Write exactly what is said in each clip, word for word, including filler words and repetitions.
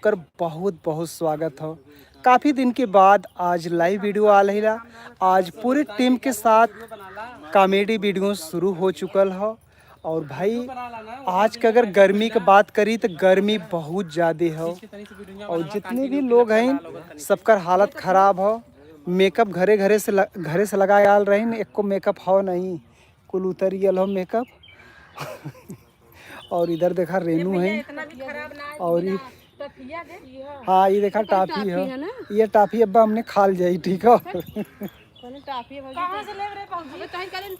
सबकर बहुत बहुत स्वागत हो। काफ़ी दिन के बाद आज लाइव वीडियो आ रही ला। आज पूरे टीम के साथ कॉमेडी वीडियो शुरू हो चुकल हो। और भाई, आज के अगर गर्मी के बात करी तो गर्मी बहुत ज़्यादा हो, और जितने भी लोग हैं सबकर हालत ख़राब हो। मेकअप घरे घरे से ल-, घरे से लगा आल रही न, एको मेकअप हो नहीं, कुल उतर गल हो मेकअप। और इधर देखा रेनू है, और ये, हाँ, ये देखा टाफी है। ये टाफी अब्बा हमने खा ल जाई, ठीक है।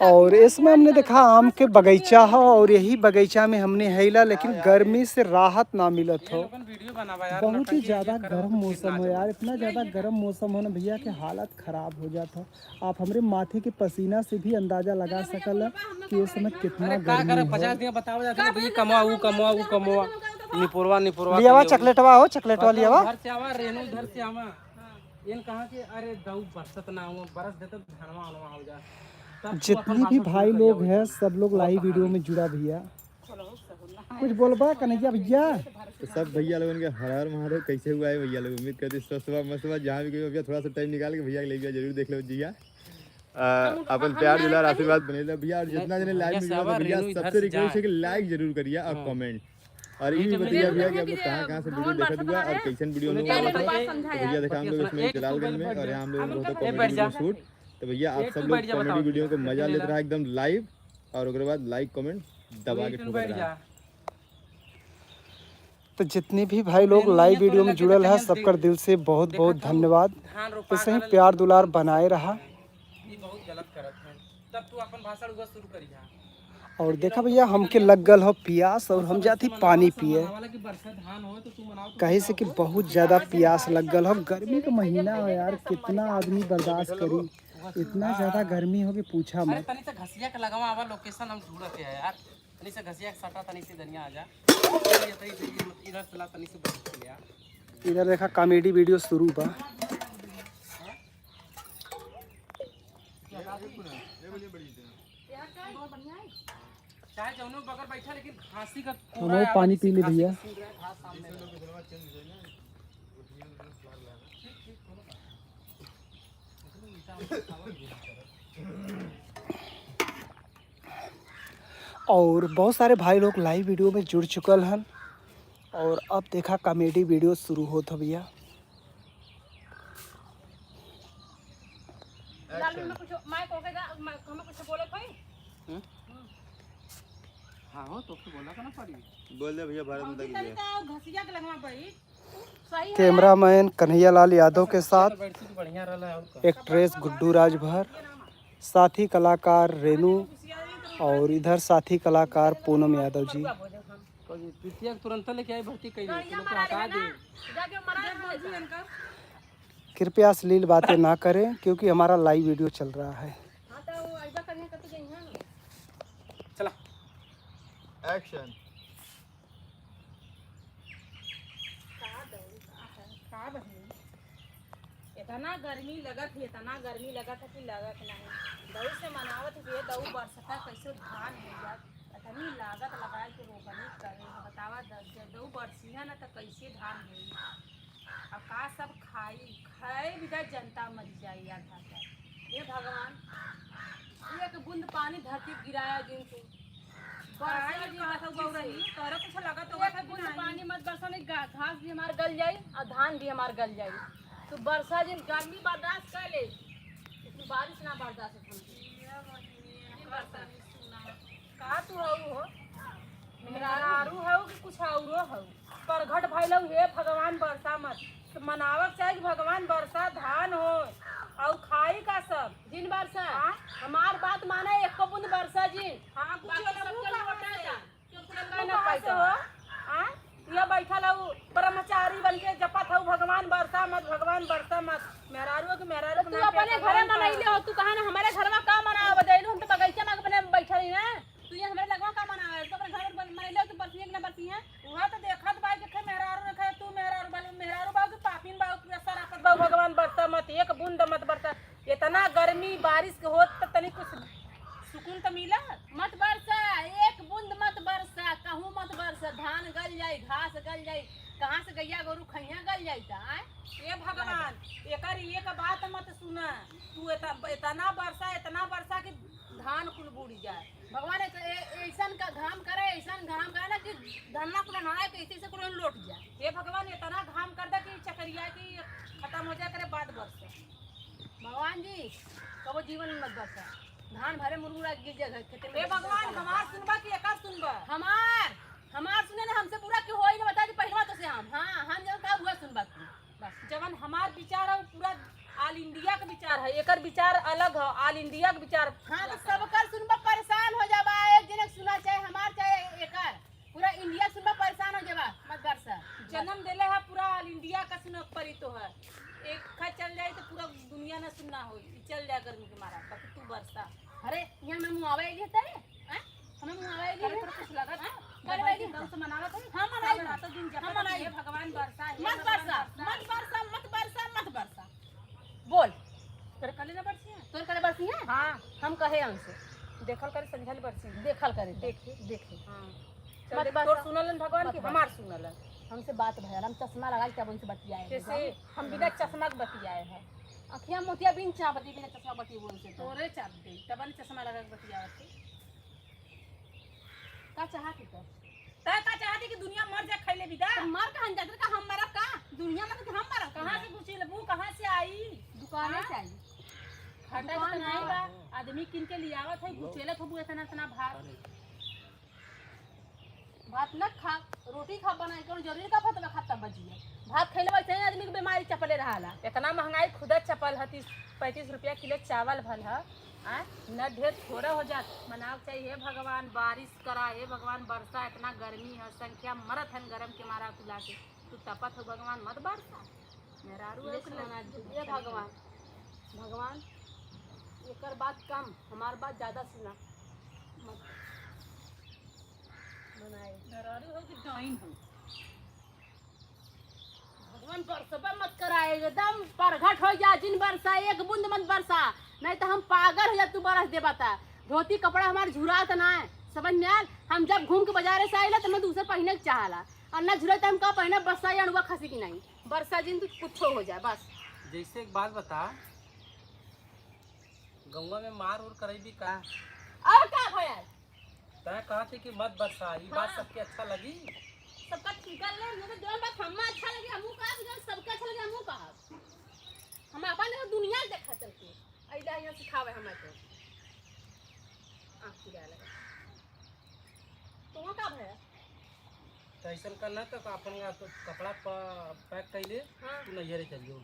और इसमें हमने देखा आम के बगीचा हो, और यही बगीचा में हमने हैला, लेकिन गर्मी से राहत ना मिलत हो। बहुत ही ज़्यादा गर्म मौसम हो यार, इतना ज़्यादा गर्म मौसम हो ना भैया कि हालत ख़राब हो जात हो। आप हमरे माथे के पसीना से भी अंदाजा लगा सकल कि इस समय कितना गर्मी हो। पचास दिन बतावा जाता है, ये कमवा, वो कमवा, वो कमवा, निपोरवा, निपोरवा लियावा, कमवा। चॉकलेटवा हो, चॉकलेटवा लियावा। घर से आवा, रेनू घर से आवा। इन कहा कि अरे दऊ बरसत ना हो, बरस देते तो धनवा अनवा हो जा। तब तू अपन जितनी भी भाषण भाई शुरू लोग करिया। हैं, सब लोग लाइव वीडियो में जुड़ा भैया। कुछ बोलबा कन्हैया भैया? तो सब भैया लोगन के हर हर महादेव। कैसे हुआ है भैया लोग? उम्मीद करते स्वस्थ बा, मस्त बा। जहाँ भी कोई भैया थोड़ा सा टाइम निकाल के भैया के लिए जरूर देख लो भैया। आ, अपन प्यार दुलार आशीर्वाद बने रहे भैया। और जितना जने लाइव में जुड़ा भैया, सबसे रिक्वेस्ट है कि लाइक जरूर करिए और कमेंट। और ये भी बताइए भैया कि आप लोग कहाँ कहाँ से वीडियो देखत हुआ और कैसन वीडियो हम लोग बनावत है। तो भैया देखा हम लोग इसमें जलालगंज में, और यहाँ हम लोग बहुत कॉमेडी वीडियो शूट। तो भैया आप सब लोग कॉमेडी वीडियो को मजा लेत रहा एकदम लाइव, और ओकरे बाद लाइक कमेंट दबा के ठोकत रहा। तो जितने भी भाई लोग लाइव वीडियो में जुड़ल है, सबकर दिल से बहुत बहुत धन्यवाद। ऐसे ही प्यार दुलार बनाए रहा। ये बहुत गलत करत हैं। तब तू अपन भाषण हुआ शुरू करिहा। और देखा भैया, हमके लग गल हो पियास और हम जाती पानी पिए। कहे से कि बहुत ज़्यादा पियास लग गल हो। गर्मी का महीना हो यार, कितना आदमी बर्दाश्त करी, इतना ज़्यादा गर्मी हो कि पूछा मत। तनी से घसिया के लगावा, आवा लोकेशन हम ढूंढत है यार। तनी से घसिया के सटा, तनी से दनिया आ जा। इधर से ला, तनी से बच के ले आ। इधर देखा कॉमेडी वीडियो शुरू बा। चाहे जौनो बगल बैठा, लेकिन घासी का हम पानी पी ले भैया। और बहुत सारे भाई लोग लाइव वीडियो में जुड़ चुकल हन। और अब देखा कॉमेडी वीडियो शुरू होत हो भैया। लालू में कुछ माइक होके जा, माइक हमें कुछ बोले कोई? हम्म? हाँ हो, तो फिर बोला का ना पड़ी। बोल दे भैया, भारत माता की जय। घसिया के लगवा भाई। कैमरामैन कन्हैया लाल यादव के साथ एक्ट्रेस गुड्डू राजभर, साथी कलाकार रेनू और इधर साथी कलाकार पूनम यादव जी। कृपया अश्लील बातें ना करें क्योंकि हमारा लाइव वीडियो चल रहा है। चला। एक्शन। का दऊ, का है, का बहिनी? इतना गर्मी लगत है, इतना गर्मी लगत है कि लगत नहीं। दऊ से मनावत है, दऊ बरसता कैसे धान हो जात। इतनी लागत लगाए के रोपनी करे, बतावा द-, द-, दऊ बरसिया ना तो कैसे धान होई? अब का सब खाई, खाए बिना जनता मर जाई यार। हे भगवान, एक बूंद पानी धरती गिराया जिन तू। बरसा जी मत गौरही, तोरा कुछ लगत होगा एक बूंद पानी मत बरसा, नहीं गा-, घास भी हमार गल जाई और धान भी हमार गल जाई। तू बरसा जिन गर्मी बर्दाश्त कर ले, लेकिन बारिश ना बर्दाश्त होती। का तू हऊ हो? मेहरारू हऊ कि कुछ औरो हऊ? प्रगट भइलऊ, हे भगवान बरसा मत। तो मनावक चाही कि भगवान बरसा धान हो और खाई का सब। जिन बरसा, हाँ? हमार बात माना, एको बूंद बरसा जिन। हाँ, कुछ बाकी ना सबके लूटा जा। चुप चुप ना कहाँ से पैसा हो? हाँ? ये बैठल हऊ ब्रह्मचारी बन के जपत हऊ भगवान बरसा मत, भगवान बरसा मत। मेहरारू के मेहरारू तो के तू नाम पे अपने भगवान घरे का मनैले हो, तू कहा ना हमारे घर में का मनावा बजाइलू, हम तो बगीचा में अपने बैठल ही ना। तू ये हमरे लगवा का मनावे? तू अपने घर में बन-, मनैले हो, तू बरसिए कि ना बरसिए? उहाँ तो देखत बा कि खे मेहरारू रखे, तू मेहरारू बालू, मेहरारू बाबू के पापिन बाबू के सरापत बाबू, भगवान बरसा मत, एक बूंद मत बरसा। इतना गर्मी बारिश के होत त तनी कुछ सुकून त मिला। मत बरसा, एक बूंद मत बरसा, कहूँ मत बरसा, धान गल जाई, घास गल जाई, कहाँ से गइया गोरू खइया गल जाइता, आय? ए भगवान, एकर एक बात मत सुना। तू एत-, एतना बरसा, एतना बरसा कि धान कुल बूड़ जाए। भगवान, एक, ए-, ऐसन का घाम करे, ऐसन घाम करे ना कि धन्ना कुल अनाए के ऐसे से कुल लोट जाए। हे भगवान, एतना घाम कर दे कि चकरिया की खतम हो जाए, करे बाद बरसे। भगवान जी, कबो जीवन में मत बरसा। धान भरे मुरमुरा गिर जाए खेते में। हे भगवान, हमार सुनबा कि एकर सुनबा? हमार, हमार सुने ना, हमसे बुरा के होई ना, बता दी पहिलवा तो से हम। हाँ, हम जब का हुआ सुनबा तू। बस, जवन हमार विचार है, वो पूरा all India का विचार है, एकर विचार अलग है, all India का विचार हाँ, तो पूरा सबकर सुनबा, परेशान हो जाबा, एक जने के सुना, चाहे हमार, चाहे एकर, पूरा India सुनबा, परेशान हो जाबा, मत बरसा। जन्म देले है, पूरा all India का सुना परी तो है, एक खा चल जाए तो पूरा दुनिया ना सुनना हो, ई चल जाए गर्मी के मारा, बाकी तू बरसा। अरे, यहाँ में मुआवे लिए तेरे? हाँ? हमें मुआवे लिए करे हैं? तोरा कुछ लगत है? हाँ? करे जब भाई ऐसे जी। दम से मनावत है, हम मनाई सब हैं। रातों दिन जपत हम मनाई है, हैं। भगवान बरसा, हे मत भगवान बरसा, बरसा। मत बरसा, मत बरसा, मत बरसा। बोल। तोर कले ना बरसी है? तोर कले बरसी है? हाँ। हम कहे हमसे। देखल करे संझल बरसी है। देखल करे तो। देखे। देखे। हाँ। चल मत देख, बरसा। तोर सुनलन भगवान मत कि बरसा। हमार सुनलन। हमसे बात भयल, हम चश्मा लगा के तब उनसे बतियाए हैं। कैसे? हम बिना चश्मा के बतियाए हैं। अखिया मोतिया बिन चाप दी, बिना चश्मा बतियाए उनसे तो। तोरे चाप दे, तब न चश्मा लगा के बतियावत है। का चाहत है तो? तै का चाहत है कि दुनिया मर जा, खैले बिदा? तो मर कहाँ जात का, हम मरब का? दुनिया मर के हम मरब कहाँ का? से गुचेलबू, कहाँ से आई? दुकाने हाँ? से आई। घाटा दुकान तो नहीं से। बा, आदमी किन के लियावत है, गुचेलत होबू इतना, इतना भात। भात न खा, रोटी खा बनाई, कौन जरूरी का भात खा तब बजिया? भात खैले वैसे ही आदमी के बीमारी चपले रहाला। इतना महंगाई खुदा चपल है, तीस पैंतीस रुपया किलो चावल भल है। आ, न ढेर थोड़ा हो जात, मनाव चाहिए, "हे भगवान, बारिश करा, हे भगवान, बरसा, इतना गर्मी है, संख्या मरत हन गरम के मारा कुला के, तू तपत हो भगवान, मत बरसा।" मेहरारू ले एक सुना लग-, दे। "हे भगवान, भगवान, एकर बात कम, हमार बात ज्यादा सुना, मत बनाए।" मेहरारू हो कि डाइन हो? भगवान बरसबा मत कराए, एकदम परघट हो जा, जिन बरसा, एक बूंद मत बरसा, नहीं तो हम पागल हो जा, तू बरस देबा ता। धोती कपड़ा हमार झुरात ना है, समझ में आयल? हम जब घूम के बाजारे से आइला तो मैं दूसर पहिने के चाहला, और ना झुराई तो हम का पहिने, बरसा या अड़ुआ खसी की नहीं, बरसा जिन तू कुछो हो जाए बस। जैसे एक बात बता, गौवा में मार उर करैबी का? और का भयल? तैं कहत ही कि मत बरसा, ई बात हाँ। सबके अच्छा लगी? सबका ठीक कर ले, मुझे जौन बात हम्मा अच्छा लगे, हमहू कहब, जौन सबके अच्छा लगे, हमहू कहब। हम अपन देखो दुनिया देखा चल के, अइला यहाँ सिखावे हमें तो। आँख चुरा लगा। तो वहाँ का भया? तो ऐसन कर ना, तो अपन तो कपड़ा प-, पैक कर ले, हाँ। तू नैहरे चल जाओ।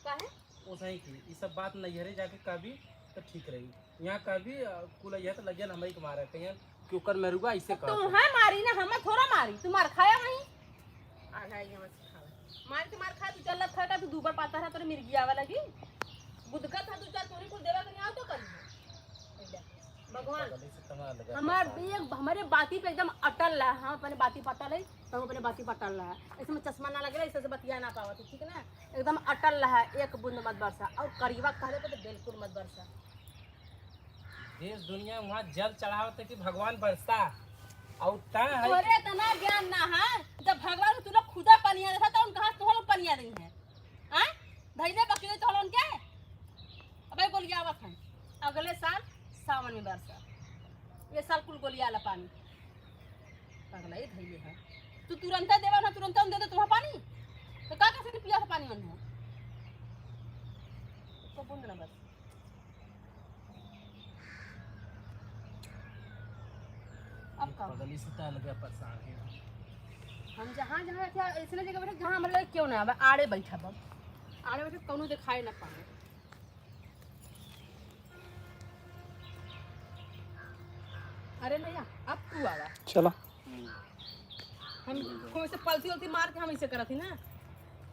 काहे? ओसही की, ई सब बात नैहरे जाके कहबी तो ठीक रही। यहाँ कहबी, अ, कुल यह तो लगियन हमही के मारे, कहियन कि ओकर मेरुआ ऐसे तो कहत है। है मारी ना, हम थोड़ा मारी, तू मार खाया वहीं। आ गया ये मत सिखावा। मार के मार खा, तू चल खा, तू दूबर पाता रहा, तोरे मिर्गी आवे लगी। बुदकत है, तू चल, तोरी कुल देवा कहीं आओ तो करिए। भगवान, पगली से कहाँ लगा हमार फंसा? भी एक, हमारे बाती पे एकदम अटल रहा, हम अपने बाती पे अटल है, तो हम अपने बाती पे अटल रहा। ऐसे में चश्मा ना लगे, ऐसे से बतिया ना पावत, ठीक ना? एकदम अटल रहा, एक बूंद मत बरसा, और करीबा कहले पे तो बिल्कुल मत बरसा। देश दुनिया वहाँ जल चढ़ावत है कि भगवान बरसा, और ता है तोरे इतना ज्ञान ना है, जब भगवान तू लोग खुदा पनिया देखा, तो उनका हाथ तोहर पनिया रही है। हाँ? धैले बकरी तोहर उनके? अबे गोलियावत है। अगले साल सावन में बरसा। ये साल कुल गोलियाला पानी। पगला ये धैले है। तू तुरंता देवा ना, तुरंता उन दे दे तुम्हारा पानी। तो का कैसे पिया था पानी उन्हें? तो बूंद ना बस। अब का? पगली से तो अलगे परेशान है। हम जहाँ, जहाँ थे, ऐसने जगह बैठे, जहाँ हमारे लगे क्यों ना आवे, आड़े बैठा बा। आड़े बैठे कौनो दिखाई ना पावे। अरे भैया, अब तू आवा। चला। हम कोई से पलथी उलथी मार के हम ऐसे करत ही ना।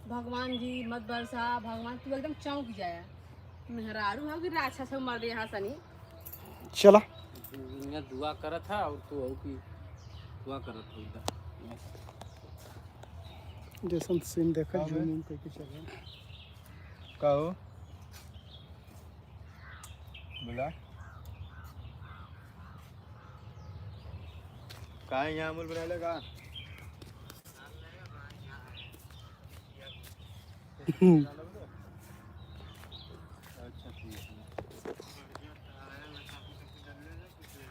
भगवान जी, मत बरसा, भगवान, तू एकदम चौंक जाया। मेहरारू हो कि राक्षस हो, मर दे यहाँ सनी। चला। दुनिया दुआ करत है और तू हो कि दुआ करत हो इधर। जैसन सीन देखा, का जूम बे? उम करके चला। का हो? बोला। का है यहाँ अमूल बनाए का? अच्छा, ठीक है।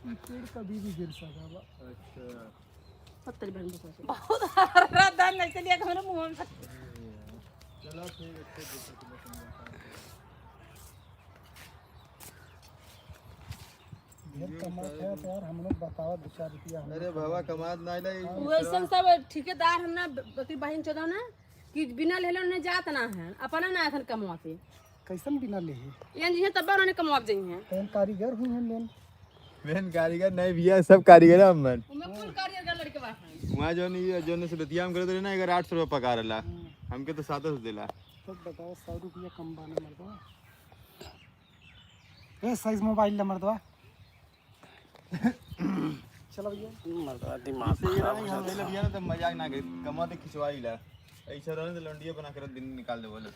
ई पेड़ कभी भी गिर सका बा। अच्छा। पत्थर बन गया। बहुत हरा धान नहीं चलिए, हमारे मुंह में। चलो, ठीक है, ठीक है, ठीक है। ढेर कमात है तो यार, हम लोग बतावा दो चार रुपया हम लोग अरे बाबा, कमात नहीं लाई। वैसन सब ठेकेदार हम ना, ब-, बकरी बहिन चोदो ना, कि बिना लेले उन्हें जात ना है, अपना ना एखन कमवा पे। कैसन बिना ले है? यानी ये तब उन्होंने कमवा जाई हैं। कौन कारीगर हुई हैं मेन? मेन कारीगर नहीं भैया, सब कारीगर है हमन। उनमें कौन कारीगर का लड़के बा? वहाँ जो नहीं, जो नहीं से बतिया हम करत रहे ना, अगर आठ सौ रुपया पगार ला, हमके तो सात सौ देला। तो बताओ, सौ रुपया कम बाने मर्दवा। ए, साइज मोबाइल ले मर्दवा। चलो भैया। मर्दवा दिमाग से ये खराब रहा, हो हम जाता ले है। भैया ना तो मजाक ना करी, कमा दे खिंचवाई ला। ऐसा रहने तो लौंडिया बना के दिन निकाल दे बोले।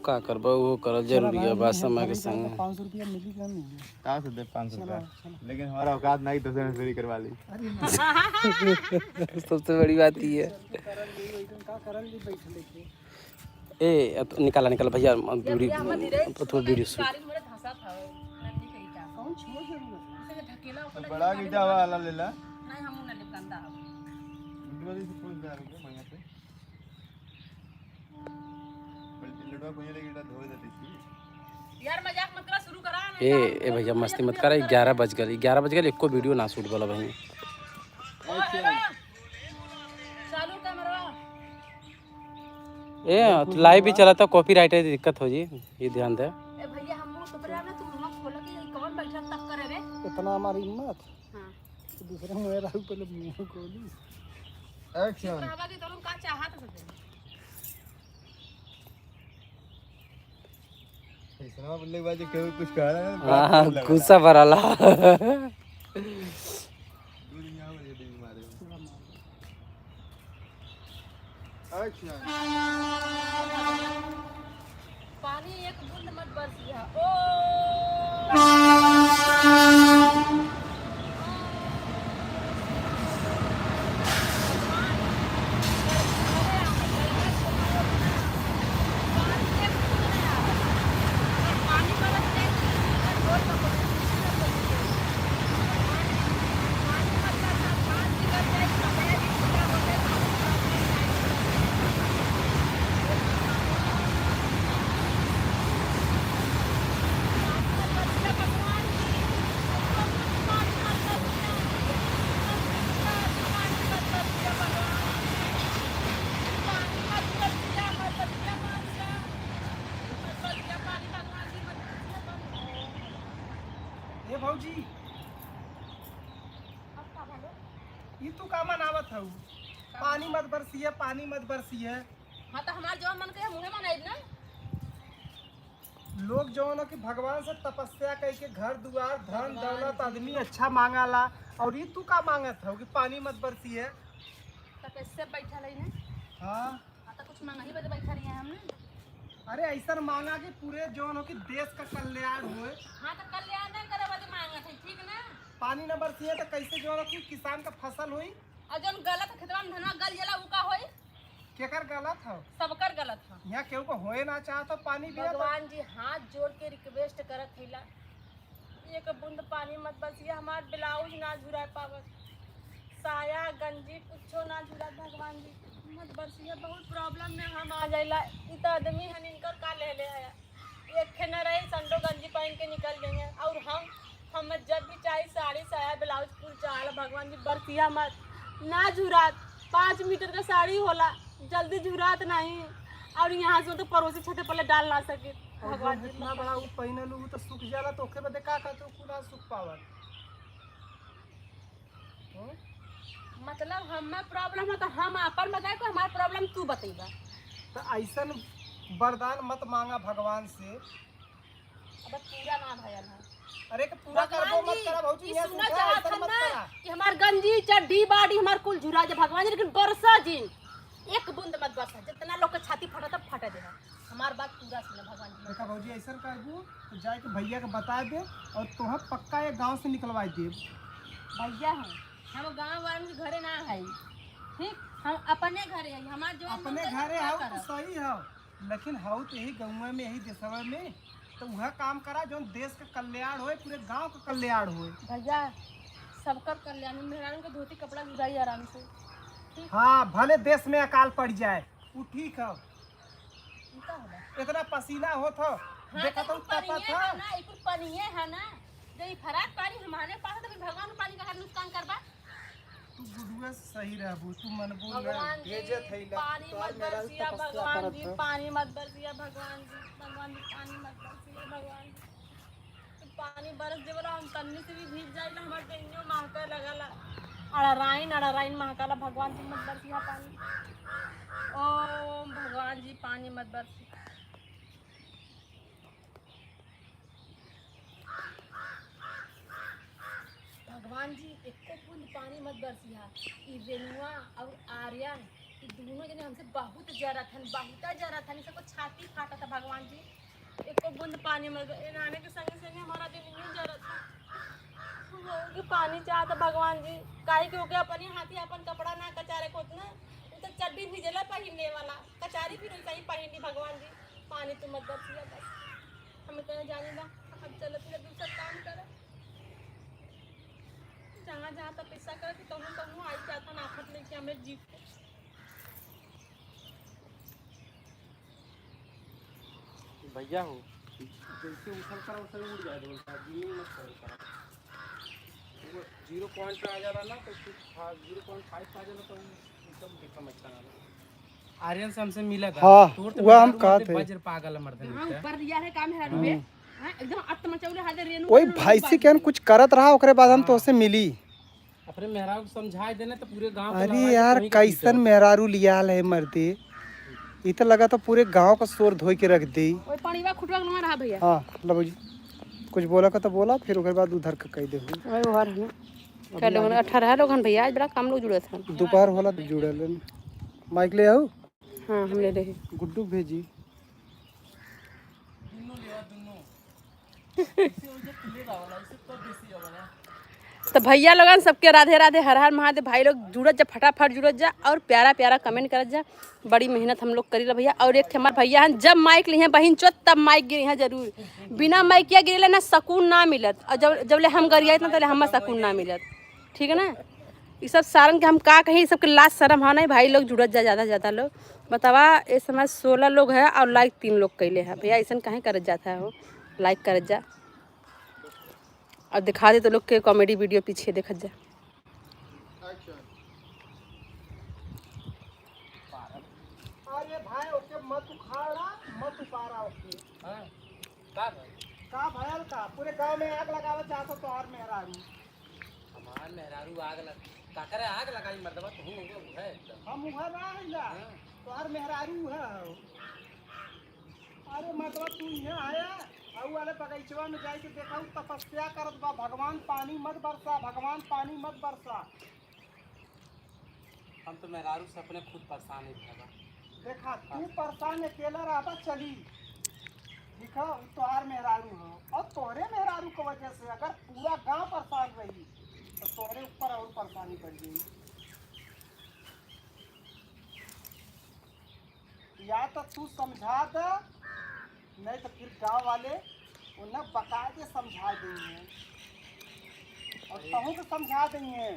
का करबा, वो करल जरूरी है, बा समय के संग। पाँच सौ रुपया मिली क्या नहीं? कहाँ से दे पाँच सौ रुपया? चलो, चलो। लेकिन हमारा औकात नहीं, तो से मजदूरी करवा ली। अरे नहीं। सबसे बड़ी बात ये है। करल ली, वही दिन का करल ली, बैठ लेके। ए, अब निकाला, निकाला भैया, अब ये वीडियो, भैया, हम धीरे अब तो वीडियो शूट। गाड़ी में धंसा था, नदी के ईटा। कौन छोड़ दे रहा है? उसे ढकेला, तो ऊपर बड़ा गिट्टा वाला ले ला। नहीं, हम ना ले, गंदा है। वीडियो वाली से पूछ जा रही है, बढ़िया से। लड़वा को ये लेके ईटा धोए देती थी। यार, मजाक मत करा, शुरू करा ना, ए, काम ए भैया, मस्ती मत करा, ग्यारह बज गल, ग्यारह बज गल, एको वीडियो ना शूट वाला भाई। ओ, हेलो। चालू कैमरा। ए, तो लाइव भी चला था, कॉपीराइट है, दिक्कत हो जी, ये ध्यान दे। ए भैया, हम मुंह सुतरे ना, तू मुंह खोल के ये कौन बैठा तक करे रे? इतना हमारी हिम्मत? हाँ। तो दूसरे मुंह रहा, पहले मुंह खोली। एक्शन। रहवा की तोर का चाहत है? ऐसा बोलने के बाद जो केहू कुछ कह रहा है, हाँ, हाँ, गुस्सा भराला। दूर यहाँ हो, ये भी मारे। अच्छा। पानी एक बूंद मत बरसिया। ओ। ए भौजी, ई तू का मनावत हऊ? पानी मत बरसिए, पानी मत बरसिए। हाँ, तो हमार जौन मन करे, मुँहे मनाइब ना। लोग जौन हो कि भगवान से तपस्या करके घर दुआर, धन दौलत, आदमी अच्छा मांगाला, और ई तू का मांगत हऊ कि पानी मत बरसिए? तो कैसे बैठल है ना? हाँ। हाँ, तो कुछ मांगही बदे बैठल रही है हम ना। अरे, ऐसा मांगा कि पूरे जौन हो कि देश का कल्याण होए। हाँ, तो कल्याण नहीं करे बदे मांगत है, ठीक ना? पानी न बरसिए तो कैसे जौन हो कि किसान का फसल होई? और जौन गलत खेतवा में धनवा गल जाला, उ का होई? केकर गलत हो? सबकर गलत हो। यहाँ केहू को होए ना चाहत हो पानी बिना तो। भगवान जी, हाथ जोड़ के रिक्वेस्ट करत हिला, एक बूंद पानी मत बरसिया, हमार ब्लाउज ना झुरा पावत, साया गंजी कुछो ना झुरा। भगवान जी मत बरसिया, बहुत प्रॉब्लम में हम आ जाइला। इ त आदमी हन, इनकर का ले ले है? एक ठे न रही, संडो गंजी पहन के निकल गई हैं। और हम, हम जब भी चाहे साड़ी, साया, ब्लाउज, कुल चाहला, भगवान जी, बरसिया मत, ना झुरात, पाँच मीटर का साड़ी होला, जल्दी झुरात नहीं। और यहाँ से तो पड़ोसी छते पल्ले डाल ना सके। और भगवान जो जी इतना मत बड़ा वो पहनल, वो तो सूख जाला, तो ओके बदे का कहते, वो पूरा सूख पावल। हम्म? मतलब, हमें प्रॉब्लम है, तो हम आपन बताए, तो हमार प्रॉब्लम तू बतइबा। तो ऐसन वरदान मत मांगा भगवान से। अब पूरा ना भयल है। अरे, के पूरा भगवान करबो मत जी, करा भौजी, ई यहाँ सुना सूखा, चाहत ऐसन हन मत ना करा। कि हमार गंजी, चड्डी, बाडी, हमार कुल झुरा जे भगवान जी, लेकिन बरसा जिन, एक बूंद मत बरसा। जितना लोग के छाती फटा, तब फटे दे। हमार बात पूरा सुना भगवान जी। देखा भौजी, ऐसन करबू तो जाए के भैया के बता दे और तोहे पक्का ये गांव से निकलवाई देब। भैया हम, हम गांव वालन के घरे ना है, ठीक? हम अपने घरे है, हमार जो अपने मन करे घरे का हो तो करब। सही हो। लेकिन हऊ तो यही गौवा में, यही देशवा में, तो वह काम करा जौन देश का कल्याण होए, पूरे गांव का कल्याण होए। भैया, सबकर कल्याण, मेहरारू के धोती कपड़ा जुड़ाई आराम से। ठीक? हाँ, भले देश में अकाल पड़ जाए, वो ठीक है। ई का होला? इतना पसीना होत हो, हाँ, देखा तो तो कुल तपत पनिये हो। है ना, ई कुल पनिये है ना। जो ई फराक पानी हमारे पास है, तो फिर भगवान के पानी का हर नुकसान करबा? तू गुडुआ सही रहबू, तू मनबू ना। भगवान जी, भेजत है ला, पानी तोहर मत मेहरारू बरसिया, तपस्या भगवान करत जी, है। पानी मत बरसिया, भगवान जी, भगवान जी, पानी मत बरसिया, भगवान जी। तू पानी बरस देवला, हम तन्नी से भी भीग जाइला, हमार देहियो महके लगला। अड़राइन, अड़राइन महकला, भगवान जी मत बरसिया पानी। ओम भगवान जी, पानी मत बरसिया। भगवान जी, एको बूंद पानी मत बरसिहा। ई रेणुआ और आर्यन, ई दोनों जने हमसे बहुत जरत हन, बहुता जरत हन। ई सबको छाती फाटत है भगवान जी। एको बूंद पानी मत बर-, इन्हाने के संगे संगे हमारा दिन यूं जरत है। वो के पानी चाहत है भगवान जी, काहे कि ओके अपने हाथी अपन कपड़ा ना कचारे को उतना, वो तो चड्डी भिजला पहिनने वाला, कचारी फिर वैसा ही पहिनी भगवान जी। पानी तो मत बरसिया बस। हमें कहे जाने दा, हम चलत ही दूसर काम करे। जहाँ जहाँ तक पैसा करे तो कहूँ कहूँ आई जाता ना आफत लेके हमें जीप को। भैया हो, जैसे उछल करा वैसे उड़ जाए, बोलता है, जीव मत कर करा। वो ज़ीरो पॉइंट पे आ जाला ना, तो कुछ खा-, ज़ीरो पॉइंट फ़ाइव पे आ जाला, तो एकदम देखा मत करना। आर्यन से हमसे मिला था। हाँ, तोर तो वह हम मेहरारू कहत मर्दे है। वज्र पागल है मर्दे हाँ, मिलता है। ऊपर रिया है काम है हम्म। हाँ, एकदम अत्त मचौले हाथे रेनू वही रेनू भैंसी बाजी के है। कुछ करत रहा, ओकरे बाद हम हाँ। तोसे मिली। अपने मेहरारू को समझाए देने तो पूरे गांव को अरे लड़ाई यार, कहीं के कैसन पीछे। मेहरारू लियाल है मर्दे, ई तो लगा तो पूरे गांव का शोर धोई के रख दे। ओए पानी बा खुटवा के लगा रहा भैया। हाँ, लो भौजी, कुछ बोला का तो बोला, फिर ओकर बाद उधर का कह दे। ओए उधर है ना। अभी क्या लोगन आगे। अठारह लोगन भैया, आज बड़ा कम लोग जुड़त हैं। दोपहर होला तो जुड़ल हैं। माइक ले आऊ? हाँ, हम ले रहे। गुड्डू भेजी। तो भैया लोगन सबके राधे राधे, हर हर महादेव। भाई लोग जुड़त जा, फटाफट जुड़त जा और प्यारा प्यारा comment करत जा। बड़ी मेहनत हम लोग करी ला भैया। और एक ठे हमार भैया हैं, जब माइक लिहे बहिन चोत तब माइक गिरी है जरूर। बिना माइक किया गिरेला ना सकून ना मिलत। और जब जब ले हम गरियाइत ना तब ले हमें सकून ना मिलत। ठीक है ना? ई सब सारन के हम का कही, ई सबके लाज शरम है नहीं भाई लोग, जुड़त जा ज्यादा से ज्यादा लोग। बतावा, इस समय सोलह लोग है और like तीन लोग कैले है। भैया ऐसन काहे करत जात है हो, like करत जा। और दिखा दे तो लोग के comedy video पीछे देखत जा। अरे भाई, ओके मत उखाड़ा, मत उपाड़ा ओके। हाँ, का भाई? का भयल का? पूरे गांव में आग लगावत जात हो तोहार मेहरारू। हमार मेहरारू आग लग-, काकरे आग लगाई मर्दवा, तू हो गया, वो है एकदम। हम उहे ना है या? हाँ। तोहार मेहरारू उहे हो। अरे मर्दवा, तू यहाँ आया, आऊ वाले बगीचवा में जाए के देखा, उ तपस्या करत बा, "भगवान पानी मत बरसा, भगवान पानी मत बरसा।" हम तो मेहरारू से अपने खुद परेशान है भैया। देखा, तू परेशान अकेला रहबा चली, ठीक है, उ तोहार मेहरारू हो, और तोहरे मेहरारू के वजह से अगर पूरा गांव परेशान रही, तो तोहरे ऊपर और परेशानी बढ़ जाई। या तो तू समझा दे, नहीं तो फिर गांव वाले उन्हें बकायदे समझा देंगे और तहूँ के समझा देंगे।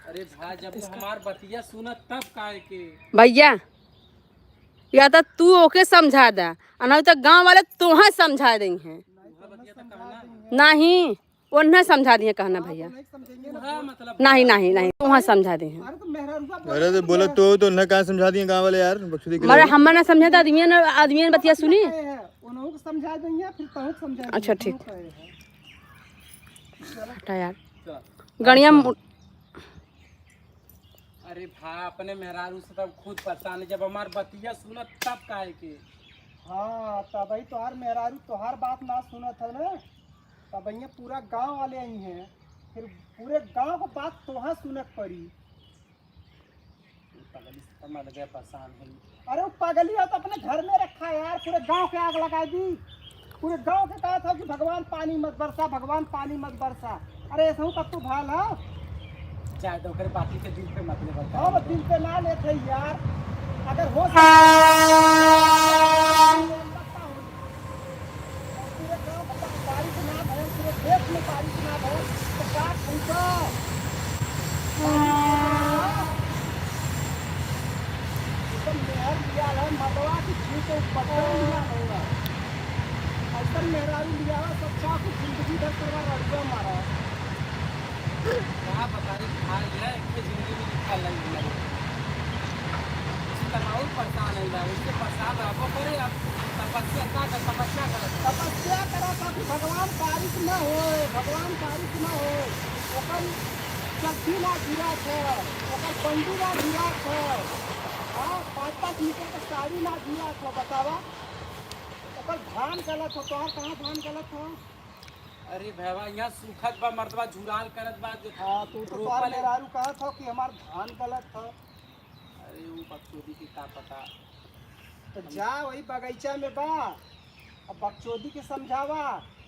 अरे भाई, जब वो हमार बतिया सुनत तब काहे के? भैया, या तो तू ओके समझा दे, और नहीं तो गांव वाले तोहे समझा देंगे। नहीं, उन्हें समझा दिए कहना भैया। नहीं, नहीं, नहीं, तुहाँ समझा दिए। अरे तो बोला तो, तो उन्हें कहाँ समझा दिए गाँव वाले यार, बकचोदी के मरे लोग। हम ना समझा तो आदमी ने, आदमी ने बतिया सुनी। अच्छा ठीक। हटा यार। गणिया मु- अरे भा, अपने मेहरारू से तब खुद परेशान है, जब हमार बतिया सुनत तब काहे के? हाँ, तब ही तोहार मेहरारू तोहार बात ना सुनत है ना, तब यहाँ पूरा गांव वाले आई हैं, फिर पूरे गांव को बात तोहार सुनक पड़ी। पगली से तो मर गया, परेशान है। अरे वो पगली हो तो अपने घर में रखा है यार, पूरे गांव के आग लगा दी। पूरे गांव के कहा था कि भगवान पानी मत बरसा, भगवान पानी मत बरसा। अरे ऐसा हूँ कब तू भाल हो? चाहे तो ओकरे बाती के दिल पे मत ले बता। हाँ, वो दिल पे ना लेते यार। अगर हो सके साला मर्दवा की छू तो पत्थर मिला होगा। ऐसा मेहरारू लियावा, सब चाह को जिंदगी भर करवा रड़ुआ मारा। का बताई, भाई, यह एक जिंदगी में लिखा लग गया। इसी तरह और परेशान है भाई, इससे परेशान रहबो करे। अब तपस्या का कर, तपस्या करत है। तपस्या करा था कि भगवान बारिश ना होए, भगवान बारिश ना होए। ओकर चड्ढी ना गिरा था, ओकर पंडी ना गिरा था। हाँ, पाँच पाँच मीटर का साड़ी ना गिरा था, बतावा। ओकर धान गलत हो, तोहार कहाँ धान गलत हो? अरे भैया, यहाँ सूखत बा, मर्दवा झुराल करत बा, जो हाँ, तू तो रोपा तोहार ले मेहरारू कहत हो कि हमार धान गलत हो। अरे, वो बकचोदी के का पता। तो जा, वही बगीचा में बा, अब बकचोदी के समझावा,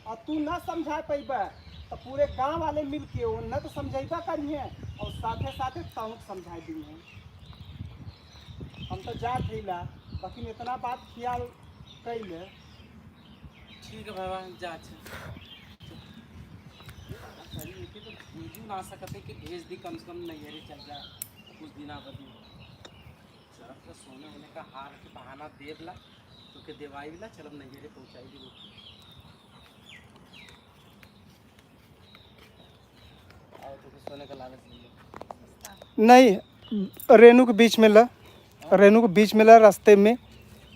और तू ना समझा पइबा, तो पूरे गांव वाले मिलके ओन्ना तो समझाइबा करिहे, और साथे साथे तहूँ के समझाई दिहे। हम तो जात हईला, लेकिन इतना बात ख्याल कइले। ठीक है बाबा, जा, अच्छा। अरे, एके तो भेजू ना सकते कि भेज दी, कम से कम नैहरे चल जा कुछ दिना बदी। चल, तो सोने होने का हार के बहाना देब ला, तो के देवाई ला, चलब नैहरे पहुँचाई दी। नहीं, रेनू के बीच में ला, रेनू के बीच में ला रास्ते में।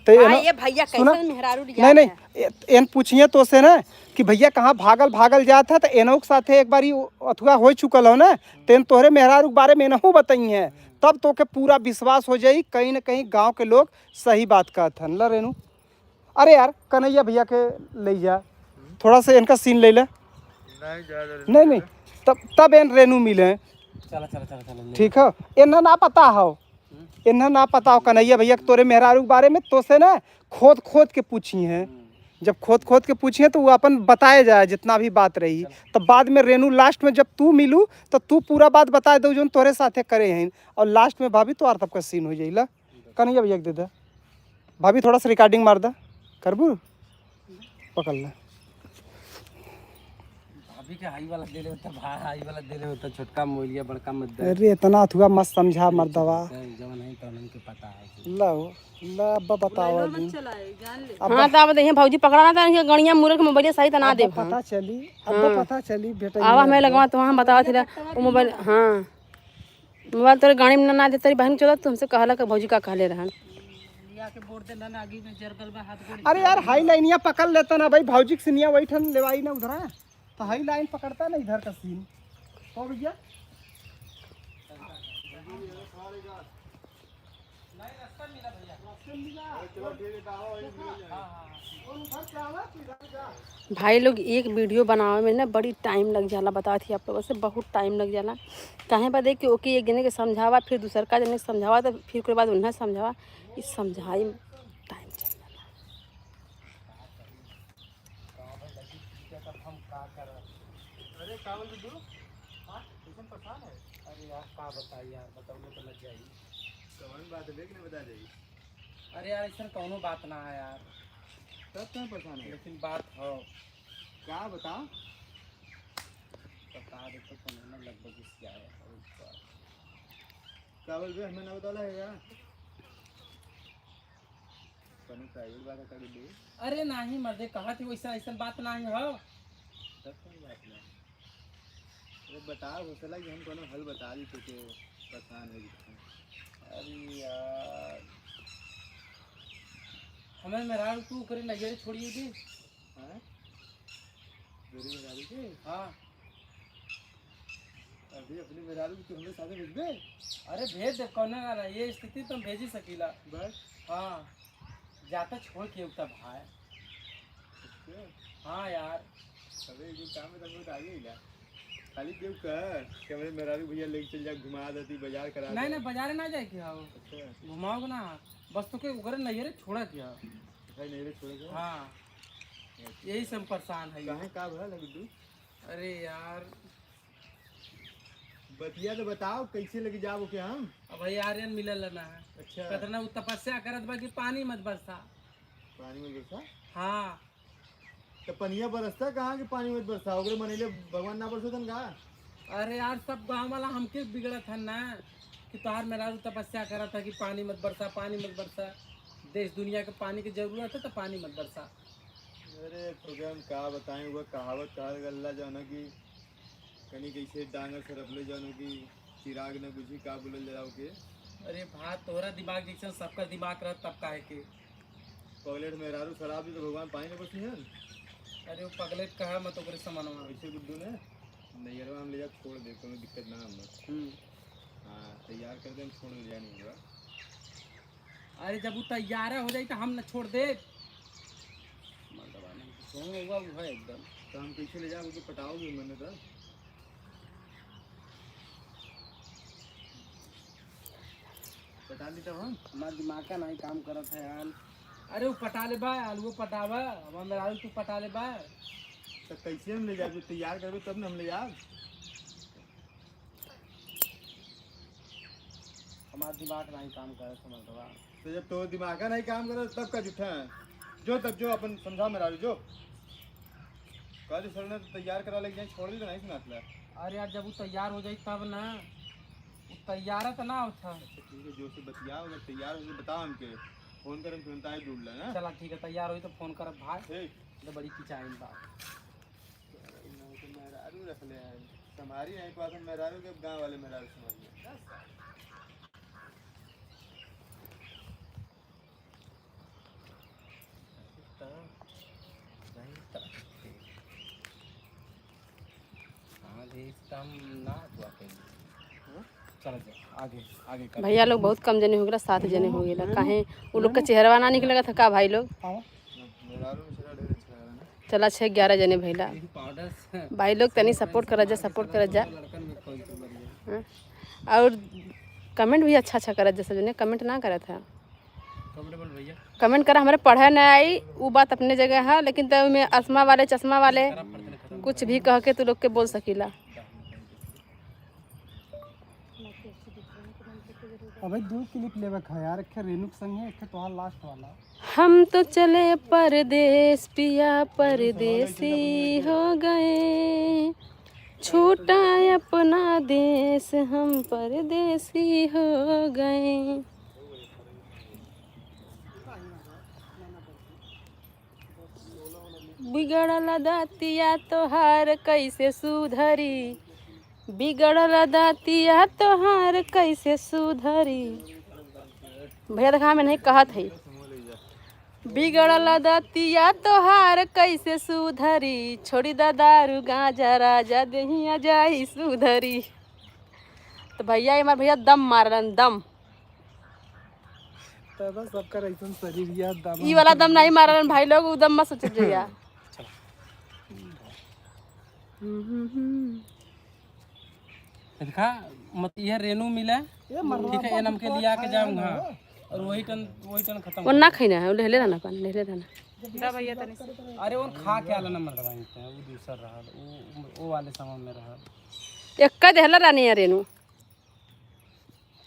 तो हाँ, एनो-, ये भैया सुना? कैसन मेहरारू लिया नहीं, नहीं, है? ए-, एन पूछिए तो से ना कि भैया कहाँ भागल, भागल जात है, तो एनो के साथे एक बार ही अथुआ हो चुकल हो ना, तो एन तोहरे मेहरारू के बारे में एनहू बताई है, तब तो के पूरा विश्वास हो जाई, कहीं ना कहीं गाँव के लोग सही बात कहत हन। ला रेनू, अरे यार, कन्हैया भैया के ले जा, थोड़ा सा इनका सीन ले ले। नहीं, जा, जा, नहीं, नहीं, तब, तब एन रेनू मिले। चला, चला, चला, चला, ले। ठीक है, इन्हें ना पता हो, हम्म। इन्हें ना पता हो कन्हैया भैया के तोरे मेहरारू के बारे में तो से ना खोद खोद के पूछी हैं। हम्म। जब खोद खोद के पूछी हैं तो वो अपन बताए जाए जितना भी बात रही। चला। तब बाद में रेनू लास्ट में जब तू मिलू तो तू पूरा बात बताए दो जो तोरे साथे करे हैं, और लास्ट में भाभी तोहार तब का सीन हो जाइला। कन्हैया भैया के दे दे। भाभी, थोड़ा सा रिकॉर्डिंग मार दे। करबू? पकड़ ले। भाभी के हाई वाला दे ले होता, भा-, हाई वाला दे ले होता, छोटका मोबाइलिया, बड़का मत दे। अरे, इतना अथुआ मत समझा, मर्दवा। जवन है, तो उनके पता है। लो, लो, अब बताओ अभी। अब हाँ, तो अब देखिए, भौजी पकड़ा ना, तो इनके गणिया मूरख मोबाइलिया सही तो ना अब देब हम। पता चली, अब हाँ। पता चली, बेटा, आवा, ये हमें लगवा, तो हम बतावा थी, वो मोबाइल, हाँ। मोबाइल तोरे गाड़ी में ना, ना दे, तेरी बहन चोदा, तू हमसे कहला कि भौजी का कहले रहन। लिया के बोर दे ना, आगी में जर गल बा, हाथ गोड़ अरे यार, हाई लाइनिया पकड़ लेता ना भाई, भौजी के सिनिया वही ठन लेवाई ना उधरा, तो हाई लाइन पकड़ता ना इधर का सीन। तो भैया, भाई लोग, एक वीडियो बनावे में ना बड़ी टाइम लग जाला, बतावत ही आप लोगों से, बहुत टाइम लग जाला। काहे बदे कि ओके एक जने के समझावा, फिर दूसर का जने के समझावा, तो फिर ओकरे बाद उन्हें समझावा, इस समझाई में टाइम चल जाला। अरे का बोल दू? हाँ, कैसन परेशान है? अरे यार, का बताई यार, बताओ तो लग जाई। कौन बात है, लेकिन बता जाई। अरे यार, ऐसा कौनो बात ना है यार। तब क्यों परेशान है? लेकिन बात हो। का बताओ? बता दे तो कौनो ना लगभग इसके आया है, और क्या? का बोल बे, हमें ना बताला है यार? कौनो प्राइवेट बात है, कर दे। अरे नहीं मर्दे, कहा थी वैसा, ऐसा बात नहीं हो। तब कौन बात नहीं? अरे बताओ, हो सला कि हम कोनो हल बता दी तो के परेशान हो गए। अरे यार, हमें मेहरारू तू करे नजर छोड़िए दी। हाँ? मेरे मेहरारू के? हाँ। अभी अपने मेहरारू के तू हमरे साथे भेजबे? अरे भेज दे, कौन ना, ना, ये स्थिति तो हम भेज ही सकीला। बस? हाँ। जाता छोड़ के उता भाई। अच्छा। हाँ यार। अबे, ये काम में तो बहुत आगे ही ना। खाली देव कह कि हमरे मेहरारू भैया लेके चल जा, घुमा देती, बाजार करा नहीं, दे। नहीं, बाजार ना जाए के हो। अच्छा। घुमाओगे ना, बस तो के उगरे नैहरे छोड़ा के हो। भाई, नैहरे छोड़े के हो? हाँ। अच्छा। यही से हम परेशान है। काहे, का भला लगे तू? अरे यार। बतिया तो बताओ, कैसे लेके जाबो के हम? अब भाई आर्यन मिलल ना है। अच्छा। कतना उ तपस्या करत बा कि पानी मत बरसा। पानी मत बरसा? हाँ। तो पनिया बरसता कहाँ कि पानी मत बरसा? ओकरे मनैले भगवान ना बरसतन का? अरे यार, सब गाँव वाला हमके बिगड़त है ना कि तोहार मेहरारू तपस्या करत है कि पानी मत बरसा, पानी मत बरसा। देश दुनिया के पानी के जरूरत है तो पानी मत बरसा। अरे, तोके हम का बताएं, वो कहावत कहल गल्ला जौन है कि कनी कैसे डांगर सरपले जौन है कि चिराग न बुझी का बोलल जलाओ के। अरे भाई, तोहरा दिमाग जैसन सबका दिमाग रहत तब काहे के? पगलेट मेहरारू शराब दी तो भगवान पानी न बरसी है। अरे वो पगलेट कहा मत ओकरे समानवा। ऐसे गुड्डू ने नैयरवा हम ले जा छोड़ दे, कोनो दिक्कत ना हम। हम्म। हाँ, तैयार कर दे, हम छोड़ दे जानी हुआ। अरे जब वो तैयार हो जाई तो हम न छोड़ दे। मर्दवा नहीं तो सोन होगा वो है एकदम। तो हम कैसे ले जाओ, वो तो पटाओगे मैंने तो। पटा ली तब हम। हमार दिमाग का नहीं काम करत है यार। अरे वो पटा ले बा, आलू पटावा, हमार मेहरारू तू पटा ले बा। तो कैसे हम ले जाब? तैयार करबे तब न हम ले जाब। हमार दिमाग नहीं काम करत है मर्दवा। तो जब तो दिमाग का नहीं काम करत तब का झूठा है? जो तब जो अपन समझा मेहरारू जो। कल सरना तो तैयार करा लेके जाए, छोड़ दी तो नहीं सुनात ला। अरे यार, जब वो तैयार हो जाई तब ना। वो तैयार तो ना होता। अच्छा ठीक है, जो से बतिया, अगर तैयार हो तो बताओ हमके। फोन करम तुरंत आए जुड़ ला ना। चला ठीक है, तैयार होई तो फोन करब भाई। ठीक। तो बड़ी किचाइन बा। अरे, इन्हों के मेहरारू रख ले हैं। तुम्हारी नहीं पास मेहरारू के, अब गाँव वाले मेहरारू समझ ले। भैया लोग बहुत कम जने हो गेला, सात जने हो गेला। काहे? उ लोग का चेहरवा ना निक लगत है का भाई लोग? चला, छः ग्यारह जने भइला। भाई लोग तनी सपोर्ट करत जा, सपोर्ट करत जा। हाँ? और कमेंट भी अच्छा अच्छा करत जा, सब जने कमेंट ना करत है। कमेंट करा, हमरे पढ़े ना आई, उ बात अपने जगह है, लेकिन तब में असमा वाले, चश्मा वाले कुछ भी कह के तू लोग के बोल सकीला। अबे दो क्लिप लेवे खा यार, एक रेनू के संग है, एक तोहार लास्ट वाला। हम तो चले परदेस, पिया परदेसी हो गए, छूटा अपना देश, हम परदेसी हो गए। बिगड़ल दतिया तोहार कैसे सुधरी, बिगड़ल दतिया तोहार कैसे सुधरी। भैया देखा, हम नहीं कहत है। बिगड़ल दतिया तोहार कैसे सुधरी, छोड़ी दा दारू गांजा राजा देहिया जाई सुधरी। तो भैया, हमार भैया दम मारलन, दम। तो बस सबका ऐसन शरीर या दम ई वाला दम नहीं मारलन भाई लोग, उ दम मत सोचत जइया। देखा, मत ये रेनू मिला, ठीक है, एनम के लिया के जाऊंगा। और वही टन, वही टन खत्म वो ना खाइना है, वो लेले रहना पान, लेले रहना। दा भैया तनी से। अरे वो खा के आला नंबर दबाई थे, वो दूसर रहा, वो, वो वाले समय में रहा। एक का देहला रानी है रेनू।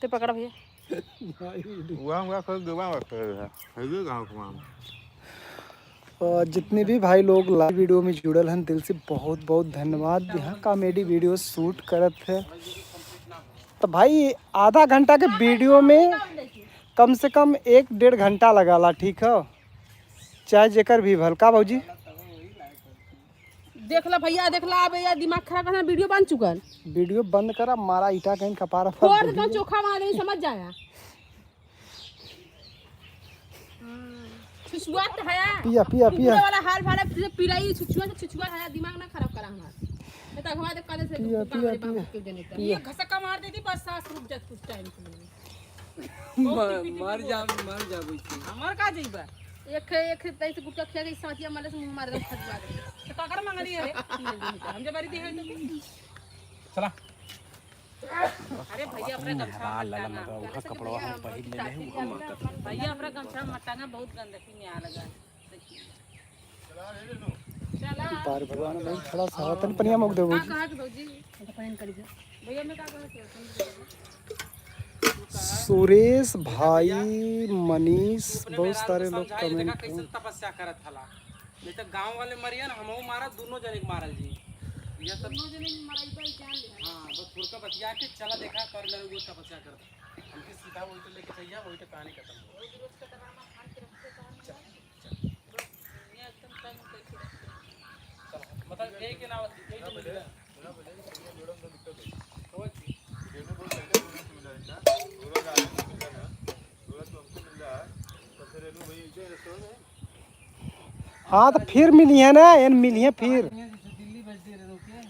ते पकड़ा भैया। हुआ, हुआ, कोई गवा हुआ कर रहा है। है ये गाँव का माम। और जितने भी भाई लोग लाइव वीडियो में जुड़ल हैं, दिल से बहुत बहुत धन्यवाद। यहाँ कॉमेडी वीडियो शूट करत है। तो भाई, आधा घंटा के वीडियो में कम से कम एक डेढ़ घंटा लगाला, ठीक है, चाहे जेकर भी भल। का भौजी? देख ला भैया, देख ला, अब यार दिमाग खराब करना, वीडियो बन चुकल। वीडियो बंद करा, मारा ईटा कहीं कपार पर। तोर तो चोखा मारे, समझ जाया। छुछुआ तो है। पिया, पिया, कुकुर पिया। वाला हाल भाड़ा, पिराई छुछुआ से छुछुआ है, दिमाग ना खराब करा हमार। ये तो अगवा दे, काले से पिया, कुकुर पिया, हमारे बाप पिया। के देने का। पिया। ये घसका मार देती, बस सांस रुक जात कुछ टाइम के लिए। बहुत मर, टिपी टिपी मर बोल। जा, मर जा वैसे। हाँ, मर का जइबा? एक, एक तई से गुटखा खिया के साथिया माले से मुंह मार दे, फटवा दे। तो काकर मंगनी है रे? हम जब बारी दी है तो चला। अरे भैया, अपना गमछा मेहरार मत लाला टांगा। मर्दवा, उनका कपड़वा हम पहिर लेले हई, उनका मत टांगा। भैया, अपना गमछा मत टांगा, बहुत गंदगी में आ लगा। देखिए। चला। बार भगवान भाई, थोड़ा सा तनी पनिया मोक देबो। का कहा कि भौजी? भैया, मैं का कहा कि सुरेश भाई, मनीष, बहुत सारे लोग कमेंट में। तपस्या करत हला। नहीं तो गांव वाले मरियन, हमहू मारा, दोनों जने के मारल जी। यह सब दोनों जने के मारा, ई भाई जान ले। हाँ, बस थोड़का बतिया के चला, देखा कर ले, वो तपस्या करता। हमके सीधा वही तो लेके चलिया, वही तो कहानी खत्म। रोज रोज का ड्रामा खान के हाँ, तो फिर मिली है ना, एन मिली है फिर।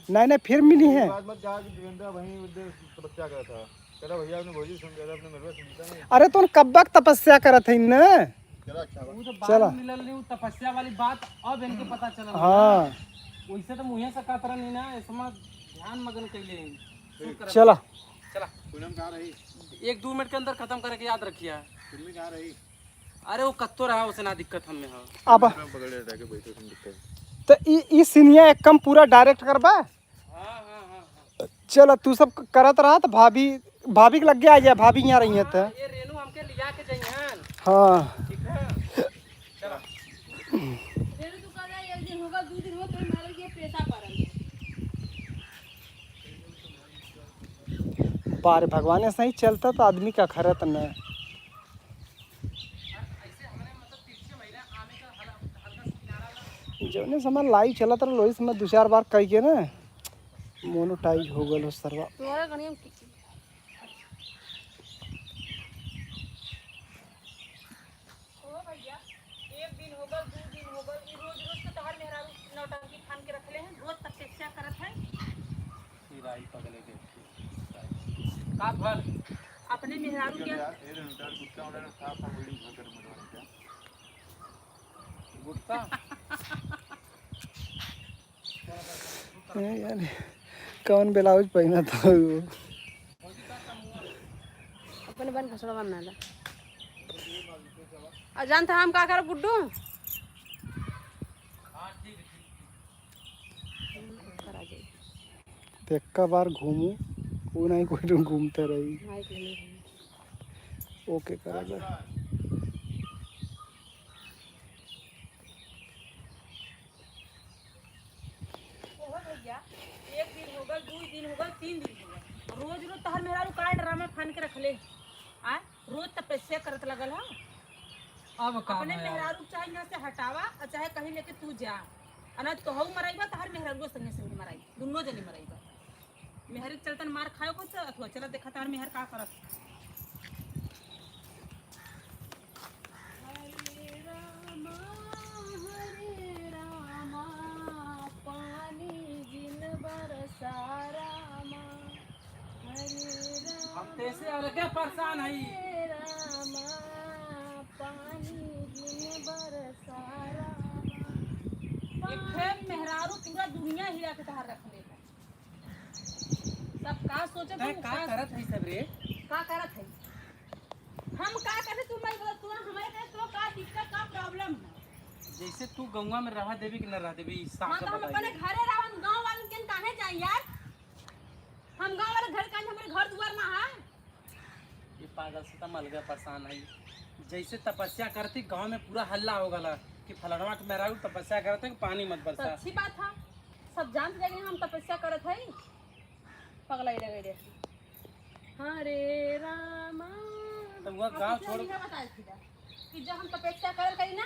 नहीं, नहीं, फिर मिली है। बाद मत जा, देवेंद्र वहीं उधर तपस्या कर रहा था। कह रहा, "भैया, अपने भौजी से, कह रहा, अपने मेहरुआ से मिलता नहीं।" अरे, तो कब्बक तपस्या करत है न? चला, अच्छा बा। वो तो बाद चला। में मिलल रही, वो तपस्या वाली बात अब इनके पता चलल हाँ। ना। वैसे तो मुँहे से कहत रहनी ना, इसमें ध्यान मगन कैले हैं। ठीक। चला। चला। पूनम कहाँ रही? एक दो मिनट के अंदर खत्म करके याद रखिया। पूनम कहाँ रही? अरे वो कत्तो रहा, उसे ना दिक्कत हमें हाँ। अब पकड़े रह के बैठे, तुम दिक्कत। तो ई, ई सीनिया एक कम पूरा direct करबा? हाँ, हाँ, हाँ, हाँ। चला, तू सब क-, करत रहा तो भाभी, भाभी के लगे आ जाए, भाभी यहाँ रही है तो। हाँ, ये रेनू हमके लिया के जइहन। हाँ। ठीक है? चला। रेनू, तू कह रहा है, एक दिन होगा, दो दिन होगा, तो मारे ये पैसा पड़ल है। बारे भगवान, ऐसा ही चलता तो आदमी का खरत न। जौने समय live चलत रहल, वही समय दो चार बार कह के ना, monetize हो गल हो सरवा। तोहरा कहीं हम की-, ओ भैया, एक दिन हो गल, दो दिन हो गल, ई रोज रोज के तोहार मेहरारू नौटंकी फान के रखले हैं, रोज तपस्या करत है। ई राई पगले के। का भल? अपने मेहरारू के यार, ए रे, उनका गुस्सा हो रहा है, साफ साफ wording भर कर मरवा क्या? गुस्सा? ए यार, कौन blouse पहना था वो? अपने बन घसड़ा बन नाला। आ जानता हम का करब गुड्डू? करा जाई। तो एक्का बार घूमू, वो नहीं कोई तो घूमते रही। नहीं, कोई नहीं घूमू। OK, करा जाए। ओहो भैया, एक दिन हो गल, दू दिन हो गल, तीन दिन हो गल, रोज रोज तोहर मेहरारू का ड्रामा फान के रखले। आ, रोज तपस्या करत लगल ह। अब का अपने भया? मेहरारू के चाहे यहाँ से हटावा और चाहे कहीं लेके तू जा, और ना तोहू मराइबा, तोहर मेहरारू संगे संगे मराई, दुनो जनी मराइबा। मेहर के चलतन मार खायो कुछ, अथवा चला देखा तार मेहर का करत। हरे रामा, हरे रामा, पानी जिन बरसा रामा, हरे रामा, हम तैसे अलगे परेशान हई। हरे रामा, पानी जिन बरसा रामा। एक ठे मेहरारू पूरा दुनिया हिला के तहार रख ले। सब का सोचत तै हूँ, का का करत है सब रे? का करत है? हम का करे, तू मैं बोला, तू हमारे करे, तो का दिक्कत, का problem है? जैसे तू गौवा में रहा देबी कि न रहा देबी, ई साफ हाँ, तो हम बता अपने दे। घरे रहन, गाँव वालन के काहे जाई यार? हम गाँव वाले घर का, हमारे घर दुआर ना है। ये पागल से तम अलगे परेशान है। जैसे तपस्या करती, गाँव में पूरा हल्ला हो गला कि फलनवा के मेहरारू तपस्या करते कि पानी मत तो बरसा। अच्छी बात है, सब जानते जाके हम तपस्या करत है। पगलाई लगे रे। हरे रामा। तो वह अब गाँव कितना छोड़ दिन का बताए थी कि जब हम तपस्या करल करी ना,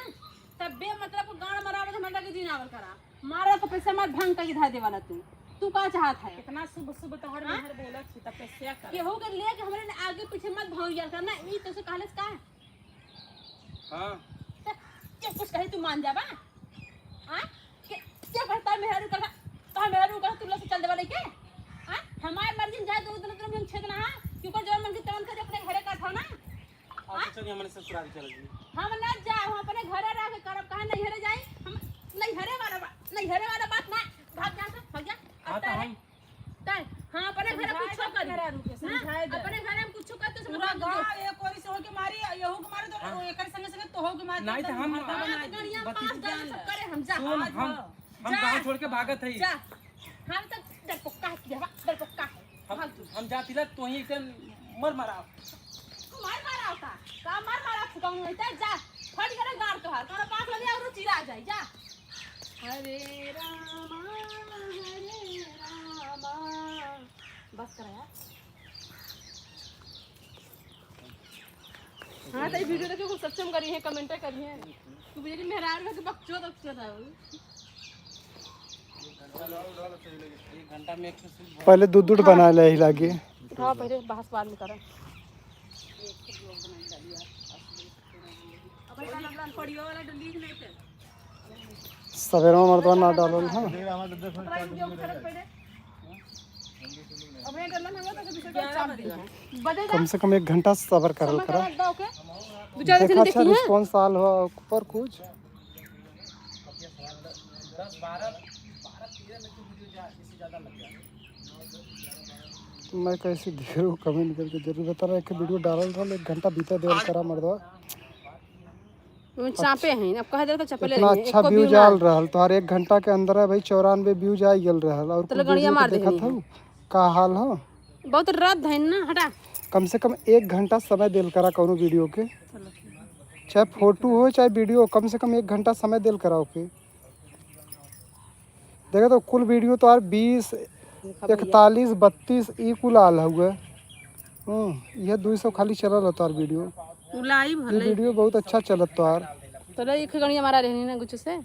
तब बेमतलब को गाड़ मरावे तो हमरा के दिन आवल करा। मारा तपस्या मार भंग करी धा देवाला तू। तू का चाहत है? कितना शुभ शुभ तोहर हाँ? मेहर बोलत थी, तपस्या कर। केहू के लेके हमरे आगे पीछे मत भौंक जाल करना, ई तो से कहले का? हाँ। त के कुछ कही तू मान जाबा? हाँ? के, के कहता मेहरारू करबा? तो मेहरारू कह तू लोग से चल देबा लेके? हाँ? हमार मर्जी में जाए दो दिन में हम छेद ना, हाँ? क्यों कर जवन मन के तवन कर अपने घरे का था ना? अच्छा, हाँ? चलिए, हमने ससुराल चल गई। हम ना जाए, हम अपने घरे रह के करब, कहाँ नैहरे जाई? हम नैहरे वाला बा-, नैहरे वाला बात ना, भाग जा, भाग जा। हाँ, अब तो तारे हम तै, हाँ, अपने घर समझाए कुछो दे कर। मेहरारू के, हाँ, समझाए दे। अपने घर हम कुछो कर, तो पूरा समझा दो। गाँव एक ओरी से होके मारी, यहू के मारे तो हाँ। एकर संगे संगे तोहू के मारे, नहीं तो एकदम हम भरता हाँ, बनाए तो दे। गड़िया बत्तीस पाँच गड़िया जान। सब करे हम, जा। सुन, आज हम, हो। हम जा। गाँव छोड़ के भागत हई। जा। हम तो डरपोका है, देवा, डरपोका है। हम, भाग तू। हम जाती ला, तोही एकदम मर मराव। तू मर मराव का? का मर मराव फुकाऊ नहीं, जा। फट गए गाड़ तोहार, तोहरा पास लगे और चिरा जाए, जा। हरे रामा, हरे रामा। बस करा यार। हाँ, तो ये video देखे कुछ सक्षम करी है, comment करी है। तू मेरी मेहरारू है, तू बकचोद, बकचोद है। पहले दूध दूध बना ले ही लागे। उठाओ पहले, बहस बाद में करा। सवेरे में मर्दवा ना डालल, हाँ। कम से कम एक घंटा सबर करल करा। दो चार दिन देखा, अच्छा देखी है। रिस्पॉन्स आल हो पर कुछ। मैं कैसे देख रहे हो, कमेंट करके जरूर बताना। एक वीडियो डालल रहल, एक घंटा बीते देवल करा मर्दवा। वो चापे हैं, अब कह दे तो चपले इतना रही हैं, अच्छा एको व्यू व्यूज ना आल आए। रहल, तोहार एक घंटा के अंदर है भाई, चौरानवे व्यूज आ गल रहल। और तो कुछ लगड़िया वीडियो मार के देखत देनी है। हूँ, का हाल हो? बहुत रद्द है ना, हटा। कम से कम एक घंटा समय देल करा कौनो वीडियो के, चलो। चाहे फोटो हो चाहे वीडियो, कम से कम एक घंटा समय देल करा ओके। देखे तो कुल वीडियो तोहार बीस, इकतालीस, बत्तीस ई कुल आल हुए। हम्म, यह दो सौ खाली चलल है तोहार वीडियो। उलाई ये भले। वीडियो बहुत अच्छा चलत तोहार। तो ले एक गणिया मारा रहनी ना कुछ से।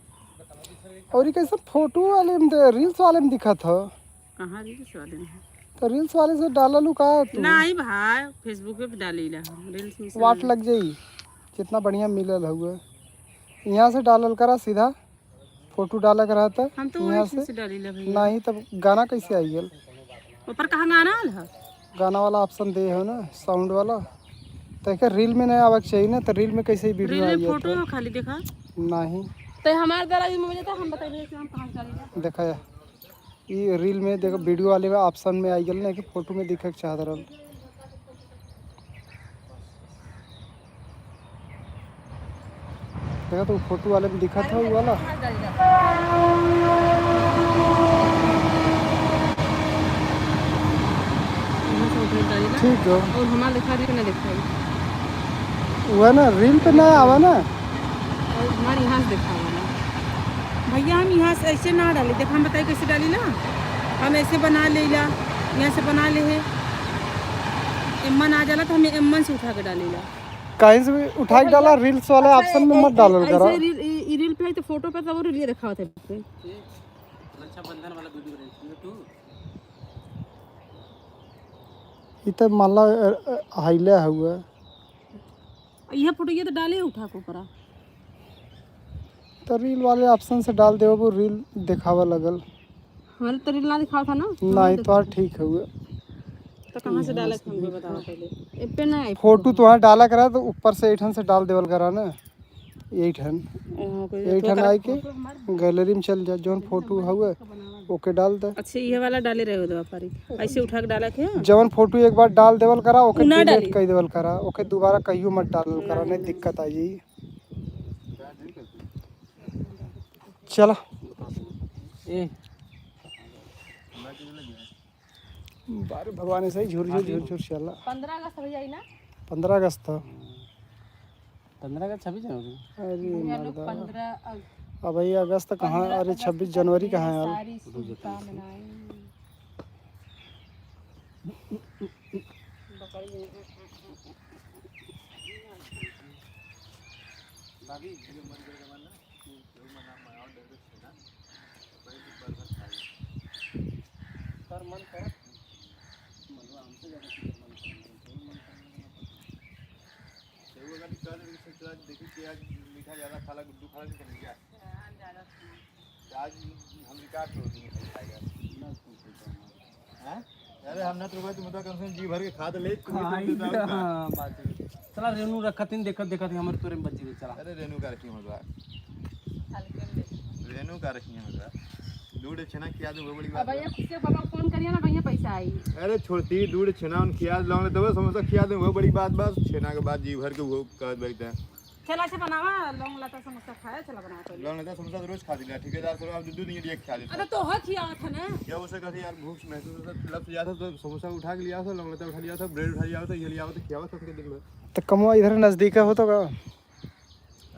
और ये कैसे फोटो वाले में दे-, रील्स वाले में दिखत हो? कहाँ रील्स वाले में है? तो रील्स वाले से डाललू का तू? नहीं भाई, Facebook पे डालीला हम, रील्स में से वाट नहीं। लग जाई, जितना बढ़िया मिलल हुए। यहाँ से डालल करा सीधा, फोटो डाले के रहता हम तो यहाँ वही से। से डालीला भैया। नहीं तब गाना कैसे आई गल? ऊपर कहाँ गाना आल है? गाना वाला ऑप्शन दे हो ना, साउंड वाला। तो एक रील में नहीं आवे के चाहिए ना, तो रील में कैसे ही वीडियो रील में आई फोटो जाता है? हो खाली देखा। नहीं। तो हमारे द्वारा भी मुझे तो हम बताइए कि हम कहाँ से डालीला। देखा या। ई रील में देखो, वीडियो वाले में ऑप्शन में आई गल ना कि फोटो में दिखे के चाहत रहल। देखा तो फोटो वाले में दिखा था वो वाला। ठीक हो। और हमारे देखा रील में देखा है। वो है ना, रील पे ना आवा ना। और हमारे यहाँ से देखा हुआ ना। भैया, हम यहाँ से ऐसे ना डाली। देख, हम बताई कैसे डाली ना। हम ऐसे बना लेला, यहाँ से बना ले है। एमन आ जाला तो हमें एमन से उठा के डालीला। कहीं से भी उठा के डाला, रील्स वाला अच्छा, ऑप्शन में ए-, मत ए-, डालल ऐसे करा। रील, ई, ई रील पे है तो फोटो पे तो वो रील दिखावत है। रक्षाबंधन वाला वीडियो बना तू। ई तो माला, अ, अ, हाइले हुआ। यह फोटो ये तो डाले उठा के ऊपरा। तो रील वाले ऑप्शन से डाल दे, वो रील दिखावा लगल। हमारे तो रील ना दिखावा था ना। नहीं, तो ठीक हुआ। तो कहाँ से डाले हमको बताओ पहले। ए पे ना आई फोटो। तो वहाँ डाला करा तो ऊपर से एठन से डाल देवल करा ना। एठन। यहाँ कोई एठन आई के गैलरी में चल जा, जौन फोटो हुए ओके डाल दे। अच्छा, ये वाला डाले रहे हो दो व्यापारी, ऐसे उठा के डाला के। जवन फोटो एक बार डाल देवल करा, ओके ना डिलीट डाली। कर देवल करा, ओके दोबारा कहियो मत डालल करा, नहीं दिक्कत आ जाई। चला। ए। बारे भगवान, ऐसे ही झुर झुर झुर झुर चला। पन्द्रह अगस्त हो जाई ना? पन्द्रह अगस्त था। पन्द्रह अगस्त, छब्बीस जनवरी। अरे भैया लोग, मर्दा। पन्द्रह अग-, अब भाई अगस्त कहाँ, पन्द्रह अरे अगस्त छब्बीस का जनवरी दिन कहाँ है यार? सारी शुभकामनाएं। भाभी, ये मत कर, मत ना। केहू मना, मनाओ, डर के छेना, वही से बर्गर खाई। कर मन करत, मनवा हमसे ज्यादा केहू मन करत, केहू मन करत, केहू अगर कह दे, तो सोच रहा, देखी कि आज मीठा ज्यादा खाला, गुड्डू खाला, नहीं करेंगे। हाँ, ज्यादा खाना। तो आज हम रिकॉर्ड छोड़ देंगे, खाएगा। ना, कुछ नहीं करना। हैं? अरे हम ना तो भाई, तुम तो कम से कम जी भर के खा तो ले, तू भी हाँ, तो जाओ का। हाँ, बात है। चला रेनू रखत ही देखत देखत ही हमर तोरे में बच गई, चला। अरे रेनू का रखी हम लोग। रेनू का रखी हम लोग। दूध छेना खिया दे, वो बड़ी बात अब है। भैया खुद से बाबा फोन करिए ना, भैया पैसा आई। अरे छोड़ती, दूध छेना उन खिया दे, लौंग दे, समोसा खिया दे, वो बड़ी बात, बस छेना के बाद जी भर के वो कहत बैठा है। चला, अच्छा बनावा, लौंग लता समोसा खाया, चला बनावा पहले। लौंग लता समोसा तो रोज खा दिला, ठेकेदार सब अब दू दू दिन के लिए खा लेता। अरे तो हो खियावत है ना। क्या उसे कहते यार, भूख महसूस होता, लप से जाता तो समोसा उठा के लिया था, लौंग लता उठा लिया था, ब्रेड उठा लिया था, ये लिया था, खियावा सबके दिन भर। तो कमवा इधर नजदीक है हो तो का?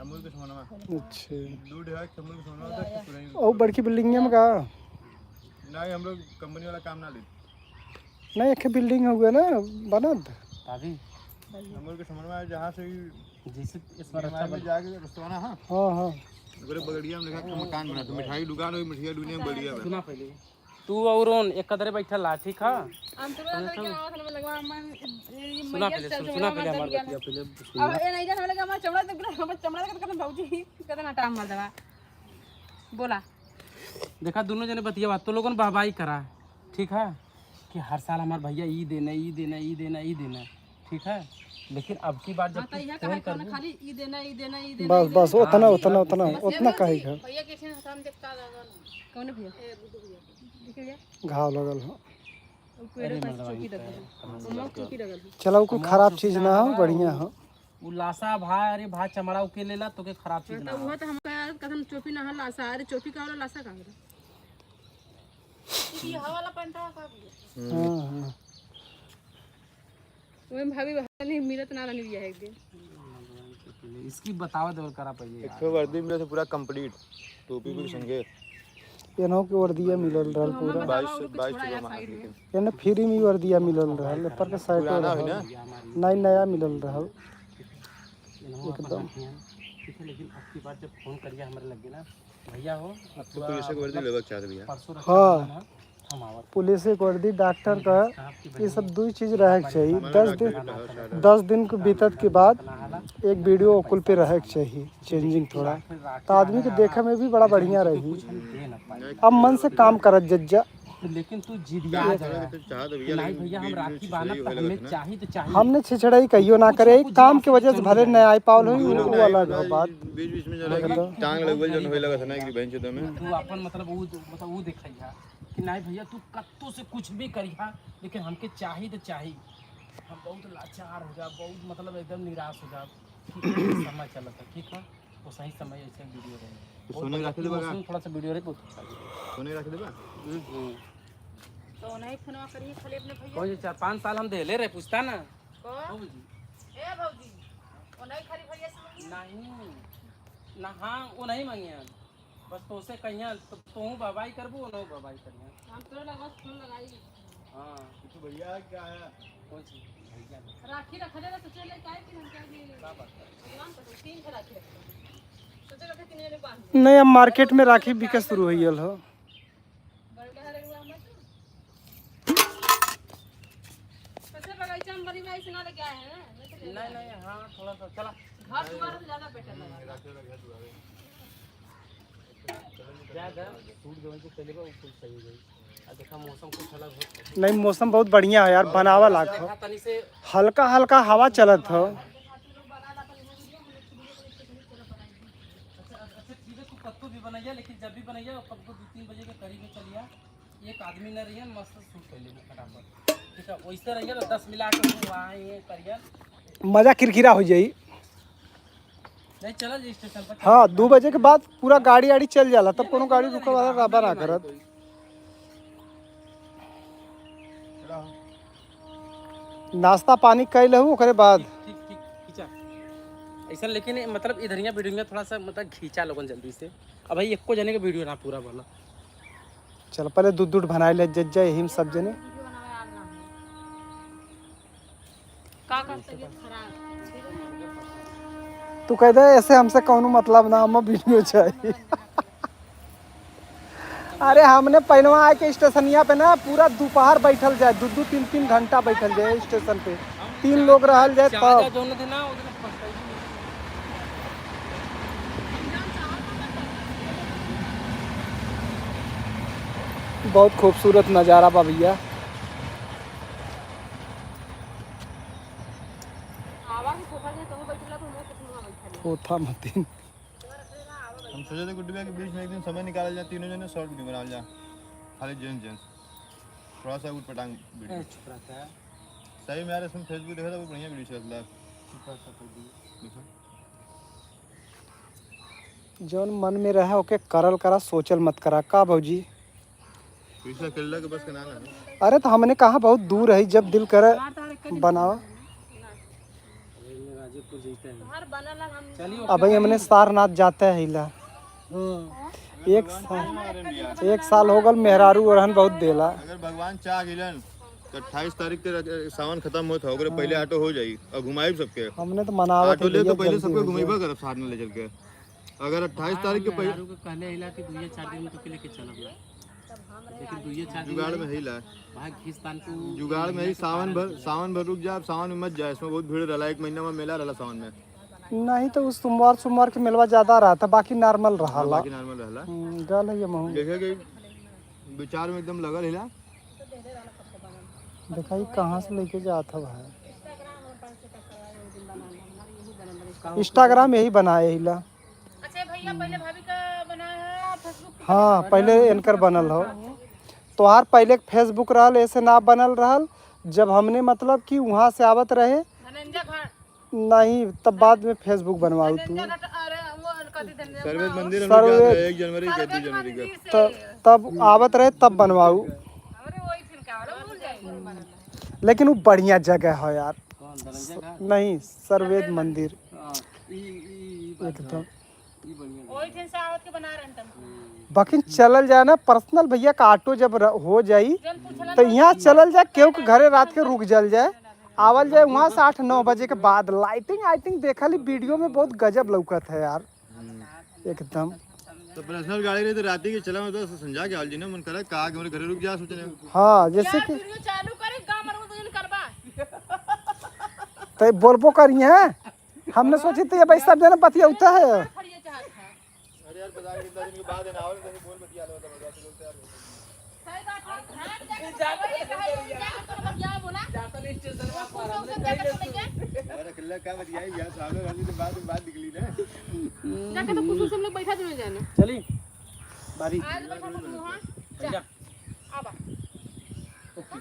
अमूल के सोनवा। अच्छा। दूध है, अमूल के सोनवा था, कुछ नहीं। ओ बड़की बिल्डिंग में का? नहीं, हम लोग कंपनी वाला काम ना लेते। नहीं, एक बिल्डिंग हुआ ना बनत। भाभी। अमूल के समनवा है, जहाँ से ही जैसे इस बार अच्छा बीमार में बन- जाके रेस्टोरेंट है। हाँ, हाँ। ओकरे बगड़िया में देखा के मकान बना, तो मिठाई दुकान होई, मिठाई दुनिया में बढ़िया बा। सुना पहले, तू और ओन एक कदरे बैठल ला, ठीक है? हम तो लगे आवत हन, लगवा मन, ये, ये सुना मैया पहले, से सुन, चढ़ सुना गया, पहले मर हमार गया। बतिया, पहले सुन। अब ये नहीं जाने लगा, हमार चमड़ा देख, हमार चमड़ा देख, कितना भौजी, कितना टाइम मर दवा। बोला। देखा, दोनों जने बतिया बात, तो लोगन बहबाई करा, ठीक है? कि हर साल हमार भैया ई देना, ई देना, ई देना, ई देना, ठीक है? लेकिन अब की बार जब हाँ, तो तू यह फोन कहा करबू, खाली ई देना, ई देना, ई देना, बस, ई बस, देना। उतना, हाँ, उतना, अब उतना, बस उतना ये कही है। भैया के खेत हम देखता रहल। कौन भैया? ए, गुड्डू भैया। देखिए भैया। घाव लगल हो। वो पेड़ अरे का मर्दवा, चौकी ई लगल है। तो कमाल वो चौकी लगल है। चलो, कोई कमाल खराब चौकी चीज ना ना हो, हो। बढ़िया हो। उ लासा भा, अरे भा चमड़ा उके लेला, तोके खराब चीज हाँ, ना तो हो। वो तो हम कहा, कथन चोपी ना हो, लासा, अरे चोपी का होला, लासा का होला? ई हवा वाला पैंटवा का भैया? हाँ, हाँ। ओए भाभी, बहाने मिलत ना रहनी बिया एक दिन। इसकी बतावा देवल करा पहले एक यार। ठो वर्दी मिले थे पूरा complete, टोपी भी संगे। एनहु के वर्दिया मिलल रहल पूरा। बाईस, बाईस ठो सामान लेके। एने फ्री में वर्दिया मिलल रहल, ऊपर के शर्ट पुराना है रहल। ना? नया नया मिलल रहल। एनहु अपन एकदम। रखिहन, ठीक है, लेकिन अब की बार जब फोन करिया हमरे लगे ना, भैया हो, अब तो पुलिस के वर्दी लेवे के चाहत भैया। परसों रखा हाँ। है ना, हम आवत। पुलिस के वर्दी, डॉक्टर का, ये सब दुई चीज रहे के चाहिए। दस दिन, दस दिन के बीतत के बाद एक वीडियो कुल पे रहे के चाहिए, changing थोड़ा, तो आदमी के देखे में भी बड़ा बढ़िया रही। अब मन से काम करत जज्जा। लेकिन तू जिदिया जा। चाहत भैया, नहीं लेकिन भैया, हम बीच में राखी बांधब तो हमें चाहिए तो चाहिए। हमने छिछड़ाई कहियो ना करे, काम के वजह से भले न आए पावल होई, वो अलग है बात। बीच बीच में जरा कि टांग लगवल जौन होए लगत है ना, कि बहन चोद में। तू अपन मतलब वो, मतलब वो देखइहा कि नहीं भैया, तू कत्तो से कुछ भी करिहा, लेकिन हमके चाही तो चाही। हम बहुत लाचार हो जाब, बहुत मतलब एकदम निराश हो जाब। ठीक है, समय चलत है, ठीक है, वो सही समय ऐसे वीडियो रहे। तो सोने रख देबा का? थोड़ा सा वीडियो रहे, बहुत अच्छा लगे। सोने रख देबा? हम्म, हम्म। तो नहीं फोनवा करिए खाली अपने भैया। कौन जी, चार पाँच साल हम देले रहे, पूछता ना। को? भौजी। ए भौजी, वो नहीं खाली भैया से मांगिए? नहीं, ना, हाँ, वो नहीं मांगिए। बस तोसे कहिया, तो तोहू बहबाई करबू, ओनहू बहबाई करिया। हम तोरे लगा फोन लगाई। हाँ। कुछ भैया क्या है? कौन चीज? भैया नहीं। राखी रखले रहे, सोचे ले काहे कि हम क्या कि का बात कर? भगवान को तीन ठे राखी रखले। सोचे लगे कि नहीं, नहीं बांध दे। नहीं, अब मार्केट में राखी बिके शुरू हो गइल हो। बड़का हरे हुआ मत। सोचे बगीचा में बड़ी भाई से ना लेके आए हैं ना, नहीं तो ले नहीं, आए। नहीं, हाँ, थोड़ा सा चला। घर दुआर से ज्यादा बेटर लगा। राखी वाला घर दुआर है। ज्यादा सूट जवन से चलेगा, वो कुल सही हो जाई। आ देखा, मौसम कुछ अलग हो। नहीं, मौसम बहुत बढ़िया है यार, बनावा लाग हो। देखा, तनी से हल्का हल्का हवा चलत हो। अच्छा, अच्छा, ठीक है, तू कत्तो भी बनैया, लेकिन जब भी बनैया, कब को दो तीन बजे के करीब में चलिया। एक आदमी न रहियन, मस्त सूट कर लेंगे फटाफट। ठीक है, वैसे रहिए तो दस मिला के वो वहाँ ये करियन। मजा किरकिरा हो जाई। नहीं, चला जी स्टेशन पर। हाँ, दो बजे के बाद पूरा गाड़ी आड़ी चल जाला, तब कोनो गाड़ी रुके वाला रहबा ना करत। नाश्ता पानी कइ लहू, ओकरे बाद। ठीक, ठीक, ठीक, खींचा। ऐसा लेकिन मतलब इधरिया वीडियो में थोड़ा सा मतलब खींचा लोगन जल्दी से। अब भाई एको जने के वीडियो ना पूरा बना। चल, पहले दूध दूध बनाए ले जज्जा, यही में सब जने। का का तबीयत खराब? तू कह दे, ऐसे हमसे कौनो मतलब ना, हम वीडियो चाहिए। अरे, हमने पहनवा आए के स्टेशनिया पे ना पूरा दोपहर बैठल जाए, दो दो तीन तीन घंटा बैठल जाए स्टेशन पे, तीन लोग रहल जाए तब। बहुत खूबसूरत नज़ारा बा भैया। आवा के सोफा जे कहूँ बैठला तो हम कुछ ना बैठल। कोठा मतीन। हम सोचे थे गुड्डू भैया के बीच में एक दिन समय निकाला जाए, तीनों जने शॉर्ट वीडियो बनावल जाए, खाली जेंट्स जेंट्स, थोड़ा सा उटपटांग वीडियो। ए, चुप रहता है। सही में यार, इसमें Facebook देखा था, वो बढ़िया वीडियो चलता है। चुप रहता है, कोई भी। देखो। जौन मन में रहे, ओके करल करा, सोचल मत करा। का भौजी? रिश्ता खेलला के बस के ना ना। अरे, तो हमने कहा बहुत दूर है, जब दिल करे बनावा। अब भाई, हमने सारनाथ जाते हैं ला। एक साल, एक साल हो गल, मेहरारू ओरहन बहुत देला। अगर भगवान चाह गिलन, तो अट्ठाईस तारीख के सावन खत्म होत है, ओकरे पहले ऑटो हो जाई और घुमाई सबके। हमने तो मनावा ऑटो ले तो पहले सबके घुमाइबा करब साथ में ले चल के। अगर अट्ठाईस तारीख के पहले मेहरारू के कहले हिला कि दुइये चार दिन में तोके लेके चलब ला, लेकिन दुइये चार दिन जुगाड़ में में ही ला। भाई घीस तान को जुगाड़ में ही सावन भर, सावन भर रुक जा, अब सावन में मत जा, इसमें बहुत भीड़ रहला, एक महीना में मेला रहला सावन में। नहीं तो उस सोमवार, सोमवार के मेलवा ज्यादा रहता, बाकी नॉर्मल हाँ, रहला। बाकी नॉर्मल रहला। हम्म, गल है ये महू। देखे कि विचार में एकदम लगल हिला। देखा, ई कहाँ से लेके जात ह भाई? Instagram यही बनाए हिला। अच्छा भैया, पहले भाभी का बनाया है Facebook पे? हाँ, पहले इनकर बनल हो। तोहार पहले Facebook रहल, ऐसे ना बनल रहल। जब हमने, मतलब कि वहाँ से आवत रहे, धनंजय घाट। नहीं, तब बाद में Facebook बनवाऊ तू। धनंजय घाट, अरे, वो कथी धनंजय सर्वेद घाट? मंदिर हम लोग सर्वेद जात रहे, एक जनवरी के, दो जनवरी के। मंदिर से। त-, तब आवत रहे, तब बनवाऊ। हमरे वही फिर का होला, भूल जाए। लेकिन वो बढ़िया जगह है यार। कौन, धनंजय घाट? नहीं, सर्वेद मंदिर। हाँ, ई, ई, ई बात एकदम। है। ई बढ़िया जगह। वही ठिन से आवत के बना रहे हैं तब। हम्म। बाकिन चलल जाए ना, पर्सनल भैया का ऑटो जब र-, हो जाई, जौन पूछलन तो वही यहाँ ठिन। चलल जाए, केहू के घरे रात के रुक जल जाए, आवल जाए वहाँ से आठ नौ बजे के बाद। लाइटिंग आइटिंग देखा ली वीडियो में, बहुत गजब लौकत है यार, हम्म। एकदम। तो पर्सनल गाड़ी रही तो राती के चला, मतलब समझा के आवल जी ना, मन करा का के हमरे घरे रुक जा, सोचने। हाँ, जैसे यार, कि वीडियो चालू करे, गाँव में रोज दिन करबा। तो बोलबो करिए, हमने सोची तो ये भाई सब जना बतियौता है। अरे यार, पता नहीं कितना दिन के बाद है ना, और कहीं बोल बतिया लो, जबरदस्ती लोग तैयार हो गए। सही बात है। हाँ, जाके तो बोले, कहे, जाके तो बतिया बोला। जाता नहीं स्टेशन में वो पर कुछ हमने जाके तो लेके। अरे अकेला का बतियाई यार, सामने वाली तो बात, बात निकली ना। जाके तो कुछ हम लोग बैठा देने जाना। चली, बारी। आज बैठा तो मुँह, जा। जा। आबा। ओके।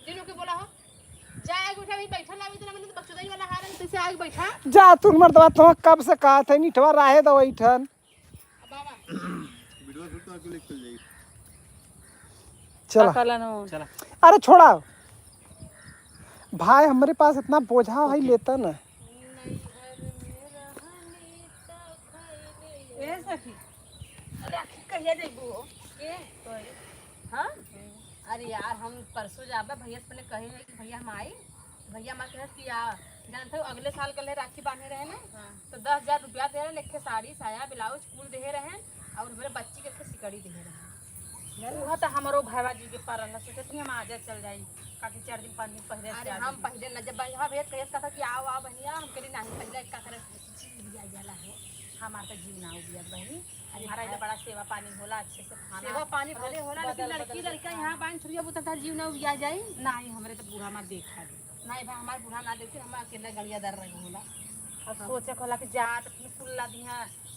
जिन लोग के बोला हो, जा आगे बैठा, अभी बैठल ना, अभी तो ना, मैंने तो बकचोदई वाला हाल है, तैसे आगे बैठा। जा तू मर्दवा, तो कब से कहा थे निठवा राहे दो बैठन। अब बाबा। वीडियो शूट करके लेके चल जाइए। चला। का कहला नो? चला। अरे छोड़ा भाई, हमरे पास इतना बोझा भाई ओके। लेता ना। ए सखी, अरे आखिर कहिया जइबू हो? के? हाँ? अरे यार, हम परसों जाबा, भैया से पहले कहे रहे कि भैया हम आई, भैया हमारे कहत कि आ, जानते हो, अगले साल कल राखी बांधे रहे ना, हाँ। तो दस हजार रुपया दे रहे, एक ठे साड़ी, साया, ब्लाउज, कुल दे रहे, और हमरे बच्ची के एक ठे सिकड़ी दे रहे। वह तो हमरो भैया जी के परल है, सोचत ही हम आजे चल जाई, काफी चार दिन, पाँच दिन पहले से अरे आ हम जाई। पहले न, जब यहाँ भेज कहे कहता कि आओ, आओ बहनिया, हम कहली नहीं, पहले का करे, जीव लिया जाला हो, हमार तो जीव ना हो गया बहनी, हमारा इधर बड़ा सेवा पानी होला, अच्छे से खाना सेवा पानी भले होला, लेकिन बदल, लड़की बदल लड़का खाना। यहाँ बाइन छुड़िया बुता था, जीव ना उबिया जाई। नहीं, हमरे तो बूढ़ा मार देखा दे। नहीं भाई, हमार बूढ़ा ना देखी, हम अकेले गड़िया दर रहे होला। अब हाँ। सोचे होला कि जा तो फिर कुल ला दिया,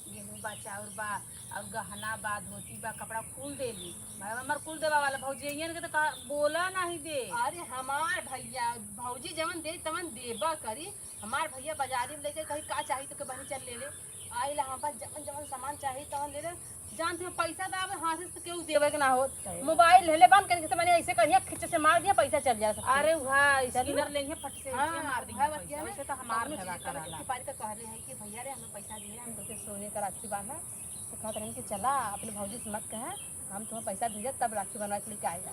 गेहूं बा, चाउर बा, और गहना बा, धोती बा, कपड़ा कुल दे ली। भाई हमार कुल देवा वाला भौजी, इयन के तो का बोला नहीं दे। अरे हमार भैया, भौजी जवन दे तवन देबा करी। हमार भैया बाजारी में लेके कहीं का चाही तो के बहनी चल ले ले। आइला हम पास जवन जवन सामान चाही तवन ले ले। जानते हो पैसा तो अब हाथ से केहू देवे के ना होत। सही बात। मोबाइल ले ले बंद करके तो मैंने ऐसे करिया खिच से मार दिया, पैसा चल जाए सबके। अरे वह चल स्कैनर ना। ले है फट से हाँ, ऐसे मार दिया वह पैसा। बतिया ना। वैसे तो हमार कौनो भैया चीज के कराला। व्यापारी तो कहले है कि भैया रे हमें पैसा दिए, हम तोके सोने का राखी बांधा। तो कहत रहन कि चला अपने भौजी से मत कहे, हम तुम्हें पैसा भेजब तब राखी बनवा के लेके आएगा।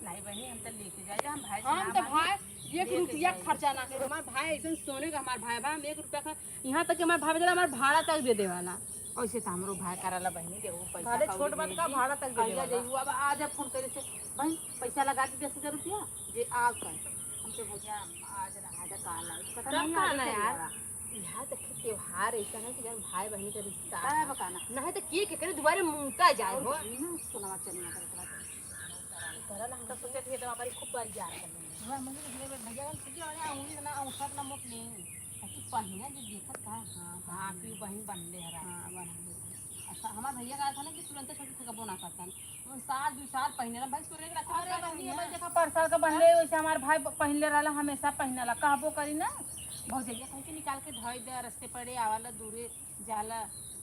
नहीं बहनी, हम तो लेके जाए, हम भाई से हम ना तो मांगे, भाई एक लेके रुपया जाए। खर्चा ना करे। हमार भाई ऐसे सोने का हमार भाई बा, हम एक रुपया का, यहाँ तक कि हमार भाई बेचारा हमार भाड़ा तक दे देवाला। ऐसे तो हमरो भाई कराला बहनी, देखो पैसा भले कौड़ी छोट बात नहीं का दी। भाड़ा तक दे कहिया देवाला। जइबू? अब आज फोन करे से, "बहन, पैसा लगा दी दस हजार रुपया, जे आव कर।" हमसे भैया आज रहा जा काल आई, पता तब नहीं का आगे ना चल यार। जावा। यहाँ देखे त्योहार ऐसा है कि जब भाई बहन के रिश्ता तब है। का ना। नहीं तो के केकरे दुआरे मुंहता जाए और हो। वही ना सोनवा चनिया का इतना तो करल हम तो सोचे थे तो हमारी खूब बारी जा रहा है। वह मुझे भैया, भैया का छुट्टी वाले उंगली ना उठत ना मोट नहीं। और तू पहिना जो देखत का, हाँ, हाँ, हाँ। कि बहन बनले है रात हाँ, में। बनले। अच्छा, हमार भैया का था ना कि तुरंत छोटी थकबो ना करता। उन साल, दू साल पहिने रहा, भाई, तोरे के रखा अरे, रहता बहनी, है। भाई, देखा, परसर का बनले, वैसे हमार भाई ब-, पहिनले रहला, हमेशा पहिनला। कहबो करी ना, भौजैया कहीं के निकाल के धोई दे, रस्ते पड़े आवाला, दूरे जाला,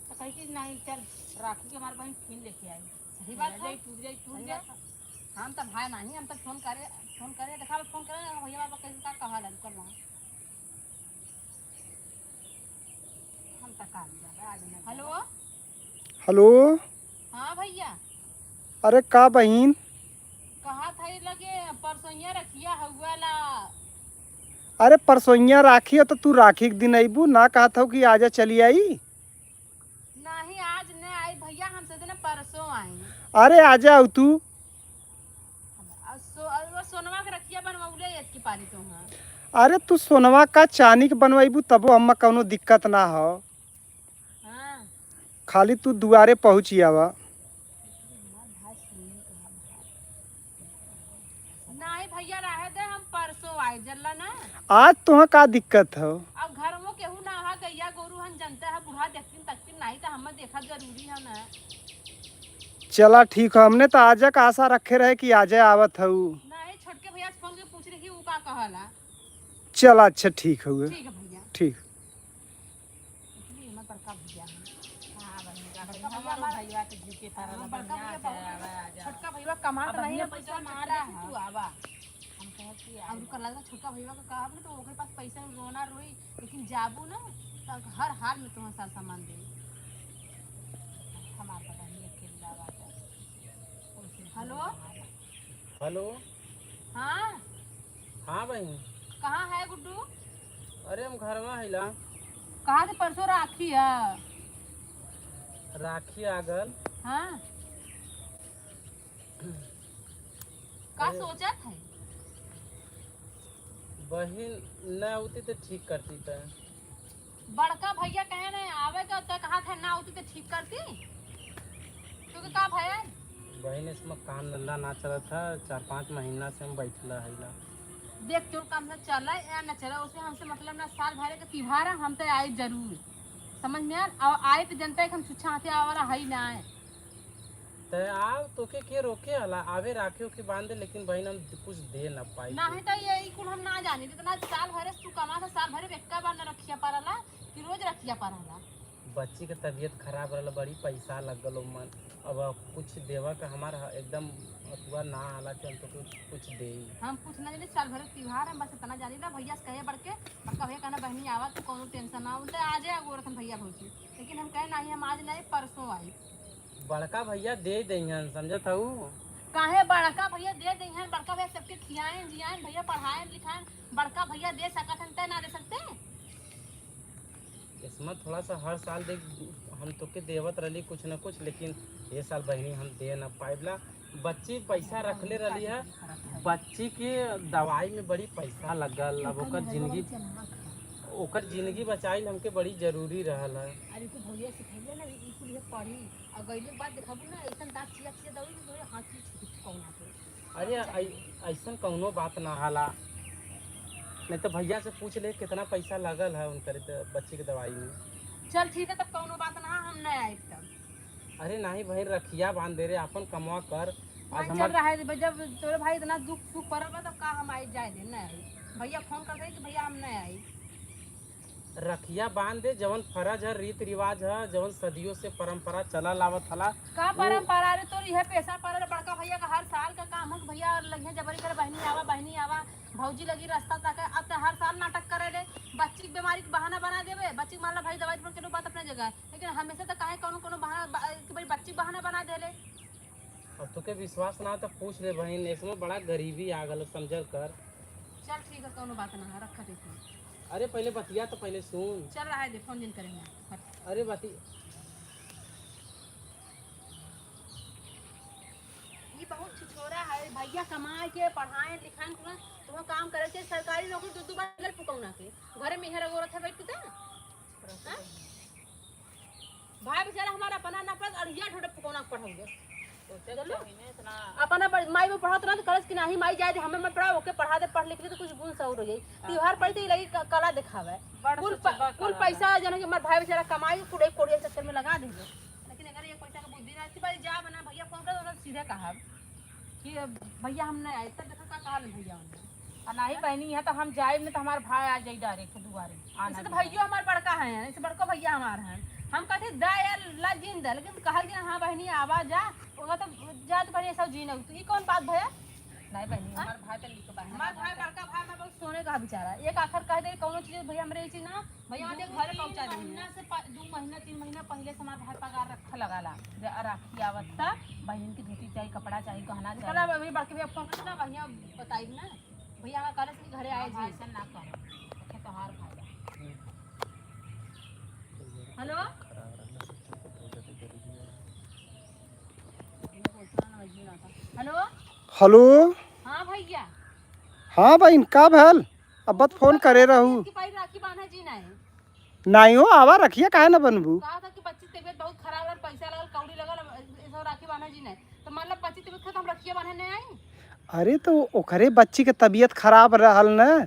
तो कहीं के, "नहीं, चल, राखी के हमार बहन फिन लेके आई।" सही बात है। जाई, टूट जाई, टूट सही जाई। बात है। हम तो भाई नहीं, हम तो फोन करे, फोन करे, देखा, फोन करे, भैया, बाबा, कैसे का कहा ला, कर ला। हम तो काल जाबे, आज ना हेलो। जाबे। हेलो। हाँ भैया। अरे का बहिन? कहा था ये लगे परसोइया रखिया हुआ ला। अरे परसोइया राखी है तो तू राखी के दिन अइबू, ना कहत हो कि आजा चली आई? नहीं, आज न आई भैया, हम सोचे ना परसों आई। अरे आ जाओ तू। और सो-, और वो सोनवा के रखिया बनवले एतकी पारी तो हाँ। अरे तू सोनवा का चानी के बनवाइबू तबो हम्मा कौनो दिक्कत ना हो। हाँ। खाली तू दुआरे पहुँची आवा। नहीं भैया, रहे दे, हम परसों आए, जल्ला ना। आज तुहाँ का दिक्कत हो? अब घर में केहू ना हा, गैया गोरू हम जनते हैं, बूढ़ा देखतीन तकतीन नहीं, तो हमें देखा जरूरी है ना। चला ठीक हो, हमने तो आजा का आशा रखे रहे कि आजे आवत हऊ। नहीं, छोटके भैया से फोन के पूछ रही, ऊ का कहला। चला अच्छा ठीक हउए। ठीक है भैया। ठीक। इतनी हमर बड़का भैया है। हाँ, बहिन, का बड़का करी? भैया हमार हमार भैया के जीते पारल हाँ, बड़का बढ़िया भैया से बहुत आवा, आजा। छोटका भैया कमात अब नहीं भैया है, पैसा पैसा मार छोटका दे है। तू आवा। हम कहत कि अब आई। रुका, लगा छोटका भैया का कहब ना तो ओकरे पास पैसा रोना रोई, लेकिन जाबू ना तो हर हाल में तुम्हारा सार सामान दे। हमार पता नहीं अकेला बात है। हेलो। हेलो। हाँ। हाँ बहिन। कहाँ है गुड्डू? अरे हम घरवा हिला। कहाँ से परसों राखी है? राखी आगल। हाँ। का अरे। सोचत है? बहिन न होती तो ठीक करती त। बड़का भैया कहे नहीं आवे का, त कहा था ना होती तो ठीक करती। तो का भया? बहिन, इसमें काम धंधा ना चलत है, चार पाँच महीना से हम बैठला है ना। देख, तोर काम से चला या ना चला, उससे हमसे मतलब ना। साल भरे के तिहार है, हम तो आए जरूर, समझ में आयल? और आए तो जनता है कि हम छुच्छा हाथे आवे वाला है ही ना है। तय आव, तोके के रोके हला? आवे राखे ओके बांधे, लेकिन बहिन हम कुछ दे ना पाई। नहीं तो ये ई कुल हम ना जानी, इतना साल भरे से तू कमा था, साल भरे में एक्का बार न रखिया पारला कि रोज रखिया पारला। बच्ची के तबीयत खराब रहल, बड़ी पैसा लगल ओमन। अब कुछ देवा का हमार ह-, एकदम अथुआ ना आला कि हम तो कुछ, कुछ देई। हम कुछ ना जानी, साल भरे के तिहार है, बस इतना जानी ना, भैया से कहे बढ़ के, और कहे कहना बहनी आवा, तू कौनो टेंशन ना हो, तो आ जाए गोरथन भैया भौजी। लेकिन हम कहे नहीं, हम आज नहीं, परसों आई। बड़का भैया दे देइहन, समझत हऊ? काहे बड़का भैया दे देइहन? बड़का भैया सबके खियाएन, जियाएन, भैया पढ़ाएन, लिखाएन, बड़का भैया दे सकत हन, तय ना दे सकते? इसमें थोड़ा सा हर साल देख, हम तोके देवत रहली कुछ न कुछ, लेकिन ये साल बहिनी हम दे न पाइबला। बच्ची पैसा रखले रहली है, बच्ची के दवाई में बड़ी पैसा लगल, अब ओकर जिंदगी, ओकर जिंदगी बचाइल हमके बड़ी जरूरी रहल है। अरे तू भैया सिखैले ना, ई कुल ये पढ़ी, और गइले के बाद देखबू ना, ऐसन दांत चिया चिया दौड़ी ना, तोरे हाथ की छूट कौन आके। अरे, ऐ-, ऐसन कौनो बात ना हाला, नहीं तो भैया से पूछ ले कितना पैसा लगल है उनकर द-, बच्ची के दवाई में। चल ठीक है, तब कौनो बात ना, हम नहीं आइब तब। अरे नहीं भाई, रखिया बांध दे रे, आपन कमवा कर। आज नहीं, हमार चल रहा है, जब तोरे भाई इतना दुख सुख पड़ल बा, तब का हम आई जाए दे, नहीं आई। भैया फोन कर दे कि भैया हम नहीं आई। रखिया बांध दे, जवन फरज है, रीत रिवाज है, जवन सदियों से परंपरा चलल आवत हला, का वो परंपरा रे? तोर इहे पेशा पड़ल, बड़का भैया का हर साल का काम है कि भैया लगिया जबरी करे, "बहिनी आवा, बहिनी आवा, भौजी लगी रास्ता तक है।" अब तो हर साल नाटक करे ले, बच्ची के बीमारी के बहाना बना देवे, बच्ची के मान ला भाई दवाई पर के बात अपने जगह है, लेकिन हमेशा तो काहे कौनो कौनो बहाना बा-, कि भाई बच्ची के बहाना बना दे ले। अब तोके विश्वास ना तो पूछ ले बहिन, इसमें बड़ा गरीबी आ गल, समझल कर। चल ठीक है, कौनो बात ना है, रख दे तू। अरे पहले बतिया तो पहले सुन। चल रहा है, दे फोन जिन करेंगे। हट। अरे बती- ये बहुत छिछोरा है भैया, कमाए के पढ़ाए लिखाए कुल तो काम करे के, सरकारी नौकरी दो दो बार फुकौना के घरे में हेरा गोरत है बैठ के। हाँ? भाई बेचारा हमारा अपना ना पढ़, अड़िया ठोटे फुकौना के पढ़ौले। सोचे चलो। चाहिए ना इतना। अपना बड़-, माई में पढ़ात रहा तो करस कि नाही माई जाए दे, हमें मत पढ़ा, ओके पढ़ा दे, पढ़ लिख ले तो कुछ गुण सऊर हो जाई। हाँ। त्योहार पड़ते ही लगी क-, कला दिखावे। बड़ कुल सोचे प-, बड़ कुल कला पैसा बा। जने कि हमार भाई बेचारा कमाई कुड़े कोड़िया चक्कर में लगा दे। लेकिन अगर ये पैसा का बुद्धि रहती भाई जा बना भैया फोन कर, तो सीधे कहा कि भैया हम नहीं आए, तब देखा का कहा ले भैया उनने। आ नाही बहनी है तो हम जाए में तो हमार भाई आ जाई डायरेक्ट दुआरे। आना ऐसे तो दुआरे। भैया हमार बड़का है, ऐसे बड़का भैया हमार है। हम कहते दा यार ला जीन दे, लेकिन कहल कि हाँ बहनी आवा जा, ओका तो जा तो बढ़िया सब जीन। तो ये कौन बात भैया? नहीं बहनी, हाँ? हमार भाई तो निक बा, हमार भाई बड़का भाई हमार बहुत सोने का बेचारा। एक आखर कह दे कौनो चीज भैया हमरे चीज ना, भैया आते दू घरे तीन पहुंचा देंगे। महीना से प-, दू महीना तीन महीना पहले से हमार भाई पगार रखा लगाला। जे राखी आवत ता, बहन की धोती चाही, कपड़ा चाही, गहना चाही। निकला अभी बड़के भैया फोन करना, भैया बताई ना। भैया हमारे कॉलेज के घरे आए हाँ, जी। ऐसा ना करो। अच्छा, तोहार भाई बा। हेलो? हेलो। हेलो। हाँ भैया। हाँ बहिन, का भल? अब बत फोन करे रहू। कि भाई राखी बांधे जी नहीं। नहीं हो, आवा रखिया काहे न बनबू? कहा था कि बच्ची तबीयत बहुत खराब रहल, पैसा लगल, कौड़ी लगल, अब ऐसे राखी बांधे जी नहीं। तो मतलब बच्ची तबीयत खराब, हम रखिया बांधे नहीं आई। अरे तो ओकरे बच्ची के तबीयत खराब रहल न,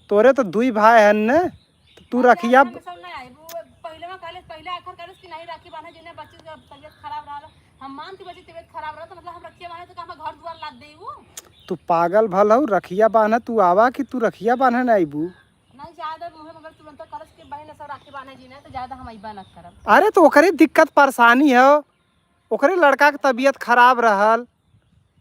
तोरे तो दुई भाई हन न, तो तू अरे रखिया यार, हम सब नहीं आई। वो पहले में कहले, पहले आखिर कहले कि नहीं राखी बांधे जी नहीं, बच्ची के तबीयत खराब रहल। हम मान के बच्ची तबीयत खराब रहल, तो मतलब हम रखिया बांधे तो का हम घर दुआर लाद दे वो? तू पागल भल हऊ, रखिया बांधे तू आवा कि तू रखिया बांधे न आईबू? नहीं ज्यादा मुँह में अगर तुरंत करस के बहन सब राखी बांधे जी नहीं, तो ज्यादा हम अइबा न करब। अरे तो ओकरे दिक्कत परेशानी हो, ओकरे लड़का के तबीयत खराब रहल,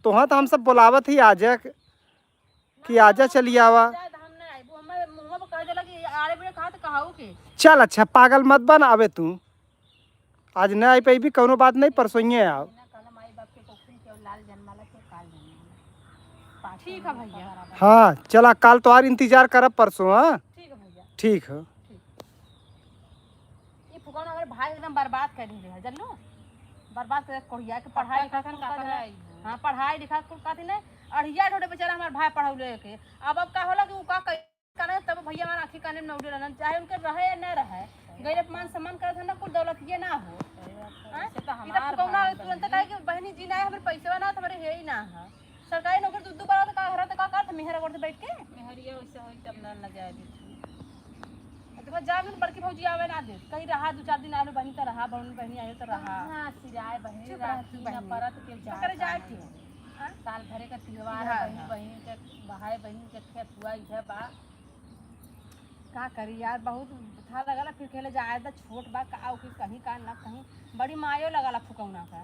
तोहाँ तो हम सब बोलावत ही आजे कि आजा चली आवा। ज्यादा हम ना आइबू, हमारे मुँह पर कह देला कि आड़े बेड़े कहा तो कहाऊ के। चल अच्छा, पागल मत बन, आवे तू। आज ना आई पैबी, कौनो बात नहीं, परसोइये आओ। ना कहला माई बाप के कोखिन के और लाल जनमाला के काल जनमाला। ठीक है भैया। हाँ, चला, काल तोहार इंतजार करब परसों, हाँ? ठीक है भैया। ठीक है। ठीक। ये फुकौना हमारे भाई एकदम बर्बाद कर दिले है, जानलू? बर्बाद कर कोढ़िया के पढ़ाई लिखाई कुल का करे। हाँ, पढ़ाई लिखाई कुल का दिन है। अढ़िया ढोड़े बेचारा हमार भाई पढ़ौले के। अब, अब का होला कि उ का करे, तब भैया हमार आँखी काने में नौडे रहलन, चाहे उनके रहे या न रहे। गैर अपमान सम्मान करत है ना, कुल दौलत ये ना हो। हाँ? ऐसे तो ई तो हमार फुकौना भाई तुरंत बहिनी। कहे कि बहिनी जी ना है, हमरे पैसवा ना, तो हमरे है ही ना है। सरकारी नौकरी दू दू बार तो का हरा तो का करत मेहर अगर से बैठ के? मेहरिया वैसे होई तब ना, ना जाए देती। देखो, जा भी बड़की भौजी आवे ना दे, कहीं रहा दो चार दिन, आलू बहिनी तो रहा, बहन बहिनी आयो तो रहा। हाँ, सिराय बहिनी चुप रह राखी तू ना बहिनी। परत के ओकरे जाए जाए के। के। हाँ? साल भरे का त्योहार है, हाँ, बहिनी हाँ। बहिनी के, भाई बहिनी के खेत हुआ इधर बा। का करी यार, बहुत था लगला, फिर कहले जाए द, छोट बा, का ओके कहीं का ना कहीं, बड़ी मायो लगला फुकौना का।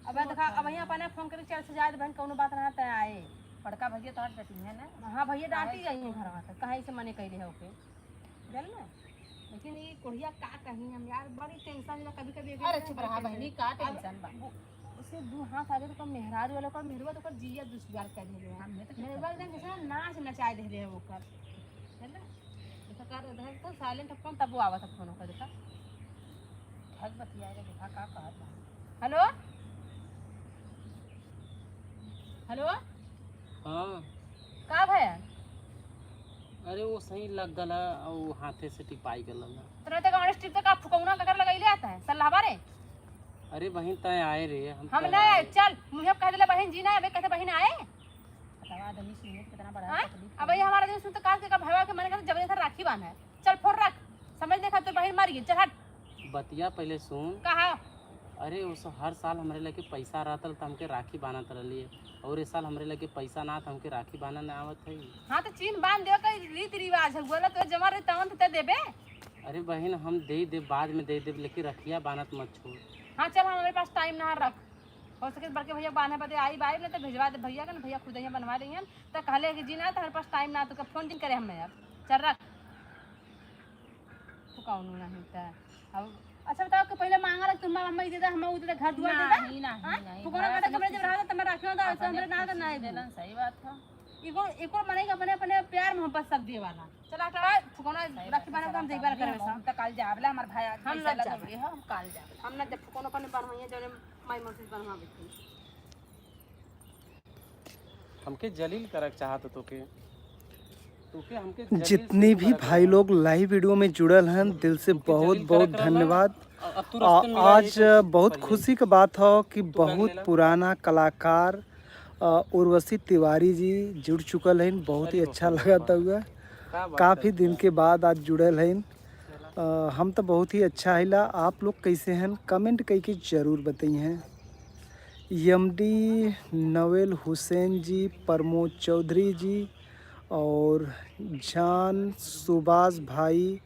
अब देखा, अब यहाँ अपने फोन करे, चल से जाए द बहन, कौनो बात ना, तय आए। बड़का भैया तो आज डटी है ना? हाँ भैया, डांटी जाइए घर में, तो कहे से मने कैले है ओके। चल ना। लेकिन ये कोढ़िया का कहीं हम यार, बड़ी टेंशन में कभी कभी। अरे चुप रहा बहनी, का टेंशन बा? उसे दू हाथ आगे तो मेहरारू वाला का मेहरुआ तो कर जिया दुश्वार कर देले है। हमने तो मेहरुआ एकदम जैसे नाच नचाए देले है वो कर। है ना? देखा कर उधर तो साइलेंट फोन तब वो आवत है फोन का देखा। ठग बतिया रे देखा का कहत बा। हेलो? हेलो? हाँ। का भया? अरे वो सही लग गला और हाथे से टिपाई गला। तोरा ते गाड़ी स्ट्रिप ते का फुकौना ककर लगैले आता है? सल्लाहबा रे? अरे बहिन तय आए रे, हम हम तय ना आए। चल, मुझे कह देले बहिन जी ना, अबे कहते बहिन आए? बतावा आदमी सुने कितना बड़ा हाँ? तकलीफ अब है। ये हमारा दिन सुनते काल के का भवा के मन करते जबरदस्त राखी बांधा है। चल फोन रख, समझ देखा तो बहिन मर गई, चल हट। बतिया पहले सुन। कहा? अरे वो सब हर साल हमरे लगे पैसा रहतल त हमके राखी बांधत रहली है, और इस साल हमरे लगे पैसा ना त हमके राखी बांधे ना आवत है। हाँ तो चीन बांध देवे का रीति रिवाज है, बोला तो जमा रही तवन तो ते देबे। अरे बहिन हम दे देब, बाद में दे देब, लेकिन रखिया बांधत मत छोड़। हाँ चल, हम हमारे पास टाइम ना रख, हो सके तो बड़के भैया बांधे बदे आई बाई, नहीं तो भेजवा दे भैया के ना, भैया खुद यहाँ बनवा लेंगे। तो कहले कि जी ना, तो हमारे पास टाइम ना, तो फोन जिन करे हमें अब। चल रख। तू कौनो नहीं था। अब अच्छा बताओ कि पहले मांगा रख, तुम हम ई दे दे, हम ऊ दे दे, घर दुआर दे दे। नहीं, नहीं, हाँ? नहीं, तू कौनो घर कहता से कमरे जब रहा था, तब मैं राखी होता, ऐसे हमरे ना तो नहीं। सही बात था। इको, इको मने के अपने, अपने प्यार मोहब्बत सब दिए वाला। चला हटा, तू कौनो राखी बांधे तो हम देखभाल करबे हम सब। तो कल जावला, हमार भाई आज हम पैसा ना लगा जाब। दिए हो, हम कल जावला। हम ना जब कौनो अपने बनवाइए, जौने माई मौसी बनवावे थे। हमके जलील करक चाहत तोके। तोके हमके जलील जितने शुरू भी करक भाई रहल। लोग लाइव वीडियो में जुड़ल हन, दिल से तोके बहुत जलील बहुत करक रहल। धन्यवाद। अ-, अब तू आ, रस्ते में मिला आज यही तो बहुत बढ़िया। खुशी के बात हो कि तू बैग बहुत लेला। पुराना कलाकार, अ, उर्वशी तिवारी जी जुड़ चुकल हैं। बहुत ही अरे अच्छा बाप रे लगत बाप। हुआ। का बात काफ़ी है? दिन के बाद आज जुड़ल हैं। चला। अ, हम तो बहुत ही अच्छा हिला। आप लोग कैसे हैं, कमेंट करके जरूर बताइए। एमडी नवेल हुसैन जी, प्रमोद चौधरी जी और जान सुभाष भाई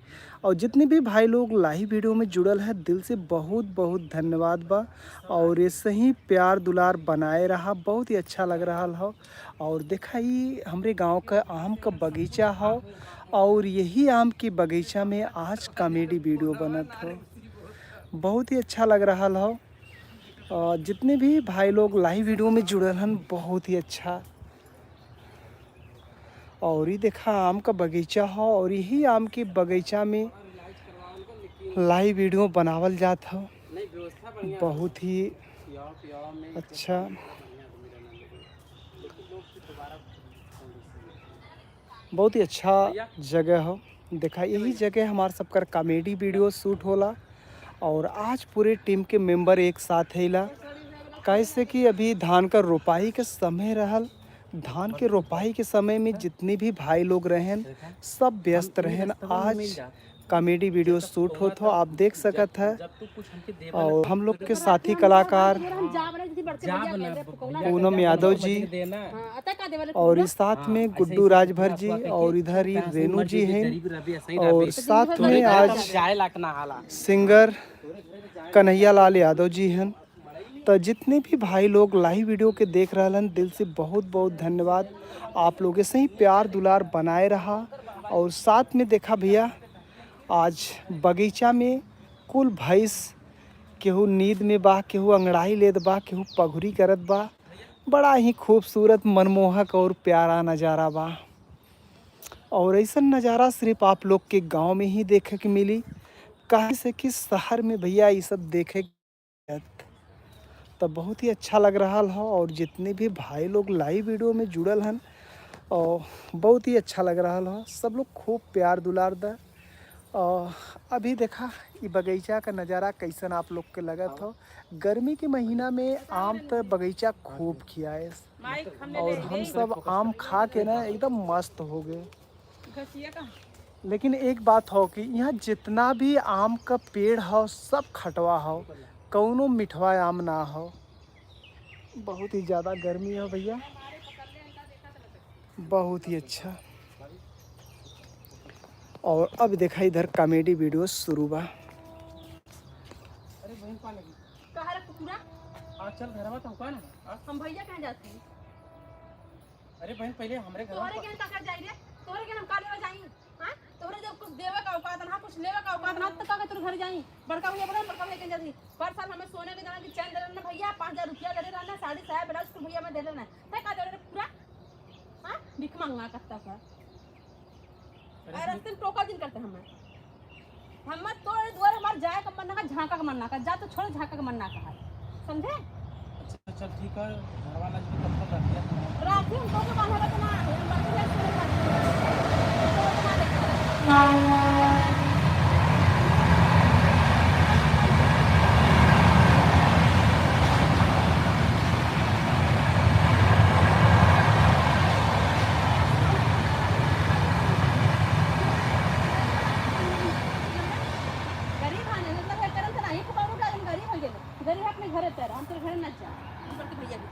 और जितने भी भाई लोग लाइव वीडियो में जुड़ल है, दिल से बहुत बहुत धन्यवाद बा। और ऐसे ही प्यार दुलार बनाए रहा, बहुत ही अच्छा लग रहा हो। और देखा, ई हमरे गांव का आम का बगीचा हो और यही आम के बगीचा में आज कॉमेडी वीडियो बनत हो। बहुत ही अच्छा लग रहा हो। अ, जितने भी भाई लोग लाइव वीडियो में जुड़ल हन, बहुत ही अच्छा। और ई देखा आम का बगीचा हो और यही आम के बगीचा में लाइव वीडियो बनावल जात हो। बहुत ही अच्छा। बहुत ही अच्छा जगह हो। देखा, यही जगह हमार सबकर comedy video shoot होला और आज पूरे team के member एक साथ हैला, कैसे कि अभी धान का रोपाई के समय रहल। धान के रोपाई के समय में जितने भी भाई लोग रहेन, सब व्यस्त रहेन। आज comedy video shoot होत हो, आप देख सकत है। और हम लोग के साथी कलाकार पूनम यादव जी और इस साथ में गुड्डू राजभर जी और इधर ही रेनू जी हैं और साथ में आज singer कन्हैया लाल यादव जी हैं। तो जितने भी भाई लोग live video के देख रहल हन, दिल से बहुत बहुत धन्यवाद। आप लोग ऐसे ही प्यार दुलार बनाए रहा। और साथ में देखा भैया, आज बगीचा में कुल भैंस, केहू नींद में बा, केहू अंगड़ाई लेत बा, केहू पघुरी करत बा। बड़ा ही खूबसूरत, मनमोहक और प्यारा नज़ारा बा। और ऐसन नज़ारा सिर्फ आप लोग के गांव में ही देखे के मिली, काहे से कि शहर में भैया ये सब देखे तो बहुत ही अच्छा लग रहल हो। और जितने भी भाई लोग live video में जुड़ल हन, और बहुत ही अच्छा लग रहल हो। सब लोग खूब प्यार दुलार द। और अभी देखा, ई बगीचा का नज़ारा कैसन आप लोग के लगत हो। गर्मी के महीना में आम त बगीचा खूब खियाए और हम सब आम खा के ना एकदम मस्त हो गए। लेकिन एक बात हो कि यहाँ जितना भी आम का पेड़ हो, सब खटवा हो, कौनो मिठवा आम ना हो। बहुत ही ज़्यादा गर्मी हो भैया, बहुत ही अच्छा। और अब देखा, इधर comedy video शुरू बा। अरे बहन, कहाँ लगी? कहाँ रे कुकुरा? आ, चल घरवा तो कहाँ ना? आ? हम भैया कहाँ जाती? अरे बहन, पहले हमरे घर तोहरे के का कर जाई रे? तोहरे के हम का लेवे जाई? हाँ? तोहरे जब कुछ देवे का औकात ना, कुछ लेवे का औकात ना, तो का तोर घर जाई? बड़का भैया बोला, बड़का भैया के जाती। पर साल हमें सोने के दाना की चैन दे रहना भैया, पाँच हजार रुपया दे रहना, साड़ी साया ब्लाउज कुल भैया में दे रहना। तै का दे रहे पूरा? हाँ? भिख मांगा करता का? अरे और रस्ते में टोका जिन करते हमें। हम मत तोड़ दुआर, हमार जाए का मन ना का, झांका का मन ना का, जा तो छोड़, झांका का मन ना का है, समझे? अच्छा, चल ठीक है, घर वाला जी को कब तक रख दिया? राखी हमको के बांधा बा तो ना, हम बाकी है, सुने बात। गरीब है ना, मतलब है करम से नहीं फुकाऊ का, हम गरीब हो गए। गरीब अपने घरे चल, हम तेरे घरे ना जा। हम बड़के भैया के।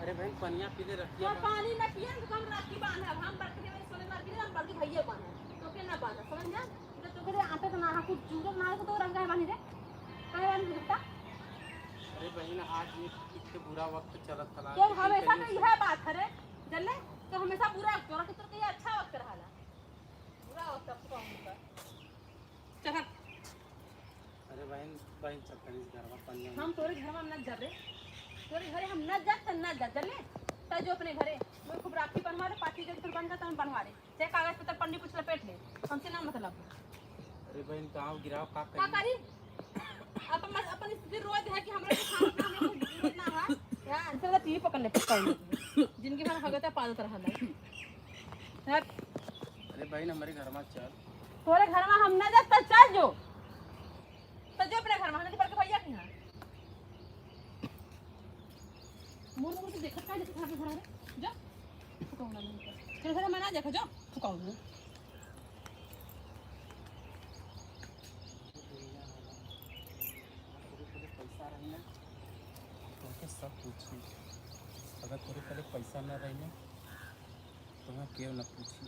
अरे बहन, पनिया पी ले रखिया तो बा। पानी ना पिए, तो हम राखी बांधब। हम बड़के भैया सोने मार के, हम बड़के भैया बांधब। तो के ना बांधब, समझ जा? तो तोके आटे तो ना, कुछ जूरत ना हो, तो रंगा है बानी रे। काहे बानी रे बेटा? अरे बहन, आज ये इतने बुरा वक्त चलत हला। तो हमेशा तो यह बात है रे, जल्ले? तो हमेशा बुरा वक्त, तोरा के, तोरा के ये अच्छा वक्त रहाला। बुरा वक्त अब तो कहूँगा। चल हट। अरे बहन, बहन चल तनी इस घरवा पनिया में। हम तोरे घरवा में न जाब रे। तोरे घरे हम न जाब त न जाब, जल्ले? त जो अपने घरे, मैं खूब राखी बनवा रे, पाती जब तू बन जा, त हम बनवा रे। चाहे कागज पत्तर पन्नी कुछ लपेट ले, हमसे ना मतलब। अरे बहन, गाँव गिराव का का करी? करी? अपन, अपन स्थिति रोज है कि हमरा के खाना, हमरा कुछ जरूरत ना है। यार, चल, टीवी पकड़ ले, पकड़ ले। जिंदगी भर हगता पादत रहल है। हट। अरे बहन, हमारे घर में चल। तोरे घर में हम ना जाब, त चल जो। त जो अपने घर में, हम नहीं बड़के भैया के यहाँ। मुड़ मुड़ के देखत का, देखत का, देखत का रे? जा। फुकाऊ ना मुंह पर। तेरे घर में ना देखा, जा। फुकाऊ ना। तोरे पैसा रही ना, तोके सब पूछी। अगर तोरे पहले पैसा ना रही ना, तो मैं केव ना पूछी।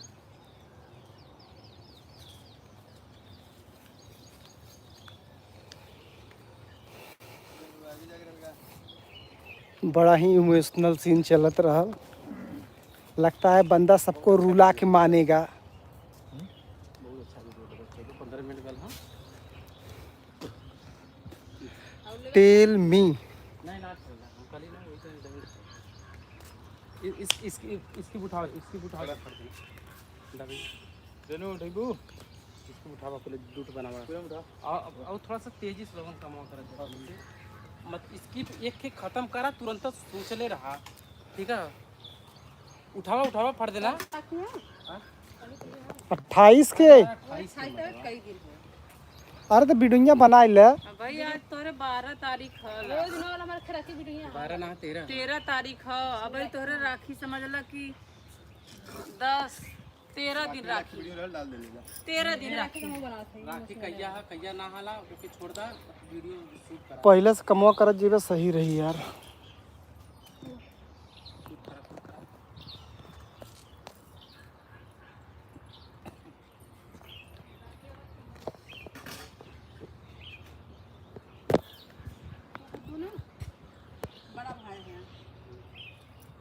बड़ा ही emotional scene चलत रहल। लगता है बंदा सबको रुला के मानेगा। बहुत अच्छा वीडियो बना, चौदह पंद्रह मिनट गल, हाँ। Tell me। नहीं, ना चल रहा, हम कल ही ना, वही तो दबे। इ-, इस, इसकी, इसकी उठाओ, इसकी उठाओ। दबे। रेनू, उठेबू? इसको उठावा, पहले दूध बनावा। पूरा उठा। आ, अब, अब थोड़ा सा तेजी से लोगन कमावा करा जाए। हाँ। मत skip एक के खत्म करा, तुरंत सोच ले रहा, ठीक है? उठावा, उठावा, फट देना। अट्ठाईस के। अरे तो बिडुइया बनाइ ले। अब भाई, आज तोरे बारह तारीख है। रोज नौ वाला हमारे खराकी बिडुइया है। बारह ना, तेरह। तेरह तारीख है। अब भाई, तोरे राखी समझ ला कि दस, तेरह दिन राखी। तेरह दिन राखी। राखी कहिया है, कहिया ना हाला, ओके छोड़ दा, वीडियो शूट करा। पहले से कमवा करत जेबे, सही रही यार। तू ना बड़ा भाई है,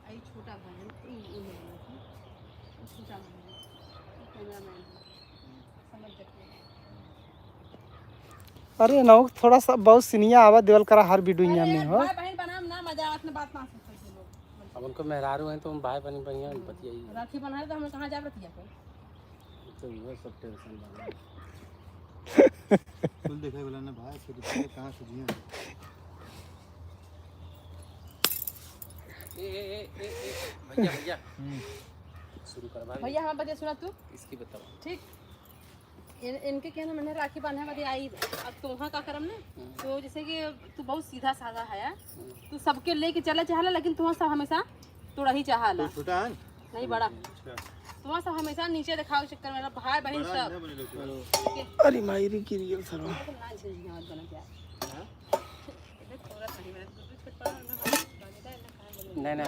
आई छोटा भाई है, तू वो ले लो, तू छोटा भाई है, तू कैमरामैन है, समझ जाते हैं। अरे ना, थोड़ा सा बहुत सीनिया आवा देवल करा हर वीडियो में हो। भाई बहन बनाम ना मजा आवत ना, बात ना सुनते लोग। अब उनको मेहरारू हैं तो हम भाई बहन बढ़िया बतियाई। राखी बना है तो हम कहाँ जाब रतिया को? तो वो सब टेंशन बा। कुल देखे वाला ना भाई, फिर कहाँ से जिया? ए, ए, ए, ए, ए, भैया, भैया। हम्म। शुरू कर भाई। भैया, हमार बतिया सुना तू। इसकी बताओ। ठीक। इन-, इनके क्या ना, मैंने राखी बांधे वाली आई। अब तोहा का करम ना, हम्म। तो जैसे कि तू बहुत सीधा साधा है, हम्म। तू सबके लेके चला चाहला, लेकिन तोहा सब हमेशा तोड़ा ही चाहला। कोई छोटा है? नहीं, बड़ा। अच्छा। तुम्हारा सब हमेशा नीचे दिखावे के चक्कर में, भाई बहन बड़ा सब। अंडा बने लोग। के? अरे माई रे, गिर गेल सरवा। ना झिझियावत बना क्या? हाँ? इधर थोड़ा सा ही मेरा दूध छोट पड़ा, ना बने का, ना कहाँ बने। नहीं, नहीं,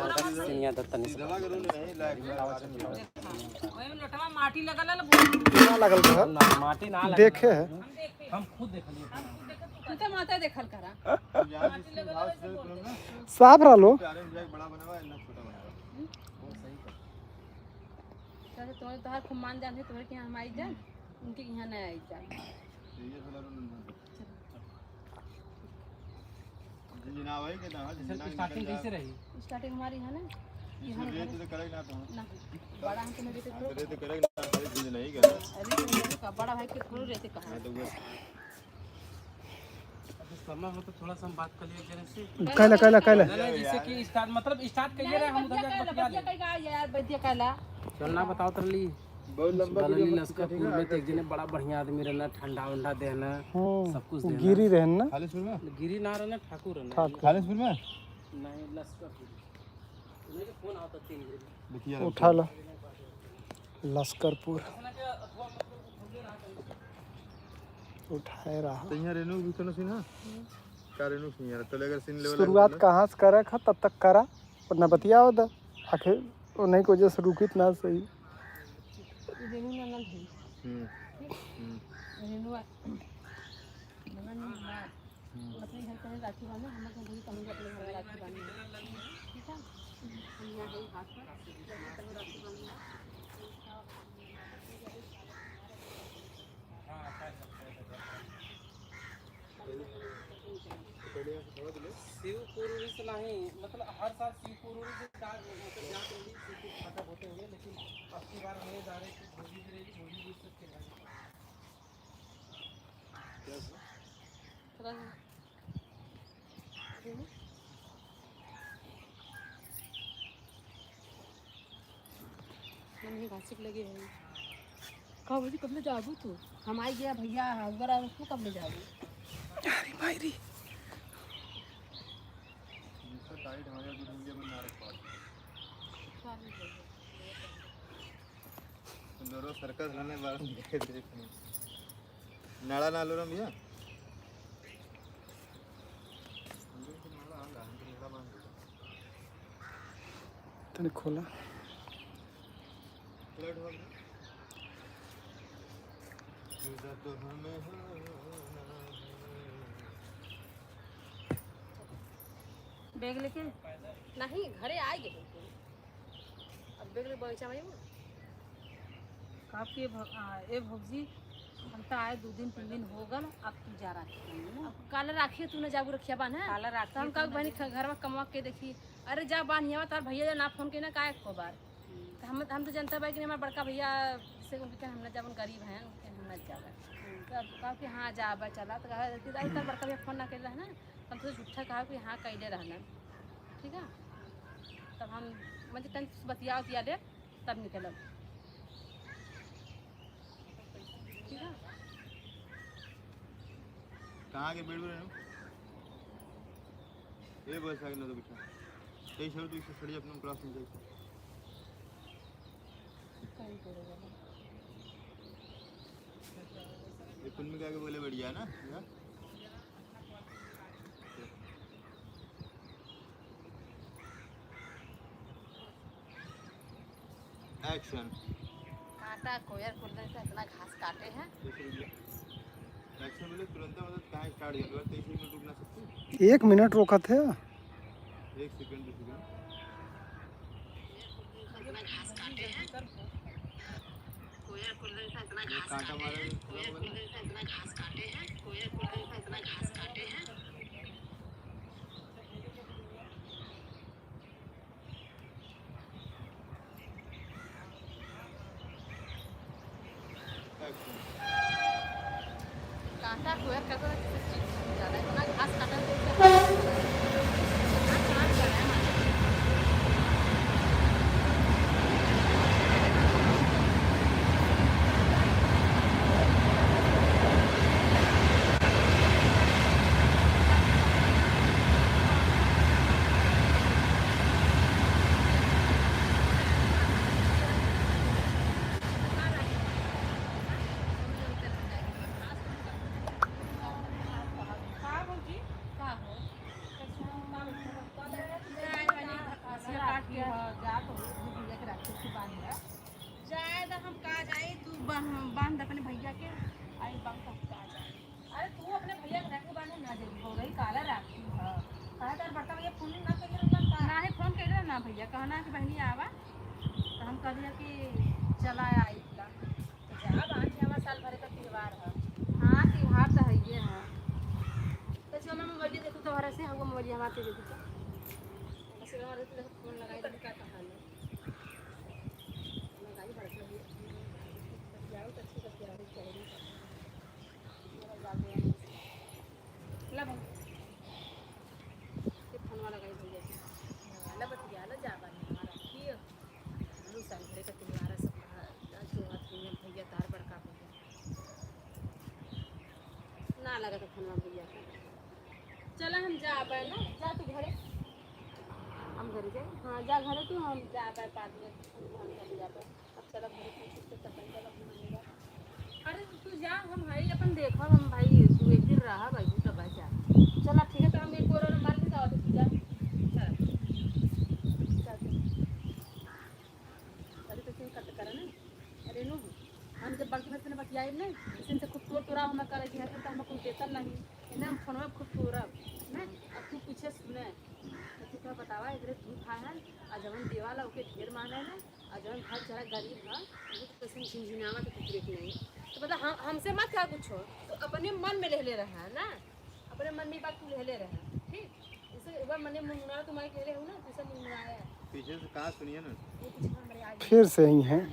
सीधा करो ना, नहीं, लाइट में आवाज नहीं। वही में लोटवा माटी लगल है, ना लगल रहा। ना, माटी ना लगल देखे रहा। है। हम देखे। हम खुद देखलिए। हम खुद देखे, तू तो माता देखल करा। माटी लगल है, वैसे बोल दे। साफ रह लो। बड़ा बनावा है, ना छोटा बनावा। हम्म? वो सही कर। चलो, तोहरे, तोहार खूब मान जान है, तोहरे के यहाँ हम आई जान, उनके यहाँ नहीं आई जान। ये वाला रूम में। जिन ना आवे के ना, जिन जैसे ना स्टार्टिंग निकल कैसे जाए। रही? स्टार्टिंग हमारी है ना, कि इसमें हम रेत तो करेगा ना तो। ना, बड़ा हम तुम्हें देते हाँ, तो रेत करेगा ना, अरे जिन नहीं करना। अरे, तो नहीं का, बड़ा भाई के थोड़े रहते कहाँ? हाँ, तो वो अब समय हो तो थोड़ा सा हम बात कर लिया जरा से। कहला, कहला, कहला। नहीं, नहीं, जैसे कि स्टार्ट, मतलब स्टार्ट कहिए रहे, हम उधर जाके बतिया लेंगे। यार, बतिया कहला। चल ना, बताओ तर ली। बहुत लंबा बलली वीडियो मत लश्करपुर खींचो, में तो एक जने बड़ा बढ़िया आदमी रहना, ठंडा उंडा देना, हम्म, सब कुछ देना। गिरी रहन ना? खालिसपुर में? गिरी ना रहना, ठाकुर रहना। ठाकुर। खालिसपुर में? नहीं, लश्करपुर। उन्हें के फोन आवता तीन बजे। देखिए, उठा लो। लश्करपुर। उठाए रहा। तो यहाँ रेनू भी कोनो सीन है? का रेनू सीन यार? तो अगर सीन लेवल शुरुआत कहाँ से करे खा, तब तक करा। और न बतियाओ द। आखिर उन्हीं को जैसे रुकित ना सही। रेनू ननद है। हम्म। हम्म। रेनू आ-, ननद नहीं है। हम्म। अपने घर पे राखी बांधे, हम लोग भी कहेंगे अपने घर में राखी बांधे। ठीक है? हम यहाँ गई हाथ पर, राखी बांधे। शिव पुरुष नहीं, मतलब हर साल शिव पुरुष से का, मतलब जात रही, शिव पुरुष खाता होते हुए, लेकिन अब की बार हमें जा रहे कि भोजी भी रही, भोजी भी से खेला। मम्मी घासिक लगे है। का भौजी, कब ले जाबू तू? हम आई गया भैया, अगर आओ तू कब ले जाबू? अरे भाई रे। जिसका टाइट हो गया, तो मुझे बना रखा है। दोनों सर्कस रहने बार देख रहे। नाड़ा ना लो ना भैया। तने खोला। बैग लेके नहीं, घरे आ गए। अब बैग ले बगीचा में वो। कहा कि ए भौ-, आ, ए भौजी, हम तो आए दो दिन, तीन दिन हो गल, अब तू जा राखी बांधे ना। अब काल राखी तू न जाबू रखिया बांधे? काल राखी तो हम तू कहा न बहनी जा। ख-, घर में कमवा के देखी, अरे जा बांध हियावा, तार भैया ना फोन के ना का एको बार। हम्म। तो हम, हम तो जनता बाई कि हमार बड़का भैया से उनके हम ना जाबन, गरीब हैं, उनके हम ना जाबन। हम्म। तो अब कहा कि हाँ जाबा चला, तो कहा कि तार बड़का भैया फोन ना कर रहा है ना, हम तो झूठा कहा कि हाँ कैले रहलन, ठीक है। तब हम मैं तन बतिया उतिया दे, तब निकलब। ठीक है? कहाँ के बेड में रहू? ए बस आगे ना तो बिठा। तेईस सौ तू इसे सड़ी अपने क्रॉस में जाइए। कहीं पे रहेगा। ये पुल में क्या के बोले बढ़िया है ना? या? एक्शन। कांटा कोयर कुल्ले से इतना घास काटे हैं। एक्शन बोले तुरंत, मतलब कहाँ स्टार्ट कर दो, तेईस मिनट रुक ना सकते? एक मिनट रोकत है। एक सेकंड, दो सेकंड। इतना घास काटे हैं। कोयर कुल्ले से इतना घास कांटा काटे मारे हैं। कोयर कुल्ले से इतना घास काटे हैं। कोयर कुल्ले से इतना घास काटे हैं। कांटा कोयर करता था, किसी चीज से ज्यादा इतना घास काटा था, उससे हाथ इतना काट गया है हमारे। जाए तो हम का जाई, तू बांध, बांध अपने भैया के, आई बांध, हम का जाई। अरे तू अपने भैया के राखी बांधे ना जाई, हो गई काला राखी ह। कहा तार बड़का भैया फोन ना कइले रहलन का? नाही, फोन कइले ना भैया, कहना कि बहनी आवा, तो हम कह दिया कि चला आई का। तो जा बांध, हमार साल भर का त्योहार ह। हाँ, त्योहार तो है ये है। तो चलो मैं मोबाइल देखो, तोहरा से हम मोबाइल हमारे देखो तो। बस हमारे तो फोन लगाई दे का कहानी। महंगाई बढ़ गई है। बतियाओ तो अच्छी बतियाओ, क्या है? ला भाई। ये फोनवा लगाई भैया जी। ला बतिया ला, जा बानी हमारा की। दू साल भरे का त्योहार है, सब कहा, आज जो बात हुई है, भैया तार बड़का भैया। ना लगा था फोनवा भैया का। चला हम जा पाए ना, जा तू घरे। हम घरे जाए? हाँ, जा घरे तू, हम जा पाए बाद में, हम घर जा पाए। अब चला घरे, तू चुप से तब चला घूमेगा। अरे तू जा, हम हई अपन देखब, हम भाई तू एक दिन रहा भाई, तू तब जा। चला ठीक है, तो हम एक और मार के जाओ, तू जा। चला। जा तू। अरे तो क्यों कट करे ना? अरे नु, हम जब बड़की बहन से बतियाई नहीं, इनसे खूब तोड़ तोड़ा हम करे कि हर तो हम कुछ देता नहीं। इन्हें हम फोन में खूब तोड़ब, ना? अब तू पीछे सुने, तो तू क्या बतावा, एकरे दू भाई हैं, आ जवन देवाला ओके ढेर मांगे ना, आ जवन घर जरा गरीब है, वो तो कैसे झिनझिनावा तो कुछ देख नहीं। तो मतलब हम, हमसे मत कहा कुछ हो, तो अपने मन में ले ले रहा है ना, अपने मन में बात तू ले ले रहा है, ठीक? इसे एक बार मने मुनमुना तुम्हारे कह रहे हो ना, तू सब मुनमुनाया है। पीछे से कहाँ सुनिए ना? ये पीछे हमारे आगे। फिर से ही हैं।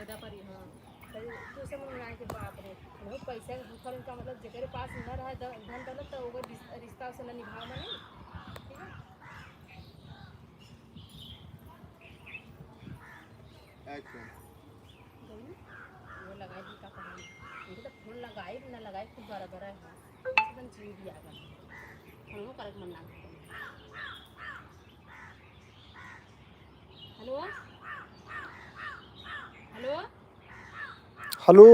एदा पर ही, हाँ। तो तू सब मुनमुनाया कि बाप रे, बहुत पैसा के भूखल इनका, मतलब जेकरे पास हुनर है, द-, धन दौलत, तो ओकर रिस-, रिश्ता से ना निभाव में नहीं, ठीक है? एक्शन। गई? वो लगाई दी का कहानी। इनके तो फोन लगाई ना लगाई, खूब बड़ा बड़ा है। एकदम जीव भी आ गया। फोनो करे के मन ना करता। हेलो? हेलो? हेलो।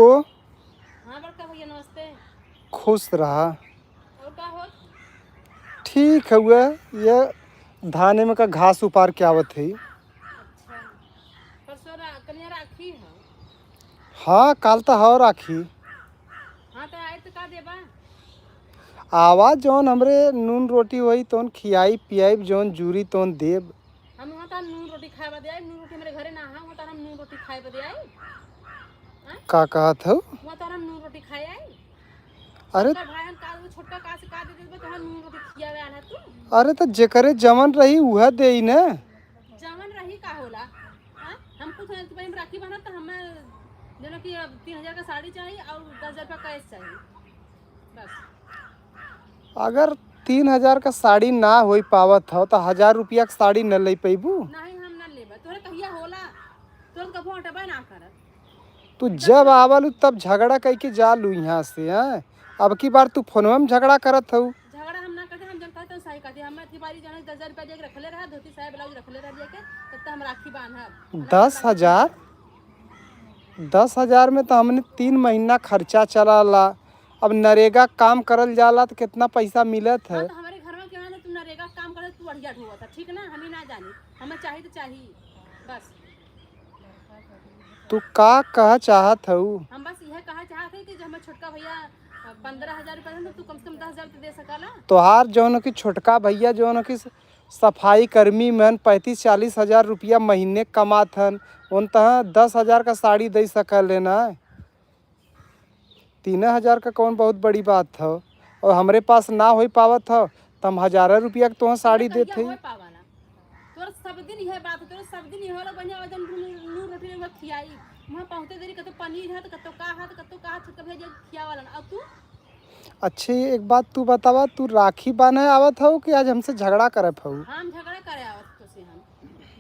हाँ बड़का भैया, नमस्ते। खुश रहा। और का होत? ठीक हउए, ये धाने में का घास उपार के आवत है। अच्छा, परसों रा-, कनिया राखी है। हाँ, काल तो हौ राखी। हाँ, तो आए तो का देबा? आवा, जौन हमरे नून रोटी होई, तौन खियाई पियाई, जौन जूरी तौन देब। हम वहाँ तार नून रोटी खाए बदे आई, नून रोटी हमरे घरे ना है, वहाँ तार हम नून रोटी खाए बदे आई। हाँ? का कहत हौ? वहाँ तार हम नून रोटी खाए आई। अरे छोटका भाई हम का, वो छोटका का से का दे देबे, तो हम नून रोटी खियावे आला तू। अरे तो जेकरे जवन रही उहे देई ना। जवन रही का होला? हाँ? हम कुछ नहीं, तू भाई हम राखी बांधब तो हमें जनो कि अब तीन हजार का साड़ी चाहिए और दस हजार रुपया कैश चाहिए, बस। अगर तीन हजार का साड़ी ना होई पावत हो तो हजार रुपया का साड़ी न ले पैबू? नहीं, हम पटबे ना करत। तू जब आवलू तब झगड़ा कइके जालू यहाँ से, हैं? अब की बार तू फोनवे में झगड़ा करत हऊ। झगड़ा हम ना करते, हम जन कहते हैं सही कहते हैं। हम अबकी बारी जन दस हजार रुपया दे के रखले रहा, धोती साया ब्लाउज रखले रहा लेके, तब तो हम राखी बांधब। दस हजार? दस हजार में तो हमने तीन महीना खर्चा चलाला। अब नरेगा काम करल जाला तो कितना पैसा मिलत है? हाँ, तो हमारे घर में क्या है ना, तू नरेगा काम करे, तू अढ़िया ढोवत है, ठीक ना? हम ही ना जानी, हमें चाहिए तो चाहिए, बस। तू का कह चाहत हऊ? हम बस यह कहा चाहत है कि जो हमारे छोटका भैया पंद्रह हजार रुपया देन, तो तू कम से कम दस हजार तो दे सकाला। तोहार जौन कि छोटका भैया जौन कि सफाई कर्मी में पैंतीस चालीस हजार रुपया महीने कमात हन, उन तहाँ दस हजार का साड़ी दे सकल है ना। तीन हजार का कौन बहुत बड़ी बात हो, और हमरे पास ना होई पावत हो, तो हम हजारों रुपया के तोह साड़ी देत हई। तोर सब दिन यह बात, तोर सब दिन यह वाला बढ़िया एकदम नू-, नून रोटी में खियाई। वहाँ पहुँचते देरी कतो पनीर है, तो कतो का है, तो कतो का है, छोटका भैया खिया वाला ना। और तू? अच्छी एक बात तू बतावा, तू राखी बांधे आवत हो कि आज हमसे झगड़ा करे हो? हम झगड़ा करे आवत तो से हम।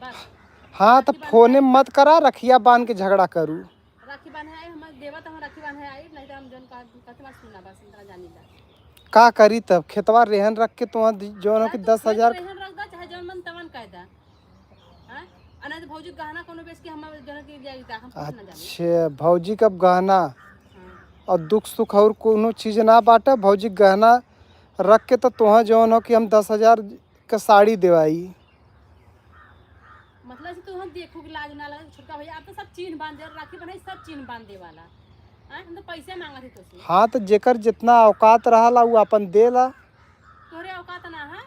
बस। हाँ, तो राखी बांधे फोने आए। मत करा, रखिया बांध के झगड़ा करू। राखी बांधे आई, हम देवा तो हम राखी बांधे आई, नहीं तो हम जौन कहा, कहते मत सुना, बस इतना जानी ला। का करी तब? खेतवा रेहन रख के तुहाँ दि-, जौन हो कि चाहे तू दस हजार खेत रेहन रख दा, चाहे जौन मन तवन कह दा। हाँ? आ नहीं तो भौजी के गहना कोनो बेच के हम जौन के ले आई दा, हम कुछ ना जानी। अच्छा, भौजी का गहना हाँ। और दुख सुख और कोनो चीज ना बाटे, भौजी के गहना रख के तो तुहाँ जौन हो कि हम दस हजार के साड़ी देवाई। मतलब से तू हम देखू कि लाज ना लगे, छोटका भैया, आप तो सब चीन्ह बांध दे, राखी बनाई, सब चीन्ह बांध दे वाला। हाँ, हम तो पैसे मांगत ही तो से। हाँ, तो जेकर जितना औकात रहला, उ अपन देला। तोहरे औकात ना है।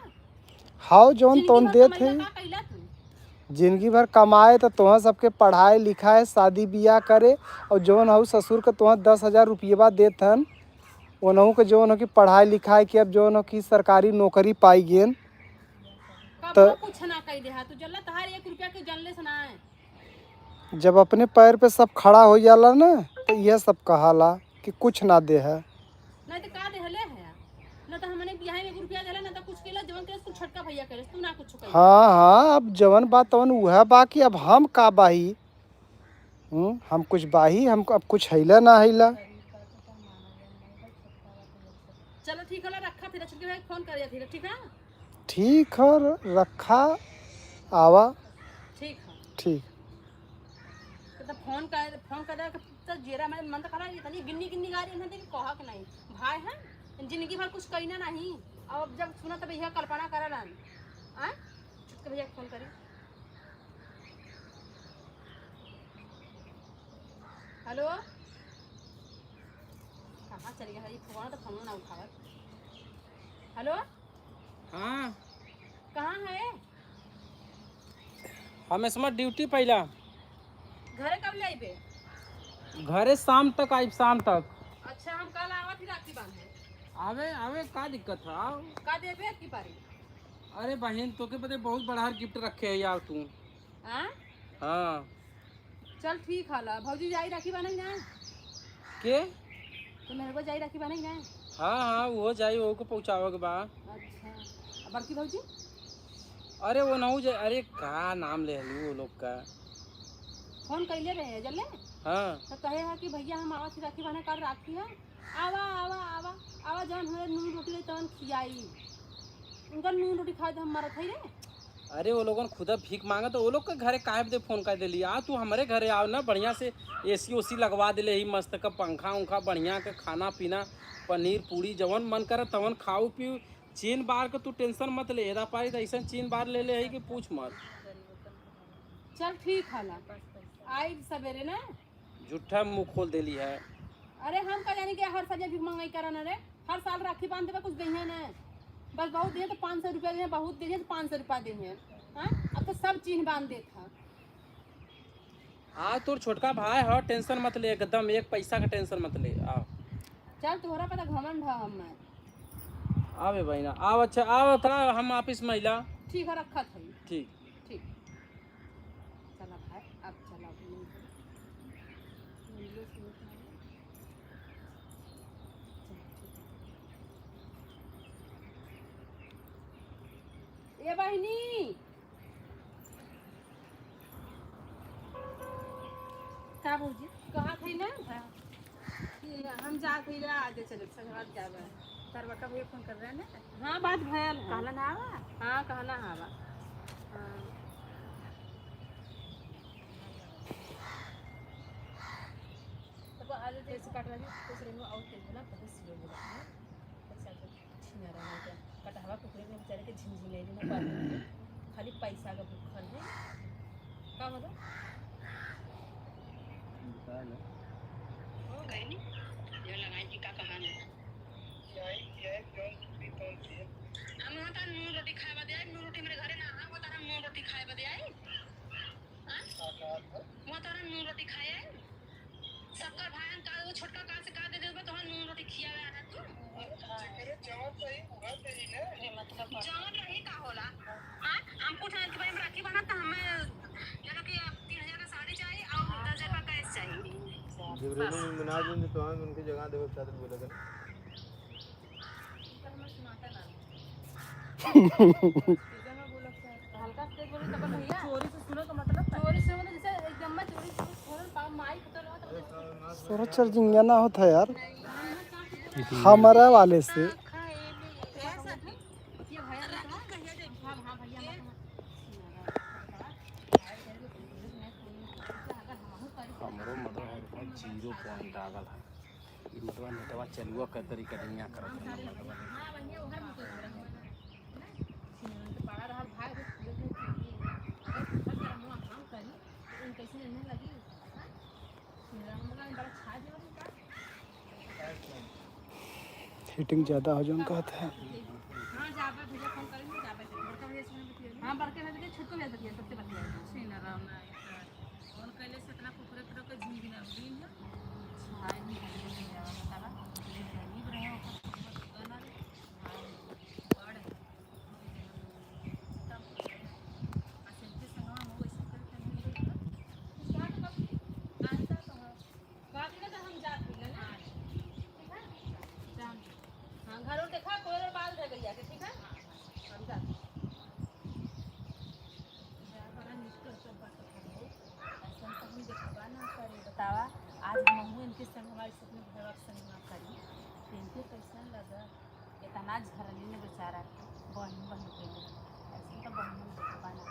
हाउ, जौन जिंदगी तौन भर देत कमैला है। का कैला तू? जिंदगी भर कमाए तो तोह सबके पढ़ाए लिखाए, शादी बियाह करे, और जौन हऊ ससुर के तोह दस हजार रुपयवा देत हन, उनहू के जौन हो कि पढ़ाई लिखाई के, अब जौन हो कि सरकारी नौकरी पाई गेन। कबो त कुछ ना कह दे हा, तू जल्ला तहार एक रुपया के जानले से ना है। जब अपने पैर पे सब खड़ा हो जाला ना, तो यह सब कहाला कि कुछ ना दे है। नहीं तो का देहले है? ना तो हमने बियाह में एक रुपया देला, ना तो कुछ केला, जवन केला कुल छोटका भैया केला, तू ना कुछ कइला। हाँ, हाँ, अब जवन बात तवन उहे बा कि अब हम का बाही? हम्म, हम कुछ बाही, हम अब कुछ हैला ना हैला। चलो ठीक होला, रखा फिर, छोटके भाई फोन कर जाती है, ठीक है? ठीक है, रखा, आवा। ठीक है। ठीक। तो, तो फोन कर, फोन कर दे, तो जेरा में मन तो खराब, इतनी गिन्नी गिन्नी गारी है ना, देखी कहा के नहीं। भाई है, जिंदगी भर कुछ कहना नहीं, अब जब सुना तब यह कल्पना करलन। हाँ, छोटके भैया फोन करी। हेलो, कहाँ चली गई? ये फोन तो फोन ना उठावत। हेलो, हाँ। कहाँ है? हम इसमें ड्यूटी पहिला। घरे कब ले आइबे? घरे शाम तक आइब, शाम तक। अच्छा, हम कल आवत ही राखी बांधे। आवे, आवे, का दिक्कत है? आओ। का देबे की पारी? अरे बहिन, तोके बदे बहुत बड़ा गिफ्ट रखे है यार तू। हाँ? हाँ। चल ठीक है ला, भौजी जाई राखी बांधे ना? के? तो मेरे को जाई राखी बांधे ना? हाँ, हाँ, वो जाई, वो को पहुँचावे के बा। अच्छा, अब बड़की भौजी? अरे वो नहू जाई, अरे का नाम ले हलू वो लोग का? फोन कैले रहे, जल्ले? हाँ। तो कहे है कि भैया हम आवत ही राखी बांधे, कल राखी है, आवा, आवा, आवा, आवा, जौन हमारे नून रोटी रही तवन खियाई। उनका नून रोटी खाए तो हम मरत है रे। अरे वो लोगन खुदा भीख मांगत, तो वो लोग के घरे काहे बदे फोन कर देली? आ तू हमरे घरे आओ ना, बढ़िया से एसी ओसी लगवा देले ही, मस्त का पंखा उंखा बढ़िया के, खाना पीना, पनीर पूरी जवन मन करे तवन खाऊ पीऊ। चीन बार के तू टेंशन मत ले, एदा पारी तो ऐसा चीन बार ले ले है कि पूछ मत। चल ठीक है ला, आई सवेरे ना। झूठा मुंह खोल देली है। अरे हम का जानी कि हर साल भीख मंगाई करन रे, हर साल राखी बांध देबे कुछ देहे ना, बस बहुत देहे तो पाँच सौ रुपया देहे, बहुत देहे तो पाँच सौ रुपया देहे। हाँ, अब तो सब चीन्ह बांध देत है। आ तोर छोटका भाई ह, टेंशन मत ले, एकदम एक पैसा का टेंशन मत ले। आ चल, तोहरा पता घमंड है हम। आवे बहिना, आव, अच्छा, आव, थोड़ा हम ऑफिस में अइला। ठीक है, रखत है। ठीक। ठीक। चला भाई, अब चला, अब नहीं करो। वीडियो शुरू कर। चल, ठीक है। ए बहिनी, भौजी, कहा थी ना? हाँ। कि हम जात ही ला, आज चले, संगवार जाबे। तार बड़का भैया फोन कर रहे हैं ना? हाँ, बात भयल है। कहला ना आवा? हाँ, कहना है आवा। हाँ। तब आलू तेल से काट लगी, कुछ रेंगो और तेल बोला, बहुत सी लोग बोला। पैसा तो छिना रहा है क्या? कटहवा कुकुरे में बेचारे के झिनझिनैली ना पावे। खाली पैसा का भूखल है। का बोलो? बता ना। हो गई नी? ये लगाई जी का कहा है? हम वहाँ तो नून रोटी खाए बदे आई, नून रोटी मेरे घरे ना है, वो तारा नून रोटी खाए बदे आई। हाँ? वो तारा नून रोटी खाए आई। शक्कर भाई का वो छोटका का से का दे देबे, तोहर नून रोटी खियावे आ रहा तू। जेकरे जवन रही, उहे देही ना। जवन रही का होला? हाँ? हम पूछ रहे कि भाई, हम राखी बांधब, तो हमें, जानो कि तीन हजार का साड़ी चाहिए और दस हजार का कैश चाहिए। जब रेनू बस। मिनमिना दिन तो हम उनके जगह देवे खातिर बोले थे। चोरी से सुनो तो मतलब चोरी से मतलब जैसे एकदम में चोरी से सुनो, पा-, माइक तो रहा तो। सारा चार्जिंग ना होता है यार, हमारा वाले से। हमरो मतलब जीरो पॉइंट आ गल है। ई मतवा नेटवा चलुआ कर तरी कनिया करत है मतवा। हीटिंग ज्यादा हो जाऊँ कहत है। हाँ, बड़के भैया, छोटको भैया, सबसे बढ़िया है। फोन कैले से इतना कुकुरे कुकुरे के झिनझिना दिन है। हाँ, घर और देखा, कोई और बाल रह गई आके, ठीक है? हम जाते हैं। जा, बड़ा निकल सब बात कर लो। ऐसा तो हम देखबा ना करे, बतावा। आज हमहू इनके संग, हमारे साथ में भैया के संग ना करी, तो इनके कैसन लगा? इतना झरली ने बेचारा के बहिन बहिन के लिए। ऐसे तो बहिन देखबा ना।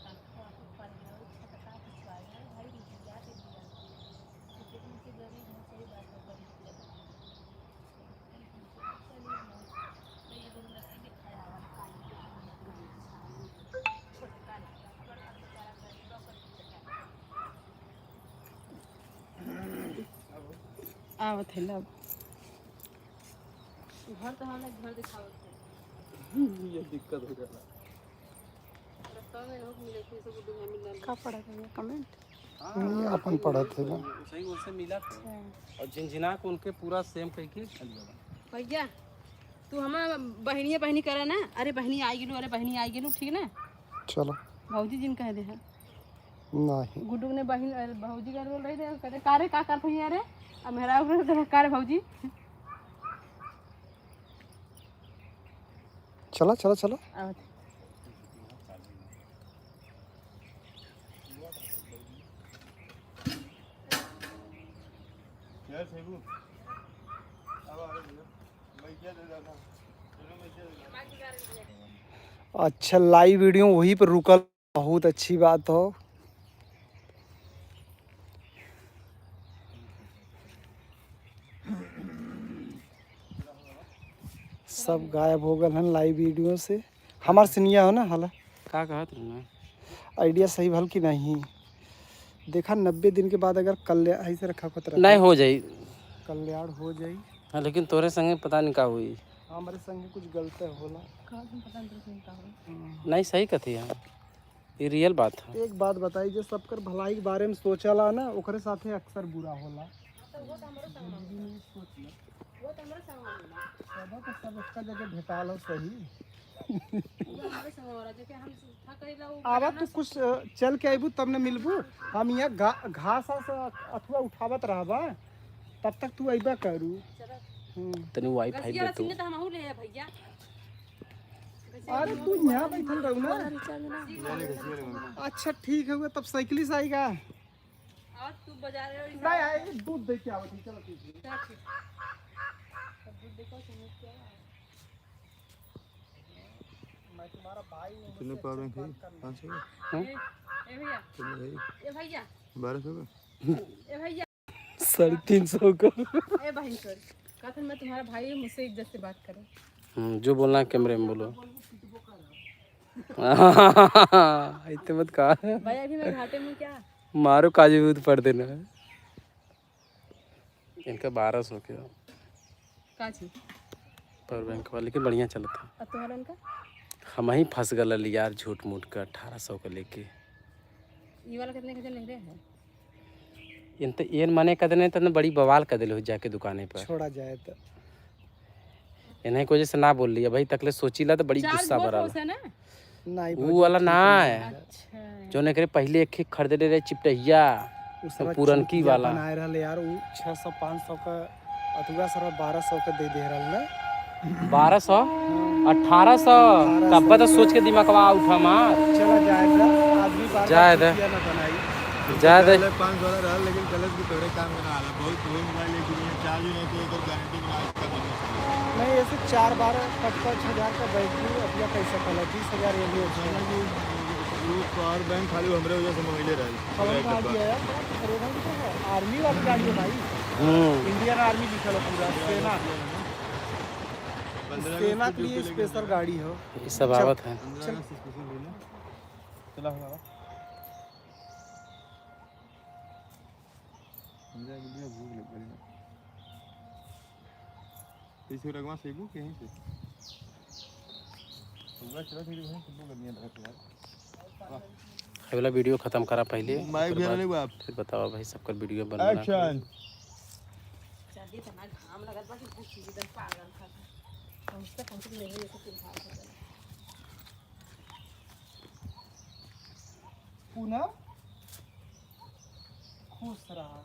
तब तो आप ऊपर गए, छटका पिछवाए, भाई रुक जा, दे दिया। तो कितनी सी गरीब है, सही बात है, गरीब के लिए। चलिए ना, तो ये दोनों लड़के दिखाया हुआ है, काली के लिए। छोटका लड़का, बड़ा बेचारा गरीब, ओकर आवत है लब। घर तो हमारे घर दिखावत है। ये दिक्कत हो जाला। रास्ता में लोग मिले थे, सब गुड्डू भाई मिलल। का पढ़त है ये कमेंट? हाँ, नहीं, अपन पढ़त है ना। सही, उनसे मिला था। अच्छा। और झिनझिना को उनके पूरा सेम कह के चल गया। भैया, तू हमार बहिनिया बहिनी करा ना। अरे बहिनी आई गेलू, अरे बहिनी आई गेलू, ठीक ना? चलो। भौजी जिन कह दे है। नहीं। गुड्डू ने बहिन, अरे भौजी का रोल रही दे, कहते, "का रे, का करत हई रे?" अब मेहरारू का रे भौजी। चला, चला, चला। आवत। अच्छा, लाइव वीडियो वहीं पर रुकल। बहुत अच्छी बात हो। सब गायब हो गल हन लाइव वीडियो से। हमार सिनिया हो ना, हाला। का कहत रहे ना? आइडिया सही भल कि नहीं? देखा, नब्बे दिन के बाद अगर कल्याण ऐसे रखा होत रहे, नहीं हो जाई। कल्याण हो जाई। हाँ, लेकिन तोरे संगे पता नहीं का हुई। हमारे संगे कुछ गलत होला। का तुम पता नहीं का हुई? हम्म। नहीं, सही कथी है। ई रियल बात है। एक बात बताई, जे सबकर भलाई के बारे में सोचला ना, ओकरे साथे अक्सर बुरा होला। हाँ, तो वो तो हमरो संग में जिंदगी में सोच ले। वो तो हमरो संग में होला। सब तो सब एक जगह भेटाल हो सही। वो हमरो संग में होला, जेके हम था करीला वो आवा, तू कुछ, अ, चल के अइबू तब न मिलबू। हम यहाँ घा-, घास आस अथुआ उठावत रहबा, तब तक तू अइबा करू। चलो। हम्म। तनी वाईफाई रसिया दे तू। रसिया तो हमहू ले है भैया। अरे, तू यहाँ बैठल रहू ना। अच्छा, ठीक है, तब साइकिल से आएगा। और तू बाजार है और नहीं, आई, दूध दे के आवत है, चलो, ठीक है। चलो, ठीक। अब दूध देखो, समझ क्या है? मैं तुम्हारा भाई हूँ, कितने मुझसे पावर अच्छे बैंक है? से बात करना। पाँच सौ का? हैं? ए, ए भैया। कितने भाई? ए भैया। बारह सौ का? ए भैया। साढ़े तीन सौ का। ए भाई, सॉरी। कहत हन, मैं तुम्हारा भाई हूँ, मुझसे इज्जत से बात करो। हम्म, जो बोलना है कैमरे में बोलो। इतने मत कहा। भाई, अभी मैं घाटे में क्या? मारो काजू दूध पड़ देना है। इनका बारह सौ के। का चीज? पावर बैंक वाला, लेकिन बढ़िया चलत है। अब तोहरा इनका? हम ही फंस गल यार, झूठ मूठ का अठारह सौ का लेके। ई वाला कितने के चल रहे हैं? इन तो एन मने कर देने, तने बड़ी बवाल कर देले हो जाके दुकाने पर। छोड़ा जाए तो। इन्हें की वजह से ना बोल लिया भाई, तकले सोचीला तो बड़ी चार गुस्सा भर भरल। है ना? नहीं ऊ भौजी, वाला ठीक ना नहीं है। है। अच्छा। जौन एकरे पहिले एक खरीदले रहे चिपटहिया, उ साला पुरनकी चूतिया वाला। बनाए रहले यार, उ छह सौ पाँच सौ का अथुआ साला बारह सौ का दे दे रहल ना। बारह सौ? अठारह सौ? अठारह सौ। तब तो सोच के दिमागवा उठा मार। चला जाए दा, आदमी बार बार जाए दा। चूतिया ना बनाई। जाए दे। पहले पाँच सौ वाला रहल, लेकिन कलर की तोरे काम के ना आला। बहुत वही मोबाइल एक दुनिया चार्ज नहीं तो एकर गारंटी बना इसका दोनों साल। नहीं, ऐसे चार बारह, पाँच पाँच हजार का बैटरी, अब या कैसा कलर, बीस हजार ये भी अच्छा है। वो पावर बैंक खाली हमरे वजह से मंगले रहल। कौन सा आ गया यार? अरे भाई, तो है, आर्मी वाली गाड़ी है भाई। हम्म। इंडियन आर्मी लिखल है पूरा, सेना। पंद्रह सेना अगस्त के लिए ड्यूटी लगे स्पेशल गाड़ी हो। ये सब चल। आवत है। पंद्रह अगस्त स्पेशल ड्यूटी। चला हमारा। हम जाके भैया भूख लग गई है। तो इसे रगवा से भूख यहीं से। तो बस चलो ठीक है, तो भूख लग गई है यार। वाह। ये वाला वीडियो खत्म करा पहले, माइक ओकर भी बाद ले बाप। फिर बतावा भाई, सबकर वीडियो बन बना के। एक्शन। चलिए, इतना घाम लगत बा कि कुछ चीज एकदम पागल था। कम से कम नहीं, ऐसे कुछ घाम था। पूनम, खुश रहा।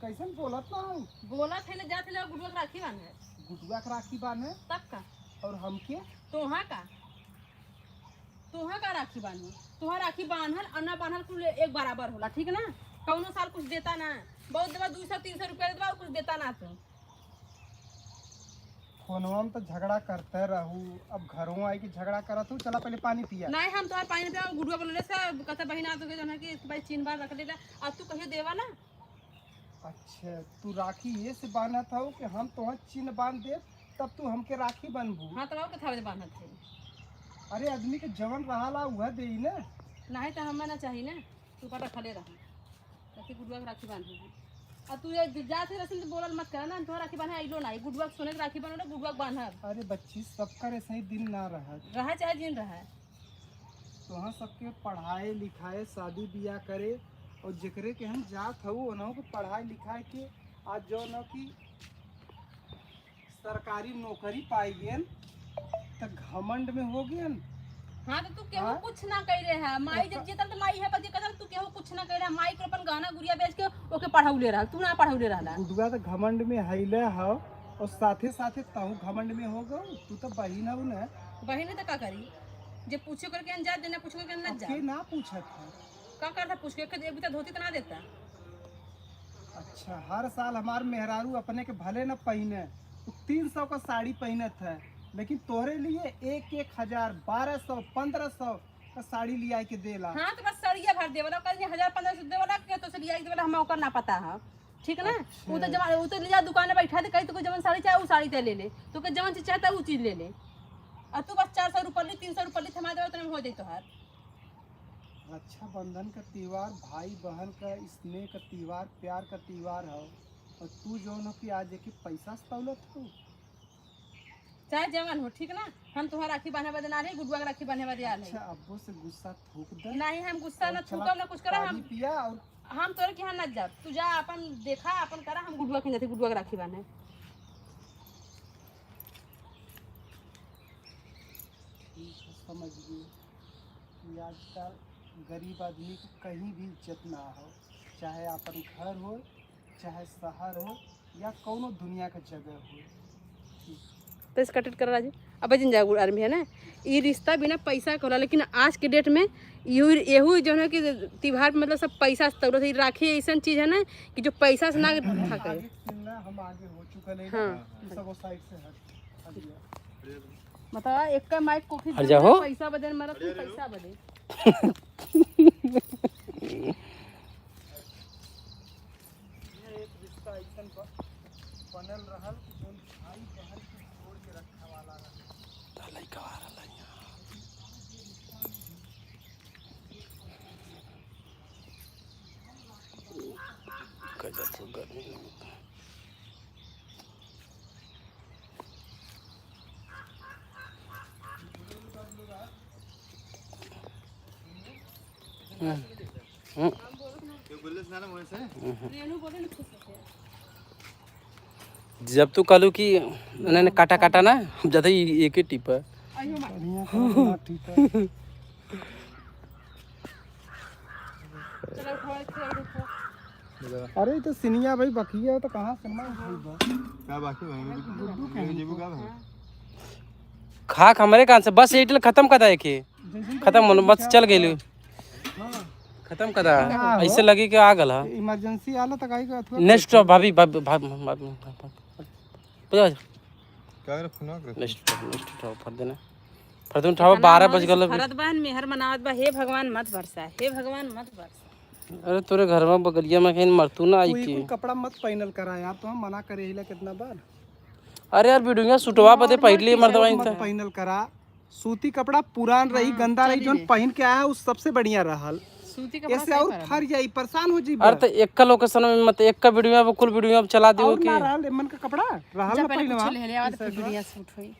कैसन बोलत ना हूँ? बोलत है ना, जात है ना, गुडुआ के राखी बांधे। गुडुआ के राखी बांधे? तब का? और हमके? तोहा का? तोहा का राखी बांधे? तोहा राखी बांधल और ना बांधल कुल एक बराबर होला, ठीक ना? कौनो साल कुछ देता ना, बहुत देवा, दो सौ तीन सौ रुपया देता, और कुछ देता ना तो। फोनवा में तो झगड़ा करते रहू, अब घरों आई के झगड़ा करत हूँ। चला पहले पानी पिया। नहीं, हम तोहार पानी पिया, गुडुआ बोलले से, कहते बहिना तो के जौन है कि भाई चिन्ह बांध रख लेला, अब तू कहियो देवा ना। अच्छा, तू राखी ये से बांधत हऊ कि हम तोहार चिन्ह बांध देब, तब तू हमके राखी बांधबू? हाँ, तब और कथा बांधत है। अरे, आदमी के जवन रहाला उहे देई ना। नहीं तो हमें ना चाहिए ना, तू पता खले रहा। ताकि गुडुआ के राखी बांधे। आ तू ये ज-, जात है रसन तो बोलल मत करा ना, हम तोहरा राखी बांधे आइलो ना, गुडुआ के सोने के राखी बांधो ना, गुडुआ के बांधब। अरे बच्ची, सबकर ऐसे ही दिन ना रहा। रहा चाहे जिन रहा। तोहर सबके पढ़ाए लिखाए, शादी बियाह करे, और जेकरे के हम जात हऊ, ओनहु के पढ़ाए लिखाए के आज जो न कि सरकारी नौकरी पाई गेन, त घमंड में हो गेन। हाँ, तो तू केहू हाँ? कुछ ना कह रहे है। माई जब ओकर जीतल त माई है पति कतल, तू केहू कुछ ना कह रहे है। माई को अपन गहना गुड़िया बेच के ओके पढ़ौले रहल, तू ना पढ़ौले रहला। गुडुआ त घमंड में हइले हव, और साथे साथे तहू घमंड में हो गऊ। तू त बहिन हऊ ना। बहिन त का करी, जे पूछे करके अनजात, जे ना पूछे करके अनजात। अब के ना पूछत है? का करता पूछ के? एक, एक बिता धोती त ना देता। अच्छा, हर साल हमार मेहरारू अपने के भले न पहिने, उ तीन सौ का साड़ी पहिनत है, लेकिन तोहरे लिए एक एक हजार, बारह सौ, पन्द्रह सौ का साड़ी लिया के देला। हाँ, तो बस सड़िया भर देवला, कहीं हजार पन्द्रह सौ देवला, के तो से लिया के देवला, हमें ओकर ना पता है, ठीक ना? अच्छा। वो तो जमा, वो तो लिया दुकान में बैठा दे, कहीं तो कोई जवन साड़ी चाहे, वो साड़ी ते ले ले, तो कोई जवन चीज चाहता, वो चीज ले ले। और तू बस चार सौ रुपये ली, तीन सौ रुपये ली, थमा देवे, उतने में हो जाई तोहार। रक्षाबंधन का त्योहार भाई बहन का स्नेह का त्योहार, प्यार का त्योहार हौ। और तू जौन हो कि आज एक पैसा सतौलत हो। चाहे जवन हो, ठीक ना? हम तोहार राखी बांधे बदे ना रही, गुडुआ के राखी बांधे बदे आ रही। अच्छा, अब्बो से गुस्सा थूक दे। नहीं, हम गुस्सा और ना चला थूकब ना कुछ करब, पानी हम पिया और हम तोरे के यहाँ ना जाब। तू जा, अपन देखा, अपन करा, हम गुडुआ के जाते, गुडुआ के राखी बांधे। ठीक है, समझ गई कि आजकल गरीब आदमी को कहीं भी इज्जत ना हो, चाहे अपन घर हो, चाहे शहर हो, या कौनो दुनिया का जगह हो। तो इसका कट कर राजू। अब जिन जागुर आर्मी है ना, ई रिश्ता बिना पैसा के होला, लेकिन आज के डेट में यू एहू जौन है कि त्योहार पे मतलब सब पैसा से तौरत है। राखी ऐसन चीज है ना कि जो पैसा से ना थके। आगे सुनना, हम आगे हो चुका नहीं। हाँ। सब वो साइड से हट, हट गया। बतावा, एक का माइक कोखी हट जाओ। पैसा बदे मारत, पैसा बदे। ये एक रिश्ता अइसन ब-, बनल रहल कि जौन भाई बहन के जोड़ के रखे वाला रहल। त लइका आ रहल है यहाँ। गजब से गर्मी लगता है। हम्म। हम्म। जब तू कहलू कि उन्होंने काटा काटा ना, हम ज्यादा ही एक ही टिप है। बढ़िया से ना टिप है। अरे, ई तो सिनिया भाई बकिया है, तो कहाँ से ना खाई बा? का बाकी भाई? गुड्डू के जीबू का भाई? खाक हमरे कान से बस एयरटेल खत्म कर दे के। जैसे खत्म होने, बस चल गइल। हाँ। खत्म कर दे। ना हो। ऐसे लगे कि आ गल है। इमरजेंसी आला तक आई का अथवा नेक्स्ट भाभी, भाभी, भाभी, भाभी, भाभी, भाभी। बुझा? क्या करे फोन कर? नेक्स्ट उठाओ, नेक्स्ट उठाओ, फट देना। फट देना, उठाओ, इतना बारह बज मौज गल से अभी। फरत बहन मेहर मनावत बा, हे भगवान मत बरसा, हे भगवान मत बरसा। अरे तोरे घर में बगलिया में कहीं मरतू ना आई कोई की। कोई कपड़ा मत पहनल करा यार, तो हम मना करे हिला कितना बार। अरे यार वीडियो सुटवा बदे और पहले मत मर्दवा मत इनता। पहनल करा, सूती कपड़ा पुरान रही, हाँ, गंदा रही, चली जौन रे। पहन के आया उ सबसे बढ़िया रहल। सूती कपड़ा ऐसे सही और रहल। फर जाई, परेशान हो जी अरे बा। तो एक का लोकेशन में मत, एक का वीडियो में कुल वीडियो में चला दियो और कि ना रहल, एमन का कपड़ा रहल जा ना पहले पहले कुछ ले ले, आवा तो फिर वीडियो शूट होई।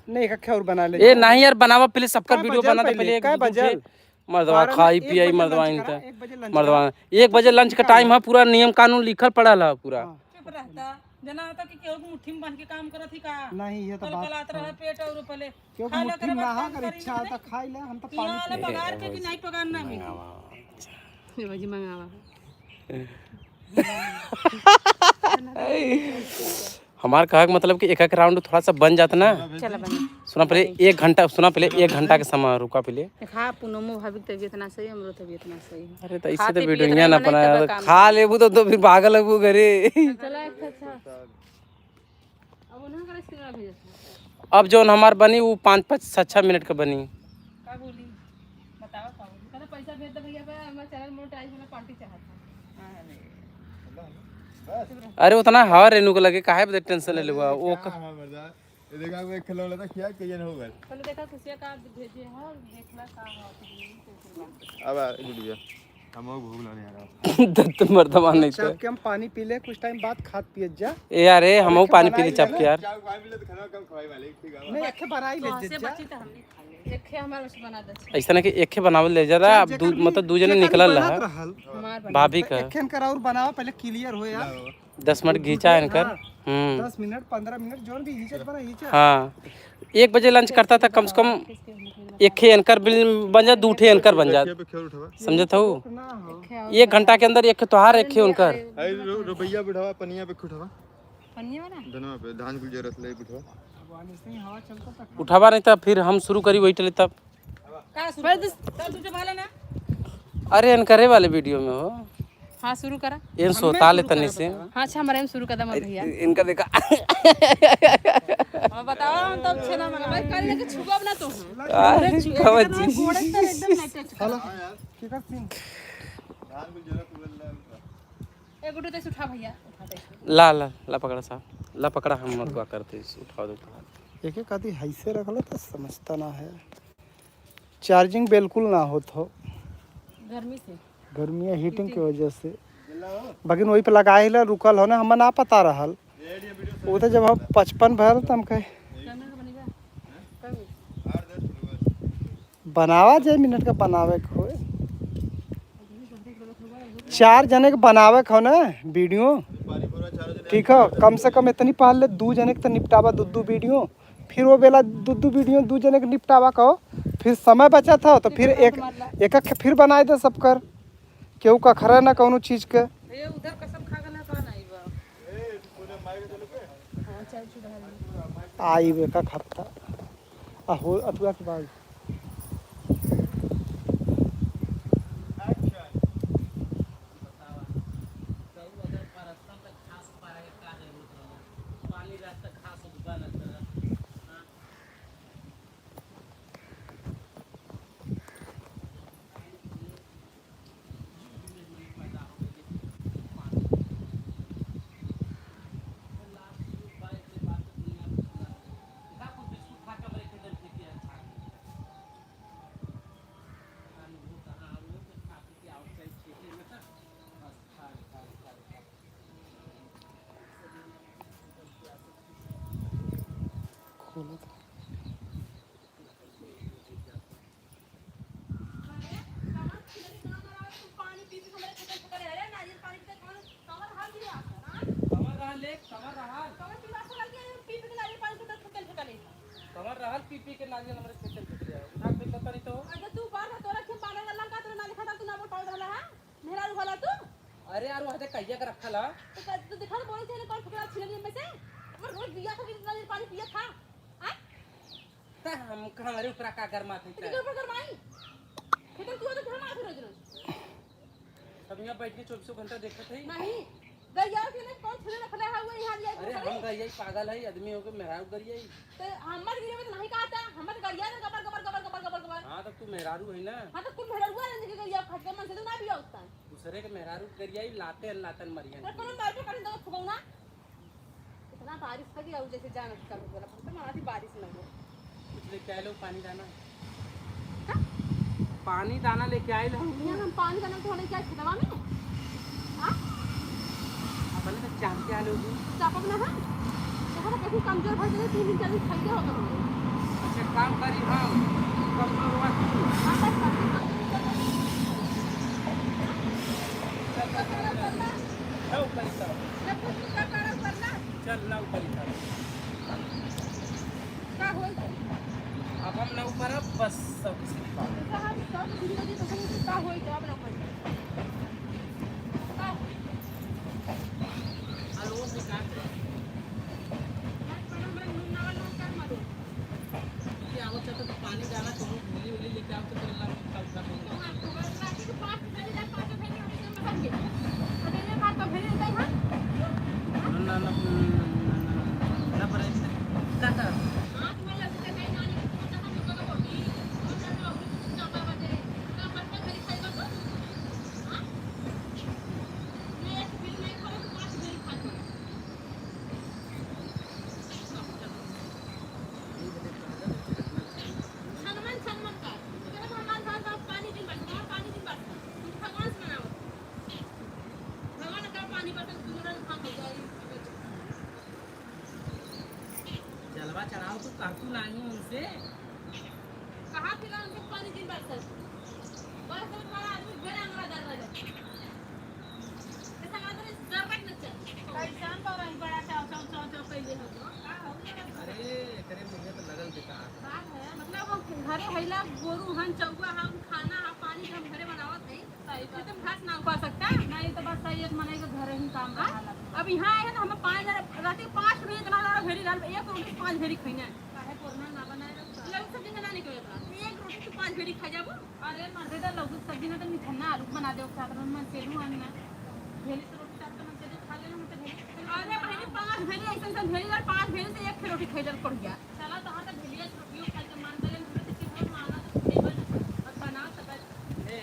नहीं, एक अखे और बना ले। ए, नहीं यार, बनावा पहले, सबका कै वीडियो बजल बना दे पहले? पहले, एक कै दू बजल? ठे। मर्दवा बारह खाई एक पियाई बजे मर्दवा लंच इनका। करा, एक बजे लंच मर्दवा, करा। एक बजे लंच का टाइम है, पूरा नियम कानून लिखल पड़ल है पूरा। हाँ। चुप रहता, जना होता कि केहू के मुट्ठी में बांध के काम करत ही का? नहीं, ये तो कल बात कलात है। रहे पेट और पहले क्योंकि खा ले, मुट्ठी ओकरे में बाद ना काम कर करी इच्छा ना होता, करे। खाई ले, हम तो पानी यहाँ वाला पी पगार के कि नहीं पगार ना मिली। ये भाजी मंगावा। हमार कहे के मतलब कि एक एक राउंड थोड़ा सा बन जात ना। चला बनी। सुना पहले बनी। एक घंटा, सुना पहले एक घंटा के समय रुका पहले। देखा, पूनमो भाभी के तबीयत ना सही, हमरो तबीयत ना सही है। अरे, तो इससे खाते तो पियत वीडियो रहे, ना मने बना, तबे काम खा करे। लेबू तो, तो फिर भागल लेबू घरे। चला, अच्छा, अच्छा। अब उन्हें करे स्क्रीन भेजत है। अब जौन हमार बनी, वो पाँच, पाँच, छः, छः मिनट का बनी। का बोली? बताओ, का बोली? कहता, "पैसा भेज दे भैया, बा, हमारा चैनल मोनेटाइज होना, पार्टी चाहत है।" हाँ, नहीं। अरे, उतना हवा रेनू को लगे, काहे बदे टेंशन ले लेबा? वो क- हाँ, हाँ, मर्दा। ये देखा, वो एक खिलौना था, क्या, कहिए ना होगा। पहले देखा, खुशिया का भेजे है, देखना का है, कैसे बा। अब आ, गुड़िया, हम लोग भूख लग रहा है। दत्त मर्दवा नहीं अच्छा, तो। अब क्या हम पानी पी ले, कुछ टाइम बाद खात पियत जा। ए यार, ए, हम पानी पी ले, चाप के यार। चाप पानी पी ले तो खाना कम खवाई वाले, ठीक है। नहीं, एक बना ही ले कौन से जा। बची तो हमने खा ले। एक है हमारे बस बना दे। ऐसा ना कि एक है बनावल ले जा रहा, अब दू, मतलब दू जने निकलल रहा। हमार बना। भाभी का। एक है इनकर और बनावा, पहले क्लियर हो यार। दस मिनट घींचा है इनकर। हाँ। हम्म। दस मिनट, पन्द्रह मिनट, जौन भी घींचत बना, घींचत। हाँ। एक बजे लंच करता था, कम से कम एक ठे एंकर बिल बन जा, दू ठे एंकर बन जा। समझत हऊ? एक घंटा के अंदर एक ठे तोहार, एक ठे उनकर। अरे रु-, रुपया बुढ़वा पनिया पे उठावा। पनिया वाला? धनवा पे, धान कुल जरत ले बुढ़वा। उठावा नहीं तो फिर हम शुरू करी वही टले तब। का शुरू? तब तुझे भाला ना? अरे एनकरे वाले वीडियो में हो। हाँ, शुरू करा। एन सोता ले तनी से। हाँ, अच्छा, हमारे में शुरू कर दे, मोर भैया। इनका देखा। हाँ, बताओ, हम तब छेना मंगा। भाई, काली लेके छुआ बना तो। आ, अरे, छुआ खबर बना, जी। गोड़े तर एकदम नहीं टच करा। हेलो, की कर सीन? ए, गुड्डू, तैसे उठा भैया, उठा तैसे। ला, ला, ला पकड़ा साहब। ला पकड़ा, हम मत दुआ करते, उठा दो। एक एक आदमी हैसे रख लो तो समझता ना है। चार्जिंग बिल्कुल ना होत हो। गर्मी से। गर्मी या हीटिंग के वजह से। बगिन वही पे लगाए ला रुकल हो ना, हमें ना पता रहल। वो तो जब हम पचपन भरल त हम कहे। बनावा जे मिनट का बनावे के होए। चार जने के बनावे के हो ना वीडियो। ठीक हो, कम से कम इतनी पहले दू जने के तो निपटावा दू दू वीडियो। फिर वो बेला दू दू वीडियो दू जने के निपटावा कहो, फिर समय बचा था तो फिर एक, एक, एक फिर बनाए दे सब कर। केहू का खरा ना कौनो चीज के। ये उधर कसम खा गला का नहीं बा। हाँ, चल चुड़ा है। आई एक एक हफ्ता। आ हो, अथुआ के बाल। खोलो तो। कमर रहल ले, कमर रहल। कमर पी पी के नारियल पानी फेंकल फेंकल है। कमर रहल पी पी के नारियल हमरे फेंकल फेंकल है। उठा के फेंकल तनी तो। अरे तू बार बार तोरा के पागल लगा, तोरा ना देखा था, तू ना बोल पावत रहला है। मेहरारू वाला तू। अरे यार, वहाँ कहिया के रखल है। तो क-, तू देखा तो बोले थे ना, कौन फेंकला छिलनी में से? हमर रोज बिया था कि नारियल पानी पिया था। हाँ? त हम, हमरे ऊपर का गरमात है? तो के ऊपर गरमाई? खेतन तू तो गरमात है रोज रोज। सब यहाँ बैठ के चौबीसों घंटा देखत है। नहीं, गरिया के ना कौन छुरे रखले है वो यहाँ लिया अरे के हम गरिया ही पागल है, आदमी होके मेहरारू गरिया ही। तो हमर गरिया में तो नहीं कहता, हमर गरिया ना गबर, गबर, गबर, गबर, गबर, गबर। हाँ, तो तू मेहरारू है ना। हाँ, तो कुल मेहरारू है ना, गरिया खटके मन से तो ना भी होता है। दूसरे के मेहरारू गरिया ही लाते हैं, लातन मरियन। तो कोनो बात पे कर दो, फुगौना। इतना बारिश का कि और जैसे जानत का बोला, हम तो माना थी बारिश न हो। कुछ लेके आए लोग पानी दाना। का? पानी दाना लेके आए लोग। यहाँ हम पानी दाना तो लेके आए खेतवा में। हाँ? अपने तो चाह के आए लोग। चापक ना है? तो हम कैसे कमजोर भर के तीन दिन, चार दिन खरीदे होगा। अच्छा, काम करी हम, कमजोर हुआ तू। हाँ, बस कर दो। चल, चल, चल, चल। जाओ, करी तो। जब कुछ का कारण करना। चल, ना ऊपर ही कर। का होई? अब हम ना ऊपर, अब बस सब किसी की बात। तो हम सब किसी को जी पसंद है, का होई तो अब ना ऊपर। का होई? हेलो, से का करे? यार, पर हमरा नून ना वाला का मारो। ये आवत चाहता तो पानी डाला, कोनो झोली वोली लेके आओ तो तेरे लाग कल का नहीं। ना, ना, ना, ना, ना, ना, ना, पर ऐसे, का, का? छनमन, छनमन का। तो कहता, "भगवान, भगवान, भगवान, पानी दिन बरसा, भगवान, पानी दिन बरसा।" भगवान से मनाओ। भगवान का पानी बरसा, दुनिया में हम हो जाए। जलवा चढ़ाओ तो कहतू नाही उनसे। कहा कि ना उनसे पानी दिन बरसा। बरस में हमारा आदमी घर आंगन डर रह जाता। ऐसा हमारा डर रखना चाहिए। कैसन तो रही बड़ा चाव, चाव, चाव, चाव कैले हो तो। का हो गया? अरे, एकरे मुँहे तो लगल बेकार। बात है, मतलब हम घरे हैला, गोरू हन, चौवा हम, खाना हम, पानी हम घरे बनावत है। सही बात। तो तुम घास ना उखा सकता? नहीं तो बस सही है, मनई के घरे ही काम बा। अब यहाँ आए हैं ना, हमें पाँच हजार, रात के पाँच बजे इतना सारा भेड़ी डाल, एक रोटी से पाँच भेड़ी खइने। काहे कोरना ना बनाए रखता? लौकी सब्जी में ना निकले बा। एक रोटी से पाँच भेड़ी खा जाबो। अरे मर्दे, तो लौकी सब्जी ना तो मिठाना आलू बना दे, साथ में मन से लू आना। भेड़ी से रोटी साथ में मन से लू खा लेना, हम तो भेड़ी से अरे बहनी, पाँच भेड़ी ऐसे ऐसे भेड़ी और पाँच भेड़ी से एक रोटी खा जाल पड़ गया। चला तो हाँ, तो भेड़िया से रोटियों खा के मान गए, हम तो किसी और माना तो खेबे ना। अब बना सकत। ए,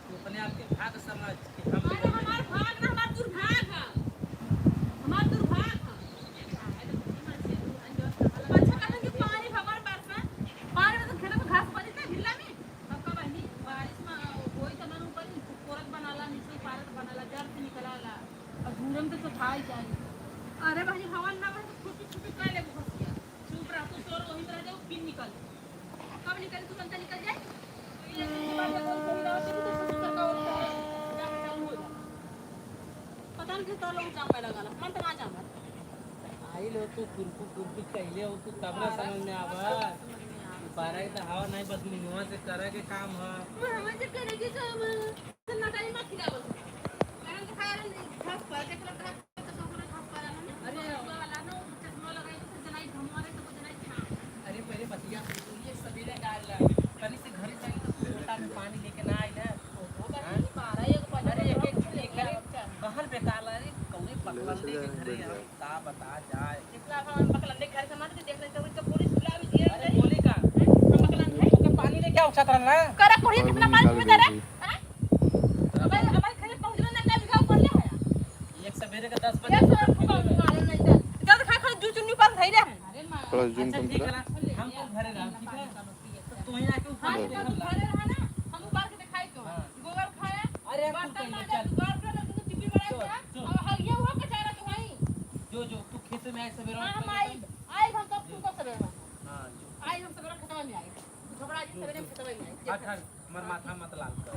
तू अपने आप के भाग समझ कि हम अरे हमार भाग ना, हमार दुर्भाग है। हमार दुर्भाग है। अच्छा कहते हैं कि पानी भगवान बरसा, पानी में तो खेतों में घास उगल जाता है, ढिल्ला में। पक्का बहनी, बारिश में होई तो मन ऊपर ही कोरत बनाला, नीचे पारत बनाला, जड़ से निकलाला। अब घूरम तो सफाई जाई। अरे बहनी, हवा ना बहे तो फुटी फुटी कर ले घसिया। चुप रह तू, तोर वही तरह जाओ, फिर निकल। कब निकल तू, जनता निकल जाए। पता नहीं किस तरह लोग जाम पैदा करना, मन तो ना जाम। आई लो तू कुरकु कुरकु कहले हो तू, तब ना समझ में आवा। बारह के तो हवा नहीं, बस मिनुआ से करे के काम है। हमें से करे के काम है। तो ना टाइम मत खिलाओ। कारण तो खा रहे घास पर, देख लो घास पर, तो सब घास पर है ना। अरे वाला ना, चश्मा लगाई तो जनाई धमवा रहे तो जनाई छाप। ये सवेरे का आइला, तनी से घरे जाई तो तू लोटा में पानी लेके ना आई ना। हाँ? अरे एक, एक, एक घरे कहल बेकार ला रे, कौने पकलंदे के घरे हम का बता जाए। कितना हम पकलंदे के घर से मार के देख लेते, उनका पूरी सुला भी दिए अरे रे। बोली का? हम पकलंदे हैं? ओके पानी लेके आओ, छतरा ना। करे कोढ़िया कितना पानी पीते रे? हाँ? अबे, अबे, खाली पहुँचना ना, ना बिगाड़ कर ले है। एक सवेरे के दस बजे एक सौ रुपया मारे नहीं दे। जल्द खा, खा, जूस चुन्नी पर धइले है। अरे माँ। थोड़ा zoom अच्छा, कम ठीक करा। है ना, हम तो घरे रहा, ठीक है? तो तू ही आके हाँ, उबार के तो देखा ला। घरे रहा ना, हम उबार के दिखाई तो। हाँ। गोबर खाया, अरे, अब तू बर्तन कर ले, मांजा, चल। दुआर पर, तू टिफिन बनाया चल, था, चल। अब हगिया हुआ कचारा तो वहीं। जो, जो, तू खेत में आए सवेरे हाँ, हम आए, आए हम तब तुमको सवेरे। हाँ, जो। आए हम सवेरे खेतवा में आए। झगड़ा जी सवेरे खेतवा में आए। हाँ, हाँ। हमार माथा मत लाल कर।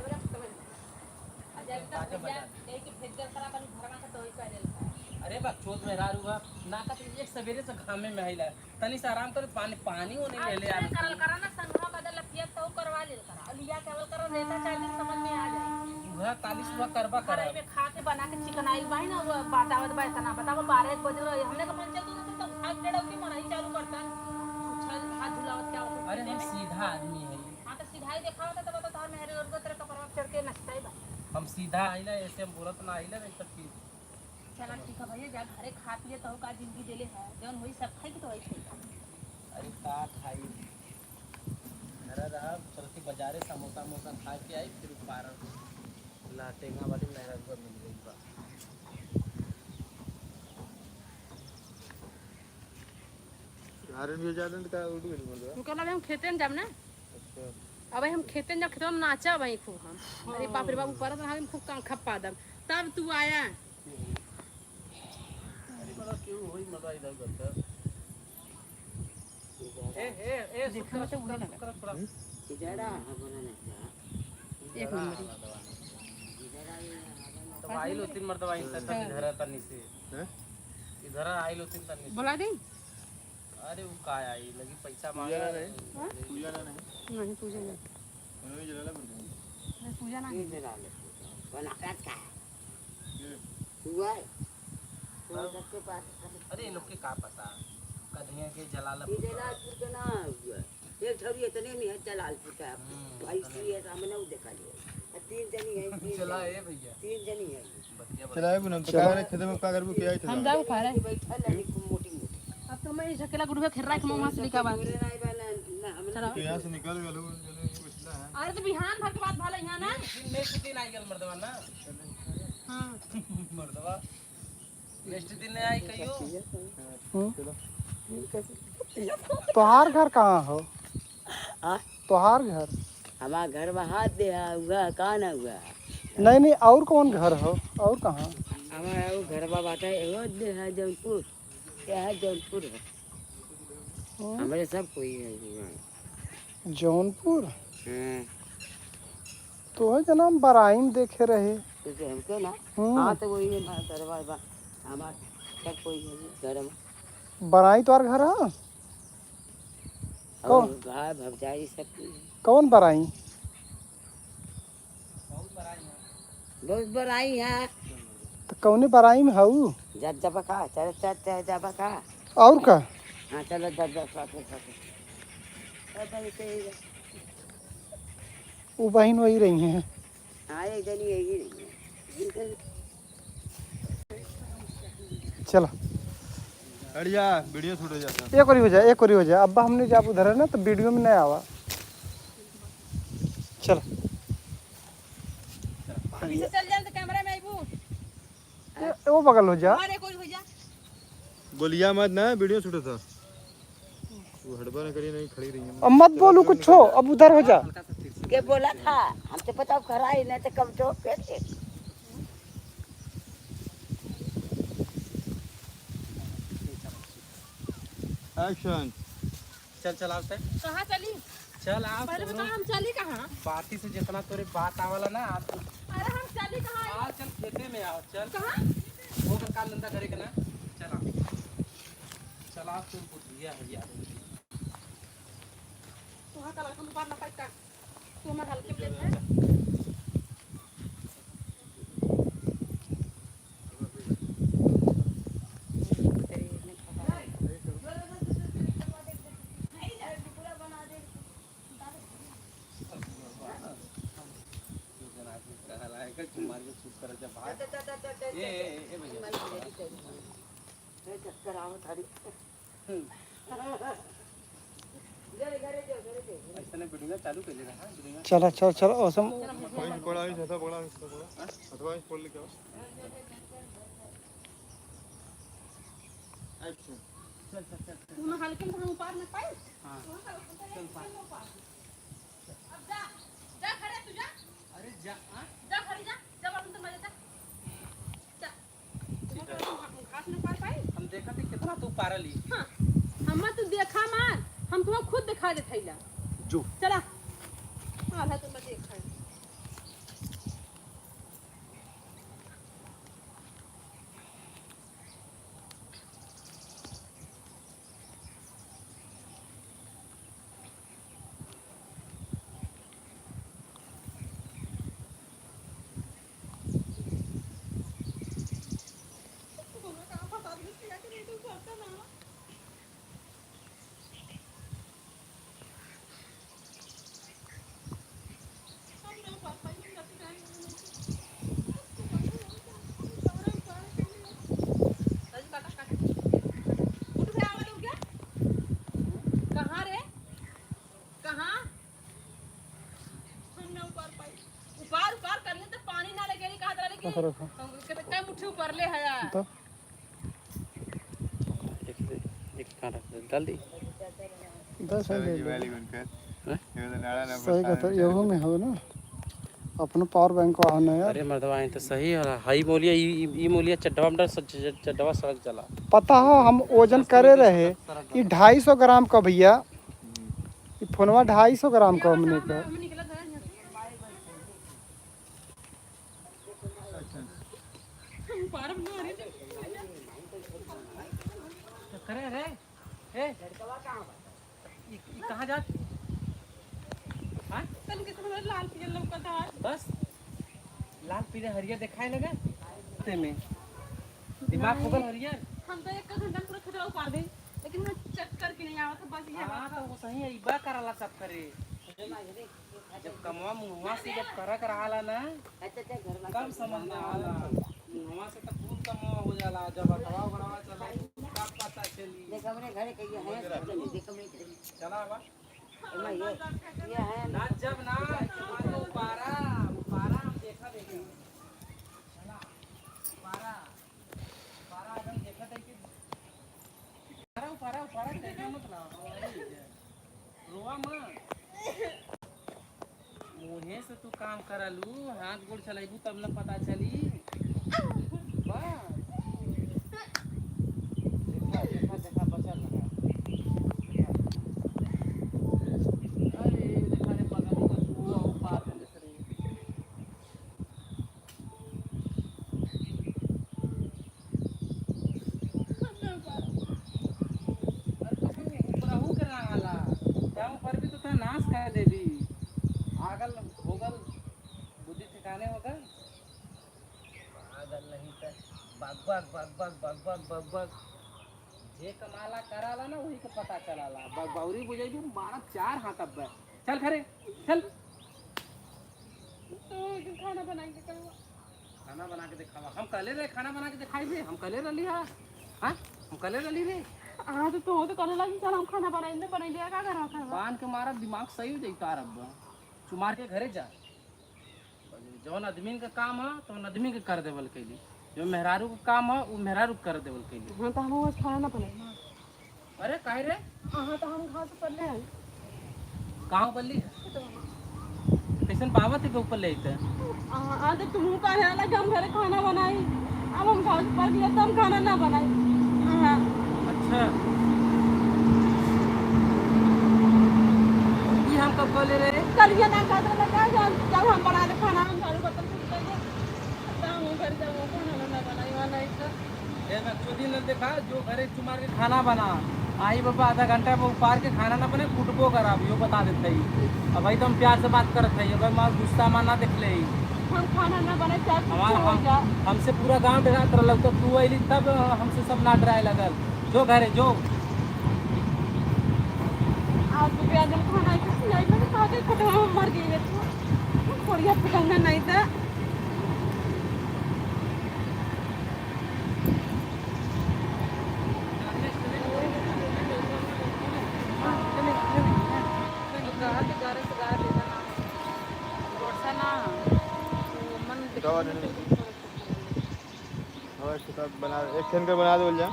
अरे बकचोद मेहरारू बा, ना का तो एक सवेरे से घामे में आइला, तनी से आराम कर, पानी, पानी ओने ले ले आवे। करल करा ना, संगवा का दल पियत तो करवा लेल करा। और लिया के आवल करा, रहता चार दिन समझ में आ जाए। उहा ताली सुहा करबा करा। घर में खा के बना के चिकनाइल बाई ना, वो बतावत बा इतना, बतावा बारह एक बज रहे, हमने का मन चल तो, तो भाग डेढ़ के मरही चालू करता। उछल हाथ झुलावत क्या होता अरे हम सीधा आदमी है। हाँ, तो सिधाई देखावत है, तब तो तोहर मेहरी और तेरे कपड़वा चढ़ के नचता ही बा। हम सीधा आइला, ऐसे हम बोलत ना आइला, नहीं तो फिर चला, ठीक है भैया, जा घरे खा पिए, तो का जिंदगी देले है, जौन होई सब खाई के तो वही खाई। अरे का खाई, घर रहा, चल के बाजारे समोसा वमोसा खा के आई, फिर पार लाटेंगा वाली मेहरा को मिल गई बा। गारन भी ज्यादा का उड़ गई बोल रहा। उनका लगे हम खेते में जाब ना। अच्छा। अब हम खेते में जाब, खेतवा में नाचा भाई खूब हम। अरे बाप रे बाप, ऊपर तो हम खूब कांखा पादम। तब तू आया। अरे मतलब क्यों होई मजा इधर उधर। ए, ए, ए, देखा सुकरा, तो बुरा सुकरा, लगा। सुकरा, सुकरा। हम्म? एक नंबर। तो भाई लो तीन मर्दवा इन तक इधर है तनी से। हैं? इधर आई लो तीन तनी से। बोला दी? अरे वो का आई, लगी पैसा मांगे। पूजा ना नहीं? हाँ? पूजा ना नहीं? नहीं, पूजा ना। उन्होंने जला ला बोल रहे हैं। नहीं, पूजा ना ये नहीं। जला ले। बनारस का है। ये। हुआ है। हाँ। तो सबके पास अरे, ये लोग के का पता? कदिया के जला ला ये पूजा। जलालपुर के ना हुआ है। एक छौरी इतने में है जलालपुर का। हम्म, भाई इतने। सी है, सामने वो देखा लिया। और तीन जनी है, तीन चला जनी। ए भैया। तीन जनी है। चला, ए पूनम, तो चला। का करे, खेते में का करबू, के आई थे? हम जाओ फारे। बैठल है, खूब मोटी मोटी। अब तो मैं झकेला गुड़ुआ खेर्रा के मुंह से निकाल। चला। तो यहाँ से निकल गए लोग, जो नहीं बचला है। अरे तो बिहान भर के बाद भले यहाँ ना। दिन में से दिन आई गल मर्दवा ना। हाँ। मर्दवा। नेक्स्ट दिन आई कहियो। हम्म। चलो। तोहार घर कहाँ हो? आ? तोहार घर? हमार घर वहाँ दे है, हुआ का ना हुआ? नहीं, नहीं, और कौन घर हो? और कहाँ? हमारा वो घर बा बाटे, एगो दे है जौनपुर, ये है जौनपुर है। हम्म। हमारे सब कोई है हुआ। जौनपुर? हाँ। तोहे के नाम बराइन देखे रहे। तो हमको ना? हम्म। हाँ, तो वही है, हमारा घर बा, बा, हमार सब कोई है घर में। बराई तोहार घर है? और कौन? भाई, भौजाई सब कुछ। कौन बराई? बहुत बराई है। तो कौने बराई में हऊ? जब जब का, चल, चल, चल, जब का। और का? हाँ, चलो, जब जब का, फिर का, फिर। अब भाई, सही है। वो बहिन वही रही हैं। हाँ, एक जनी यही रही है। चला। हट जा, वीडियो शूट हो जाता। एक ओरी हो जा, एक ओरी हो जा। अब हमने जब उधर है ना, तो वीडियो में नहीं आवा। चल। पीछे चल जा, तो कैमरा में आइबू। ए, ए, वो बगल हो जा। अरे, कोई हो जा। बोलिया मत ना, वीडियो शूट होता। वो हड़बड़ न करिए, नहीं खड़ी रही है। अब मत बोलू कुछ, अब उधर हो जा। के बोला था, हमसे पता खरा ही नहीं तो कब तो फिर से। एक्शन। चल, चल, आओ से। कहाँ चली? चल, आओ, पहले सुनो। बता, हम चली कहाँ? बाती से जितना तोरे बात आवला ना, आज तू अरे, हम चली कहाँ? आ, चल, खेते में आओ, चल। कहाँ? वो कर काम धंधा करे के ना, चल, आओ। चल, आओ, तू बुद्धिया है यार। तू हाँ, कल हम बात ना पाई का? तू हमारे हल्के में लेते हैं? मार के चुप कर जा भाई। ए, ए, ए, ए भैया। ए, चक्कर आवत हरी। हम्म। ऐसा नहीं, बिडुआ चालू कर ले रहा, बिडुआ। चला, चल, चल, औसम। कोई पकड़ा है, ज्यादा पकड़ा है, इसको पकड़ा। हाँ? अथवा इस पकड़ लेके आओ। Action। चल, चल, चल, चल। तू ना हल्के में ऊपर ना पाई? हाँ। चल, पार। अब जा, जा घरे तू जा। अरे जा, हाँ? जा घरे जा, जा बाबू तो मरे जा। जा। ठीक है। घास न पार पाई? हम देखा थे कितना तू पारल ही। हाँ, हम्मा तू देखा मार, हम तुम्हें खुद दिखा दे थैला। जो। चला। हाँ, है तो मैं देखा है। कहाँ रे? कहाँ? हम ना उपार पाई। उपार, उपार करने तो पानी ना लगे, नहीं कहत रहे कि कहाँ रखा? हम कहते, "कई मुट्ठी ऊपर ले है यार।" तो? एक, एक कांटा डाल दी। दस है, ले लो। हैं? सही कहता है, यहू में हो ना। अपनो power bank वाहन है यार। अरे मर्दवा, ई तो सही है। हई मोलिया, ई, ई, ई मोलिया चड्ढवा में डाल, च-, च-, चड्ढवा सड़क जला। पता हो, हम वजन करे रहे, ई ढाई सौ ग्राम का भैया, ई फोनवा ढाई सौ ग्राम का हमने का। करे रे, ए, ई, ई कहाँ जात? हाँ? तन के तुम्हारे लाल पीला लौकत है। बस, लाल पीला हरियर देखाए लगा, ते में दिमाग हो गल हरियर। हम तो एक घंटा में पूरा खतरा उपाड़ दे, लेकिन मैं चक्कर के नहीं आवत, बस ये हाँ, बात तो है। वो सही है, इबा कराला सब करे। जब कमवा मुहवा से जब करक रहाला ना, तब समझ में आला। मुहवा से तो खूब कमवा हो जाला, जब अथवा बड़वा चला, तब पता चली। देख हमरे घरे कहिया है, देख हमरे घरे। चला बा। एमा ये, ये है ना। ना जब ना, तुम्हारे उपारा, उपारा हम देखा देखे। चला, उपारा, उपारा एकदम देखा देखे। उपारा, उपारा, उपारा, tension मत ला। रोवा मत। मुँहे से तू काम करलू, हाथ गोड़ चलाइबू तब न पता चली। बस। देखा, देखा, देखा, बचल रहा। अरे, देखा रे, पगली का पूरा उपार देले रे। अरे तो तू उपरहू के रंग आला, तब पर भी तो तोहे नाश कर देबी। आगल होगल, बुद्धि ठिकाने होगल। पागल नहीं त बक बक, बक बक, बक बक, बक बक। जे कमाला कराला ना, वही के पता चलाला। ब-, बौरी बुझाई भी मारा चार हाथ अब। चल घरे, चल। तो खाना बनाएंगे कहवा? खाना बना के दिखावा। हम कहले रहे खाना बना के दिखाई दे, हम कहले रहली हा? हाँ? हम कहले रहली रे? हाँ, तो तू तो कहले लगी, "चल हम खाना बनाई दे, बनाई दे, का करवा खाना?" बांध के मारा, दिमाग सही हो जाई तार अब। चुमार के घरे जा। जौन आदमीन का काम ह, तौन आदमी के कर देवल कैली। जो मेहरारू का काम ह, उ मेहरारू के कर देवल कैली। हाँ, तो हम बस खाना ना बनाई। अरे, काहे रे? हाँ, तो हम घास ऊपर ले आई। कहाँ ऊपर ली? तो कैसन बाबत है के ऊपर ले आते? हाँ, आज तुम कहे लगे हम घरे खाना बनाई। अब हम घास ऊपर ले, तो हम खाना ना बनाई। हाँ। अच्छा। ई हम कब कहले रहे? कल ये ना कहत रहे, का जब, जब हम बना ले खाना, हम झाड़ू बर्तन कुछ कइले, तब हम घर जाओ, खाना ना बनाई, वहाँ नहीं तो। ए, ना चोदी न देखा, जो घरे चुमार के खाना बना। आई बाबा, आधा घंटा में उपार के खाना ना बने, कुटबो कराब, यो बता देते ही। अब भाई तो हम प्यार से बात करत है, भाई मार गुस्सा मार ना देख ले। हम खाना ना बनाई, चाहे कुछ हमार, हो हम, जा। हमसे पूरा गांव डरात रहल, तो तू अइली तब हमसे सब ना डराए लगल। जो घरे, जो। आज तो प्याज में खाना है, कुछ नहीं, मैंने कहा कि खतरा में मर गई है तू। बढ़िया पिटंगा नहीं था। और इसके साथ बना, एक ठन का बना दो जा।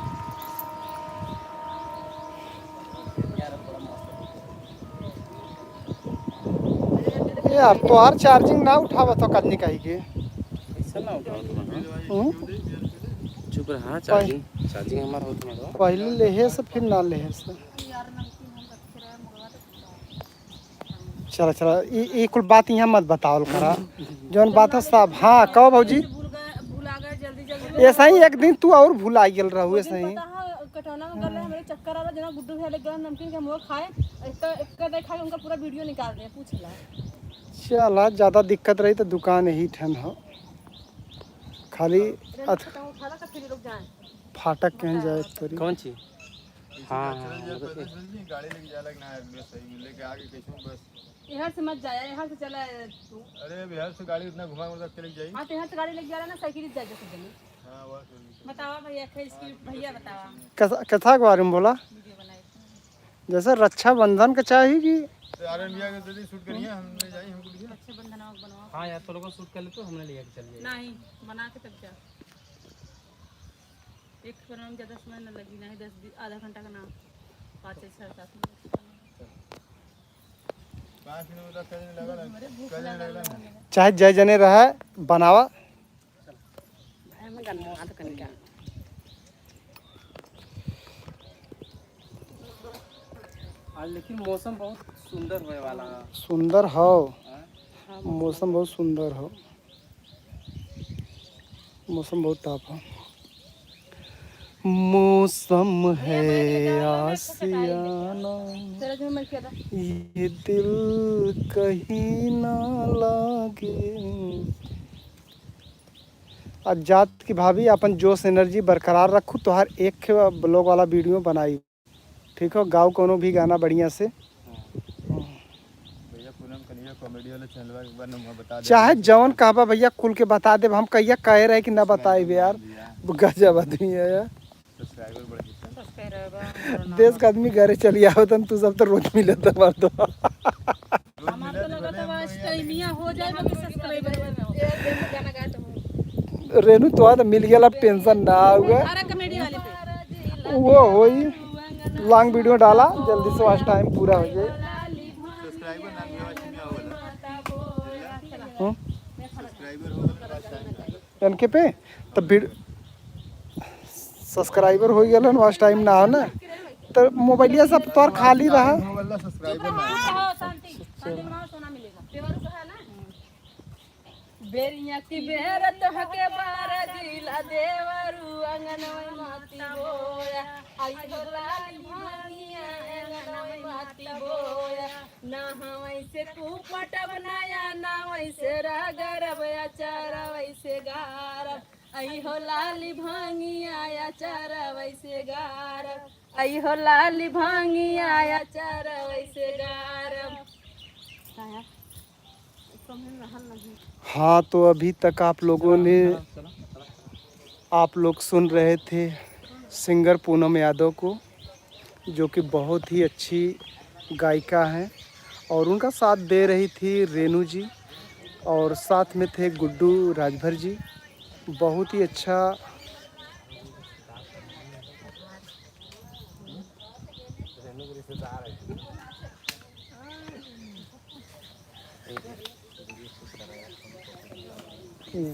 ए यार, तोहार चार्जिंग ना उठावत हो, कजनी कही के। ऐसा ना उठावत हो, हाँ। हम्म? चुप रहा, चार्जिंग, चार्जिंग हमार होत ना रहो। पहले लेहे से, फिर ना लेहे से। चला, चला, ई, ई कुल बात यहाँ मत बतावल करा। जौन बात है सब, हाँ, कहो भौजी। भुला गए, भुला गए, जल्दी, जल्दी। ऐसा ही एक दिन तू और भुला गेल रहू, ऐसा ही। पता है, कटौना में गल रहे, हमरे चक्कर आ रहा, जना गुड्डू भैया लेके गए नमकीन के हम लोग खाए, एक, एक कदे खाए, उनका पूरा वीडियो निकाल दे, पूछ ला। चला, ज्यादा दिक्कत रही तो दुकान यही ठन हो, खाली रेनू अथ-, खतम उठा ला, तो फिर ये लोग जाएं। फाटक कहीं जाए तरी। कौन चीज? हाँ, हाँ, चल जाए, मतलब पैदल चल जाए, गाड़ी लेके जाए, लगना है, बस सही में लेके आगे कैसे बस। यहाँ से मत जाया, यहाँ से चला है तू। अरे, अब यहाँ से गाड़ी इतना घुमा घुमा के लेके जाई। हाँ, तो यहाँ से गाड़ी लेके जा रहा ना, साइकिल से जाए जैसे जल्दी। हाँ, बस वही। बतावा भैया, खे इसकी हाँ, भैया बतावा। कथा, कथा के बारे में बोला। वीडियो बनाए। जैसे रक्षाबंधन का चाही कि तो यार, भैया के जल्दी शूट करिए, हम ले जाई, हमको दिखा। रक्षाबंधन और बनवा। हाँ यार, तो लोगों शूट कर ले तो हमने ले जाके चल जाए। नहीं, बना के तब जा। एक बनवा में ज्यादा समय न लगी, नहीं दस बीस, आधा घंटा का ना, पाँच छः सात मिनट। पाँच मिनट में तो कहीं लगा ना, अरे भूख कहीं लगा लगा ना। चाहे जय जने रहे, बनावा। हम गन्ना तो कनिका। आज लेकिन मौसम बहुत सुंदर होए वाला है। सुंदर हो। हाँ? हाँ, मौसम बहुत सुंदर हो। मौसम बहुत टॉप है। मौसम है आशियाना, ये दिल कहीं ना लागे। आज जात की भाभी, अपन जोश एनर्जी बरकरार रखू, तोहार एक व्लॉग वाला वीडियो बनाई। ठीक हो, गाओ कोनो भी गाना बढ़िया से। हाँ। भैया, पूनम कन्हैया कॉमेडी वाला चैनलवा के बारे में बता दे। चाहे जवन कहबा भैया, कुल के बता देब। हम कहिया कहे रहे कि ना बताइबे यार, गजब आदमी है यार। सब्सक्राइबर बढ़ गए। सब्सक्राइबर बढ़ गए। देश का आदमी घरे चली आवतन, तू सब तो रोज मिलत है, मर्दवा। हमार तो लगत है, आज टाइमिया हो जाए, बाकी सब्सक्राइबर बढ़ गए। रेनू, तो आज मिल गया, अब टेंशन ना हुआ। अरे, कॉमेडी वाले पे। वो होई, लॉन्ग वीडियो डाला, जल्दी से आज टाइम पूरा हो जाए। हम्म? इनके पे तो वीड-, सब्सक्राइबर हो गया ना, आज टाइम ना हो ना, तो मोबाइलिया सब तोर खाली रहा। मोबाइल ना सब्सक्राइबर ना हो। बेरिया की बेर तोहके बारा जिला देवरू अंगनवा माती बोया। आई हो लाली भांगिया अंगनवा माती बोया। ना हवै से तू पटब नया, ना वैसे रगरब अचार वैसे गारब। आई हो लाली भांगिया अचार वैसे गारब। आई हो लाली भांगिया अचार वैसे गारब। हाँ, तो अभी तक आप लोगों ने, आप लोग सुन रहे थे सिंगर पूनम यादव को, जो कि बहुत ही अच्छी गायिका हैं, और उनका साथ दे रही थी रेनू जी, और साथ में थे गुड्डू राजभर जी। बहुत ही अच्छा।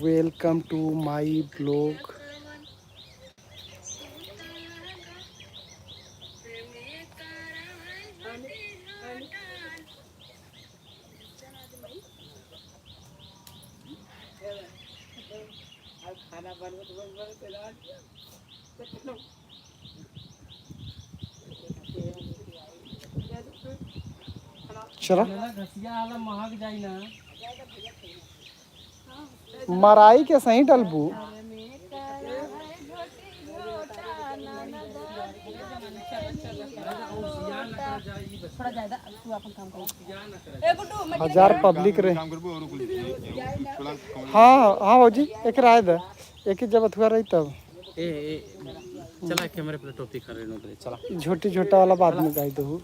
Welcome to my vlog। चला। मराई के सही डलबू। हजार पब्लिक रहे। हाँ, हाँ भौजी, एक राय दे, एक ही जब अथुआ रही तब। ए, ए, चला कैमरे पे टोपी खा रहे नौकरी, चला। झोटी झोटा वाला बाद में गाई दहू।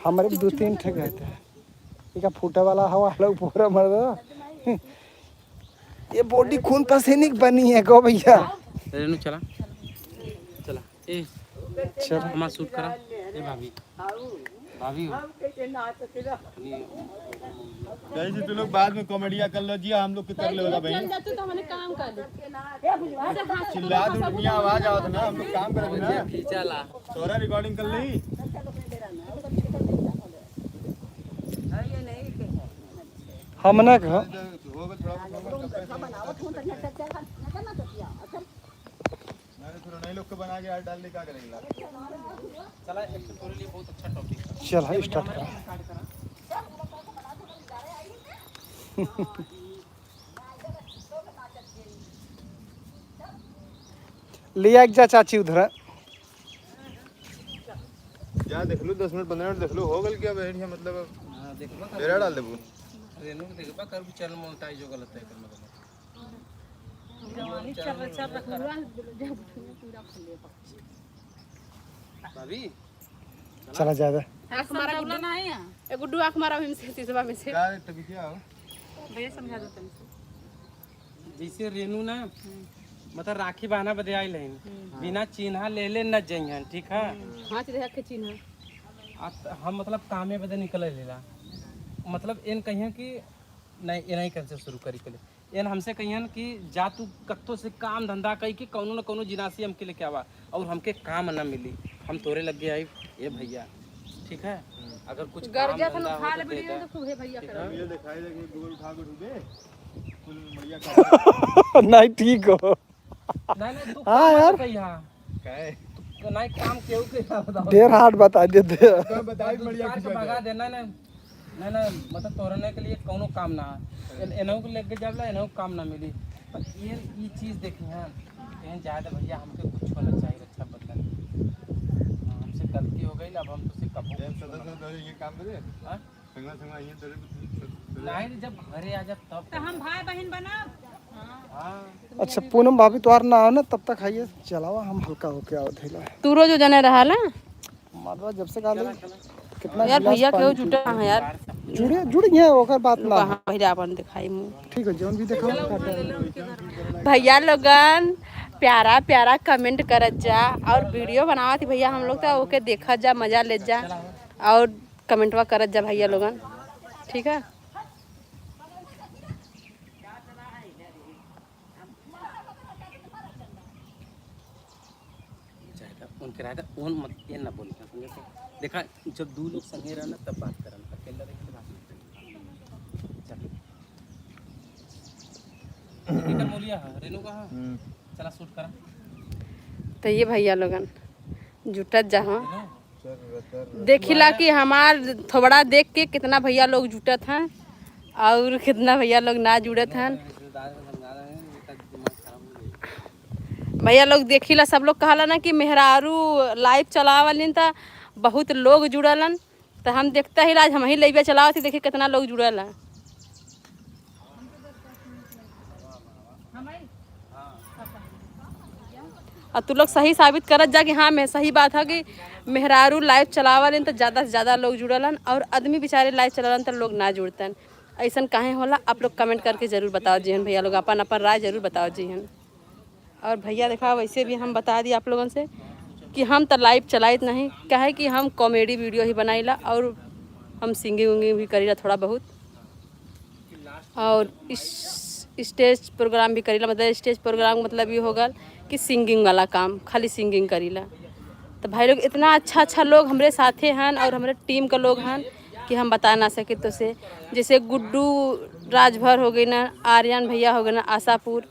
हमारे दो तीन ठे गाए थे। इका फूटे वाला हवा वाला ऊपर मर दो। ये बॉडी खून पसीने की बनी है, गो भैया। रेनू, चला, चला। ए, चल। हमार शूट करा। ए, भाभी, भाभी हो। जैसे तू लोग बाद में कॉमेडिया कर लो जी, हम लोग के कर लेवला भाई। चल जा तू तो हमने काम कर ले। चिल्ला दो, दुनिया आवाज आवत ना, हम लोग काम करब ना। खींचा ला। तोरा रिकॉर्डिंग कर ली। हमने कहा। अरे, फिर उन्हीं लोग के बना के यार डाल दे, का करेंगे? चला, एक तो तोरे लिए बहुत अच्छा टॉपिक है। चल, हाँ, स्टार्ट करा। ले आइक जा चाची उधर। जा देख लो, दस मिनट, पन्द्रह मिनट देख लो, हो गल क्या बैठ गया, मतलब, हाँ, देखबा कर। मेरा डाल देबू। रेनू के देखबा कर, चैनल मोनेटाइज हो गलत है, एकर मतलब। जवानी चल, चल, पूरा, पूरा खुले बा। भाभी, चला जाए दे। आँख मारा गुड्डू। ए गुड्डू, आँख मारा हमसे, शीशवा में से। का रे, तभी क्या हो? भैया, समझा दो तनी से। जैसे रेनू ना, हम्म। मतलब, राखी बहाना बदे आइल है, हम्म। बिना चिन्हा ले ले न जइहन, ठीक है? हम्म। हाँच देह के चिन्हा। आ त-, हम, मतलब, कामे बदे निकल लेला, मतलब, एन कहिया कि नहीं, ये नहीं कर से शुरू करी पहले। एन हमसे कहियन कि जा तू कत्तो से काम धंधा कई के कौनो न कौनो जिनासी हमके लेके आवा और हमके काम न मिली, हम तोरे लगे आई, ए भैया, ठीक है? अगर कुछ काम गरजा धंधा हो उठा तो ले दे वीडियो दे। तो खूब हे भैया ठीक करा। है? ये दिखाई दे कि गोल उठा के उठे, कुल मड़िया का नहीं, ठीक हो। नहीं, नहीं, तू हाँ काम यार। कही, हाँ। काहे? तू नहीं काम केहू के ना बताओ। ढेर हार्ड बता देते हैं। तो बताई तू बढ़िया दुकान के खिंचवा भगा दे। दे, नहीं, नहीं। नहीं, नहीं, मतलब तोरने के लिए कौनो काम ना है। एन-, एनहू के लेके जाबला, एनहू काम ना मिली। पर ये, ये चीज़ देखी, हाँ, कहीं जाए तो भैया हमके कुछ होना चाहिए रक्षाबंधन। हाँ, हमसे गलती हो गई, अब हम तुझसे कबो ये कुछ सदा होना सदा ये काम दे। हाँ? संगा, संगा, ये तेरे को नहीं, जब घरे आ जा तब तो हम भाई बहन बना। हाँ। अच्छा, पूनम भाभी तोहार ना हो ना, तब तक आइए, चलावा, हम हल्का होके आओ धैला। तू रोज जने रहा ना? मतलब, जब से गाली, कितना यार, गिलास भैया पानी केहू पी जुटा है यार। जुड़े, जुड़ गए, ओकर बात ना। कहाँ भैया अपन दिखाई मुँह। ठीक है, जौन भी देखा। भैया लोगन, प्यारा प्यारा कमेंट करत जा और वीडियो बनावत ही भैया हम लोग, तो ओके देखत जा, मजा लेत जा। और कमेंटवा करत जा भैया लोगन, ठीक है? चाहे तो उनके रहे तो उन मत, ये ना बोली, समझे तो? देखा, जब दो लोग संगे रहना तब बात करना, अकेला रहे तो बात नहीं करना। चल। ठीक है, बोलिया है, रेनू कहाँ? हम्म। चला शूट करा। तो ये भैया लोगन जुटत जा, हाँ। देखिला कि हमार थोबड़ा देख के कितना भैया लोग जुटत हैं और कितना भैया लोग ना जुड़त हैं। भैया लोग देखिला, सब लोग कहला ना कि मेहरारू लाइव चलावलिन त बहुत लोग जुड़लन, त हम देखता ही आज हम ही लाइव चलावत ही, देखी कितना लोग जुड़ल है। और तू लोग सही साबित करत जा कि हाँ, मैं सही बात है कि मेहरारू लाइव चलावलन त ज़्यादा से ज़्यादा लोग जुड़लन और आदमी बेचारे लाइव चलावलन त लोग ना जुड़तन। ऐसन काहे होला, आप लोग कमेंट करके ज़रूर बताओ जिहन भैया लोग, अपन अपन राय ज़रूर बताओ जिहन। और भैया देखा, वैसे भी हम बता दी आप लोगन से कि हम त लाइव चलाइत नहीं, काहे कि हम कॉमेडी वीडियो ही बनाइला और हम सिंगिंग विंगिंग भी करीला थोड़ा बहुत। और इस स्टेज प्रोग्राम भी करीला, मतलब स्टेज प्रोग्राम मतलब ये हो गल कि सिंगिंग वाला काम, खाली सिंगिंग करीला। तो भाई लोग, इतना अच्छा अच्छा लोग हमरे साथे हन और हमरे टीम का लोग हन कि हम बता ना सके तो से, जैसे गुड्डू राजभर हो गई ना, आर्यन भैया हो गए ना, आशापुर,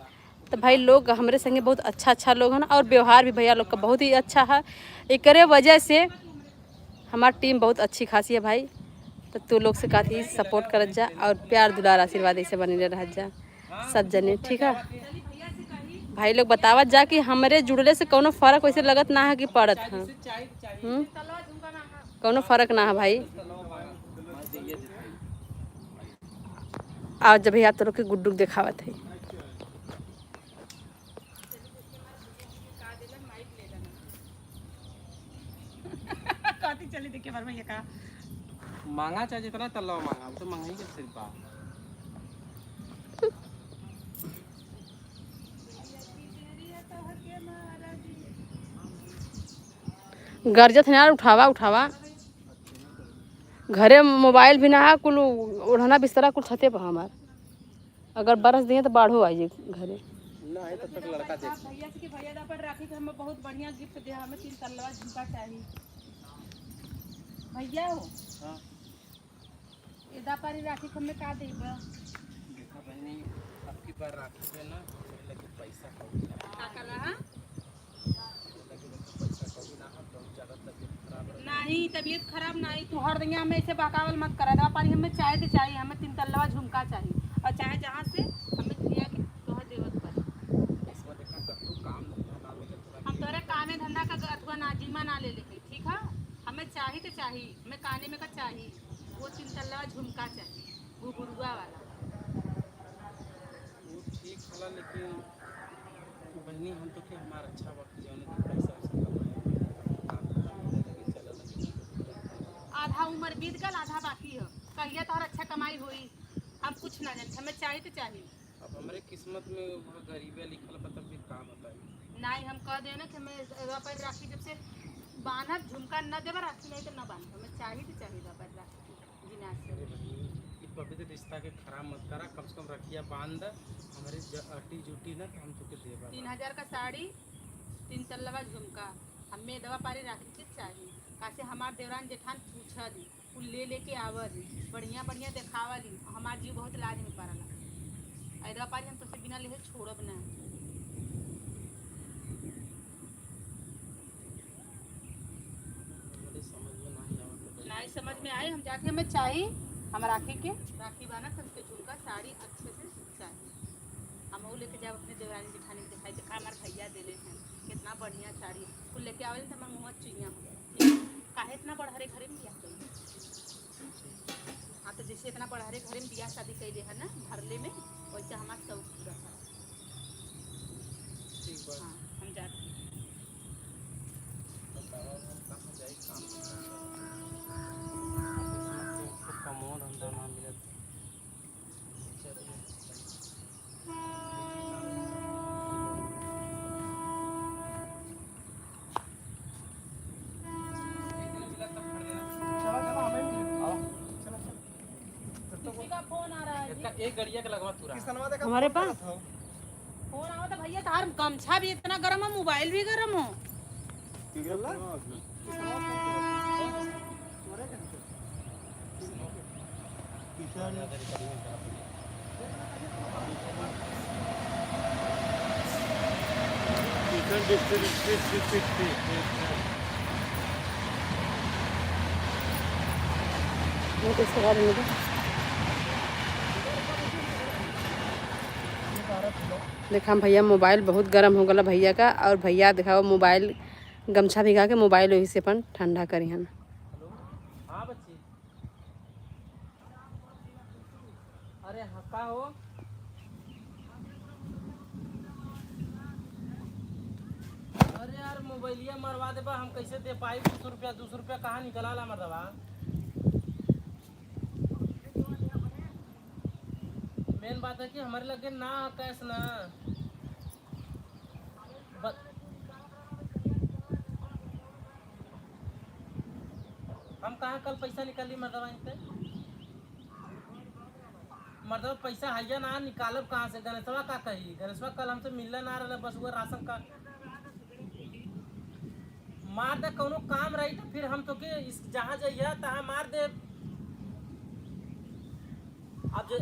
तो भाई लोग हमरे संगे बहुत अच्छा अच्छा लोग हन और व्यवहार भी भैया लोग का बहुत ही अच्छा है। एकरे वजह से हमार टीम बहुत अच्छी खासी है भाई। तो तू लोग से कहती सपोर्ट करत जा और प्यार दुलार आशीर्वाद ऐसे बने रहत जा सब जने, ठीक है? भाई लोग बतावत जा कि हमरे जुड़ले से कौनो फर्क वैसे लगत ना है कि पड़त है, हम्म? कौनो फर्क ना है भाई। आओ जब भैया तो लोग के गुड्डू देखावत है। काटी चली देखे भर में ये का। मांगा चाहे जितना तल्ला मांगा, अब तो मांगा ही के सिर्फ बा। गरजत है यार, उठावा, उठावा। घरे मोबाइल भी ना है, कुल ओढ़ना बिस्तरा कुल छते पर हमार। अगर बरस दिए तो बाढ़ो आई घरे। ना है तब तक लड़का देख। भैया से कि भैया दा पर राखी के हमें बहुत बढ़िया गिफ्ट दिया, हमें तीन तल्ला झुमका चाहिए। भैया हो। हाँ। एदा पारी राखी के हमें का देबा? देखा बहनी, अब की बार राखी पे ना मेरे लगे पैसा कौड़ी ना। का कर रहा? मेरे लगे देखो पैसा कौड़ी ना है, बहुत ज्यादा तबीयत खराब है। नहीं, तबीयत खराब नहीं, तू हर दिन हमें ऐसे बहकावल मत करा। एदा पारी हमें चाहे तो चाहिए, हमें तीन तल्ला झुमका चाहिए, और चाहे जहाँ से हमें लिया के तोहर देवत पर। इसमें देखा, कब तू काम धंधा ना मिले, तोरा हम तोहरे कामे धंधा का अथुआ ना, जिम्मा ना ले लेके, ठीक है? हमें चाही तो चाही, हमें काने में का चाही। वो तीन तल्ला झुमका चाहिए, घुघुरुआ वाला। वो ठीक हला, लेकिन बहनी, हम तो के हमार अच्छा वक्त जौन है, पैसा वैसा कमाए, काम धंधा मिले लगे, चले लगे। आधा उम्र बीत गल, आधा बाकी है। कहिया तोहर अच्छा कमाई होई, हम कुछ ना जानी, हमें चाही तो चाही। अब हमरे किस्मत में वह गरीबे लिखल बा, तब फिर का बताई? नहीं, हम कह देना कि हमें एदा पर राखी जब से बांधब, झुमका न देबा राखी, नहीं तो न बांधब, हमें चाही तो चाही एदा पर राखी। जी ना सर। अरे बहनी, ई पवित्र रिश्ता के खराब मत करा, कम से कम रखिया बांध द, हमरे ज-, अटी जुटी ना तो हम तोके देबा। तीन हजार का साड़ी, तीन तल्ला झुमका, हमें एदा पारी राखी के चाही, कासे हमार देवरान जेठान पूछा दी। कुल ले लेके आवली, बढ़िया बढ़िया देखावली, हमार जीव बहुत लाज में पड़ला। एदा पारी हम तोसे बिना लेहे छोड़ब ना। हमरे समझ में नहीं आवत है। नहीं समझ में आई, हम जाके हमें चाही, हम राखी के, राखी बांधब, हमके झुमका साड़ी अच्छे से चाही। हम वो लेके जाब अपने देवरानी जेठानी के दिखाई, देखा हमार भैया देले हैं, कितना बढ़िया साड़ी। कुल लेके आवली तो हमार मुँह चुइया हो जाए। काहे इतना बड़हरे घरे में बियाह कइली? हाँ, तो जैसे इतना बड़हरे घरे में बियाह शादी कइले है ना, भरले में, वैसे हमार शौक पूरा है। ठीक बा। हाँ, हम जाते हैं। बतावा, हम कहाँ जाई काम? कुछ कमो धंधा ना मिलत। किसी का फोन आ रहा है जी। एक गड़िया के लगवा तू रहा। हमारे पास फोन आवा तो भैया, तार गमछा भी इतना गरम है, मोबाइल भी गरम हो। देखा भैया, मोबाइल बहुत गरम हो गला भैया का, और भैया देखा मोबाइल गमछा भिगा के मोबाइल वही से अपन ठंडा करिहन। हेलो, हाँ बच्ची। अरे हाँ, का हो? अरे यार, मोबाइलिया मरवा देबा, हम कैसे दे पाई? दो सौ रुपया, दो सौ रुपया कहाँ निकलाला मर्दवा? मेन बात है कि हमरे लगे ना कैश ना। ब-, हम कहाँ कल पैसा निकाली मर्दवा इनसे? मर्दवा पैसा हैया ना, निकालब कहाँ से? गणेशवा का कही? गणेशवा कल हमसे मिलने ना रहले, बस वो राशन का मार दे, कौनो काम रही तो फिर हम तोके इस, जहाँ जइया तहाँ मार दे। अब जे,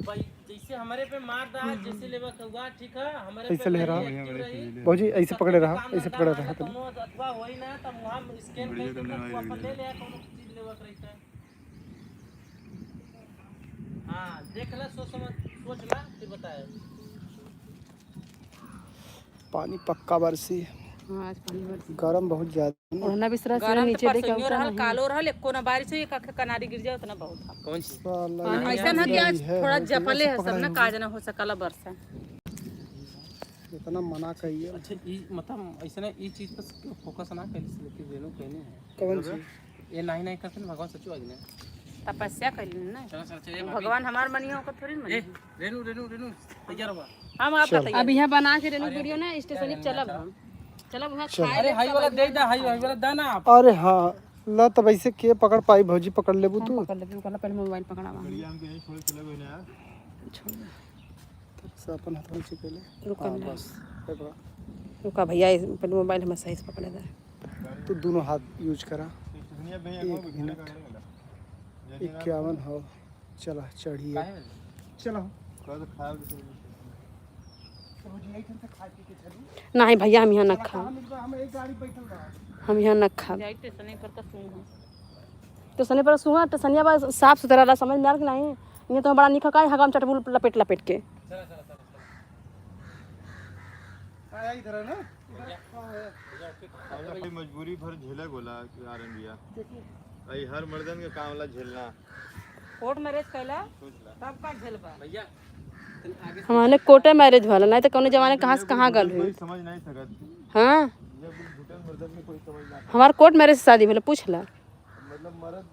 भाई, जैसे हमारे पे मार दा, हम्म, जैसे हम्म। लेवा के हुआ, ठीक है, हमारे पे कैसे ले रहा? रही, active रही। भौजी, ऐसे सबके पकड़े रहा, काम ऐसे धंधा पकड़े मार रहा दे, तनी। कौनो अथवा होई ना, तो वहाँ scan वीडियो करके करने तू वाली अपन ले वीडियो। ले, कौनो चीज लेवा के रही तो। हाँ, देख ला, सोच समझ, सोच ला, फिर बताए। पानी पक्का बरसी। हाँ, आज पानी बरसी। गरम बहुत ज्यादा है ना? ओढ़ना बिस्तरा से गरम तो नीचे देके परसों उठा रहल, नहीं। कालो रहल, एको ना बारिश हुई, एक आखे कनारी गिर जाए, उतना बहुत है। कौन सी? साला, पानी ये ऐसा ना कि यही आज है, थोड़ा हल्का जपले सा है सब ना, पकड़ा है। का जना हो सकला बरसा। इतना मना कहिए। अच्छा, ई मतलब ऐसे ना, ई चीज पर focus ना कइली, लेकिन रेनू कहने है। कौन सी? ये नहीं, नहीं करते ना, भगवान सचो आज ने। तपस्या कइली ना। चलो, चलो, चलो, ये भाभी। भगवान हमार मनिया, ओकर थोड़ी न ए, मनिया। रेनू, रेनू, रेनू, तैयार हुआ। हम आप चल। बताइए। अब यहाँ बना के रेनू अरे, वीडियो ना, अरे, स्टेशन अरे, चलब अच्छा। हम। चलो, वहाँ चल। खाए अरे, ले, हाई सब वाला आदमी दे दा, हाई, खाए। हाई वाला दा ना आप। अरे हाँ, ला तब ऐसे के पकड़ पाई, भौजी पकड़ लेबू हम तू। पकड़ लेबे, ओकर ला पहले मोबाइल पकड़ावा। बढ़िया, हम कहीं छोड़ चले गए ना यार। छोड़ दे। तब से अपन हाथ में से पहले। रुका हाँ, ना। बस, ये पकड़। रुका भैया, इस पहले मोबाइल हमें सही से पकड़े दे। तू दोनों हाथ यूज करा। स्टेशनिया पे एक एक मिनट। इक्यावन हो। चला, चढ़िए। काहे? चला। कल खाओ जैसे तो मुझे यही ठन से खा पी के चलू। नहीं भैया, हम यहाँ ना चला, खाब। कहाँ मिलबा? हम एक गाड़ी बैठल रहा। हम यहाँ ना खाब। जाई स्टेशने पर का सूंघ। स्टेशने पर सूंघा, स्टेशनिया बा साफ सुथरा रहा, समझ में आल कि नहीं? ये तो बड़ा निक का है, हगम चटबुल लपेट लपेट के। चला, चला, चला, चला। आया इधर है ना? इधर। भैया। हाँ, है। भैया, ओके। हम लोग की मजबूरी भर झेले बोला कि आर एन भैया। देखिए। भाई, हर मर्दन के काम ला झेलना। कोर्ट मैरिज कैला, सोच ला। तब का झेलबा? भैया, तनी आगे से हमारे कोर्टे मैरिज वाला, नहीं तो कौनो जमाने कहाँ से कहाँ गल कोई हुई। समझ नहीं सकत। हाँ। ये बिल घुटन मर्दन में कोई समझ ना सकत। हमार कोर्ट मैरिज से शादी भले पूछ ला। मतलब मर्द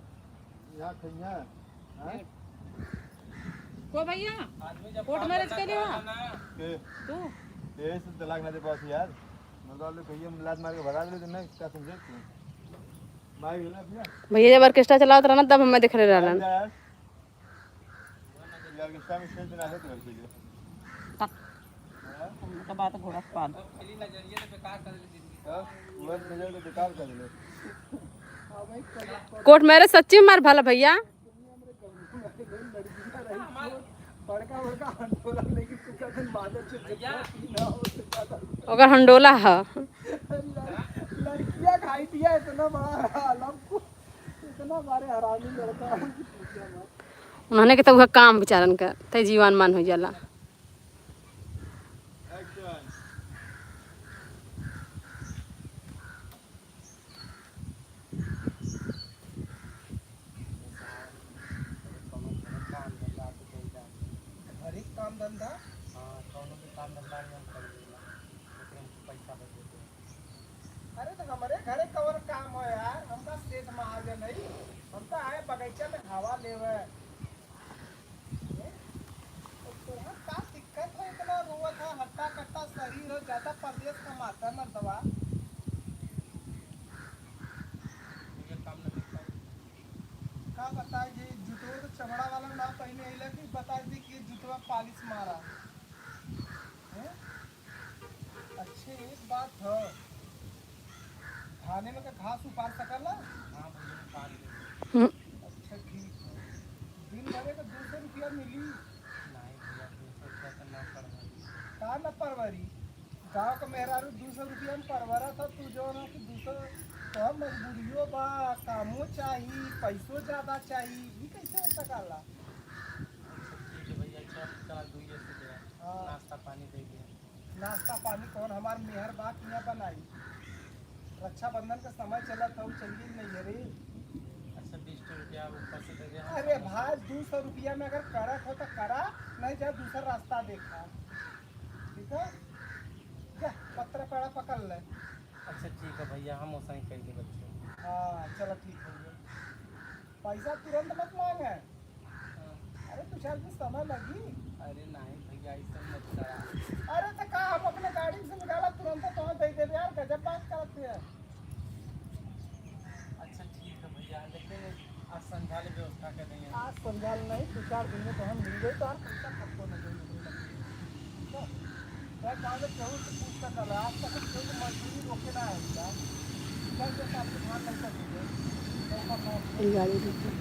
यहाँ खइया, हाँ? को भैया? कोर्ट मैरिज के लिए हुआ? के? तू? ये से तलाक ना दे पास यार। मतलब लोग कहिए हम लात मार के भगा दे तो नहीं, क्या समझे तू? मार गेला भैया। भैया जब ऑर्केस्ट्रा चलावत रहना तब हमें देख रहे रहलन। यार, ये ऑर्केस्ट्रा में स्टेज बना है तो लड़के के। तब तो बात घोड़ा पाद। हाँ, वो नजर तो बेकार कर दे। कोर्ट मैरिज सच्ची मार भला भैया। बड़का बड़का हंडोला लेकिन तू कहते मादर चोद जितना पीना हो से ज्यादा। ओकर हंडोला ह। लड़कियां खाई दिया इतना बड़ा आलम को, इतना बड़े हरामी लड़का। उन्होंने के तो वह काम बेचारन का तय जीवन मान हो जाला। घरे के काम धंधा? हाँ, कौनो भी काम धंधा में हम कर लेला, लेकिन हमको पैसा बस दे दे। अरे तो हमरे घरे कवन काम हो यार, हमका सेठ महाजन है, हम तो आए बगीचा में हवा लेवे। तो तोहर का दिक्कत है, इतना रोवत है, हट्टा कट्टा शरीर हो, ज्यादा परदेस कमाता मर्दवा। ये काम नहीं करता। का बताए जी, जूतवा तो चमड़ा वाला ना पहने अइला कि बताए दी कि जूतवा पालिश मारा। हैं? अच्छे, एक बात है, धाने में का घास उपार सकला? हाँ भैया, उपार ले। हम्म। अच्छा, ठीक है। दिन भरे का दो सौ रुपया मिली? नहीं भैया, दो सौ रुपया तो ना परवरी। का ना परवरी? गाँव का मेहरारू दो सौ रुपया में परवरा था, तू जो ना कि दो सौ, तो मजबूरियो बा, कामो चाही, पैसो ज्यादा चाही, ई कैसे हो सकला? अच्छा, ठीक है भैया, चल, चला, दुइये से दे। हाँ। नाश्ता पानी दे दे। नाश्ता पानी कौन हमार मेहर बा किया बनाई? रक्षाबंधन का समय चलत हौ, चलिए नहीं है रे। अच्छा, बीस रुपया ऊपर से दे दे, हम अरे समोसा। भाई, दो सौ रुपया में अगर करत हो तो करा, नहीं जा दूसरा रास्ता देखा, ठीक है? जा, पत्रा पेड़ा पकड़ ले। अच्छा, ठीक है भैया, हम वैसा ही करेंगे बच्चे। हाँ, चलो ठीक है। पैसा तुरंत मत मांगे। हाँ। अरे, दो चार दिन समय लगी। अरे नहीं भैया, ऐसा मत करा। अरे, तो का हम अपने गाड़ी से निकाला, तुरंत तो दे देबे यार, गजब बात करत है। अच्छा, ठीक है भैया, लेकिन आज संझा ले व्यवस्था कर देंगे। आज संझा ले नहीं, दो चार दिन में तो हम मिल गए, तो हम पैसा सबको न देंगे। ठीक है? मैं गाँव में केहू से पूछ कर कर रहा, आज तक केहू को मजदूरी रोके ना है भैया। इधर के साथ ध्यान नहीं कर दीजिए। तो का ये गाड़ी देखिए।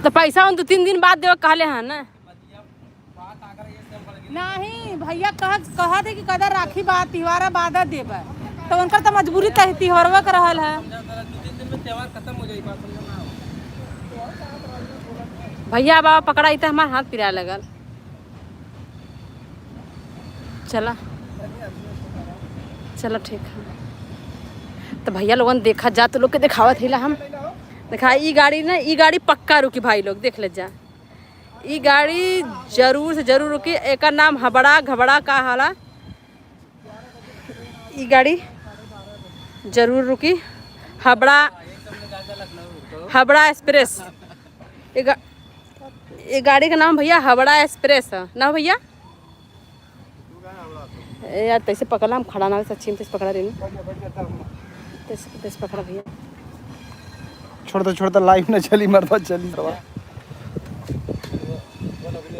तो पैसा हम दो तीन दिन बाद देवे कहले हैं ना। नहीं भैया, कह, कह दे कि कदर राखी बा, तिहार बाद देबे, तो उनकर तो मजबूरी तय तिहारवे के रहल है। भैया बाबा पकड़ा, ई तो हमार हाथ पिराए लगल। चला, चला, ठीक है। तो भैया लोगन, देखा जा, तो लोग के देखावत हिला हम। देखा, ई गाड़ी ना, ई गाड़ी पक्का रुकी भाई लोग, देख ले जा। ई गाड़ी जरूर से जरूर रुकी। एकर नाम हबड़ा घबड़ा का हाला। ई गाड़ी जरूर रुकी, हावड़ा, हावड़ा एक्सप्रेस। ये गा-, ये गाड़ी का नाम भैया हावड़ा एक्सप्रेस है ना भैया? ए यार, तैसे पकड़ला, हम खड़ा ना, सच्ची में तैसे पकड़ा रेनू। तैसे, तैसे पकड़ा भैया। छोड़ दे, छोड़ दे, लाइव ना चली, मरदा चली, मरदा।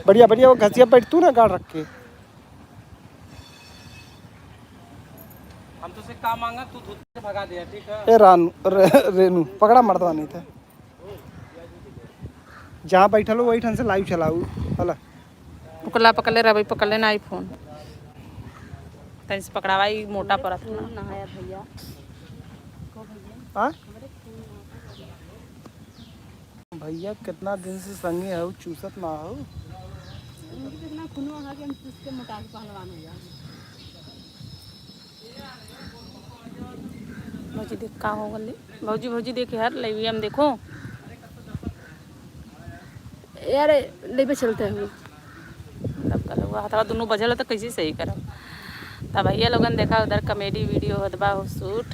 बढ़िया, बढ़िया, वो घसिया बैठ तू ना गाड़ रख के। हम तो से काम मांगा, तू धोती से भगा दे, ठीक है? ए रानू, रे-, रेनू, पकड़ा मरदा नहीं था। जहाँ बैठल हो, वही ठन से लाइव चलाऊ। हला। पकड़ला, पकड़ले रहबे, पकड़ले ना आई फोन। तनी से पकड़ावा, ई मोटा परत ना। नहाया भैया। हाँ? भैया, कितना दिन से संगे हऊ, चूसत ना हऊ? इनके कितना खूनो अहा कि हम चूस के मोटा के पहलवान हो जाए। भौजी देख का हो गली। भौजी, भौजी देख यार, लाइव में देखो। यार, लेबे चलते हैं। तब कल हुआ हथवा दुनू बजल तो कैसे सही करब? तब भैया लोगन देखा उधर कॉमेडी वीडियो होत बा, हो शूट।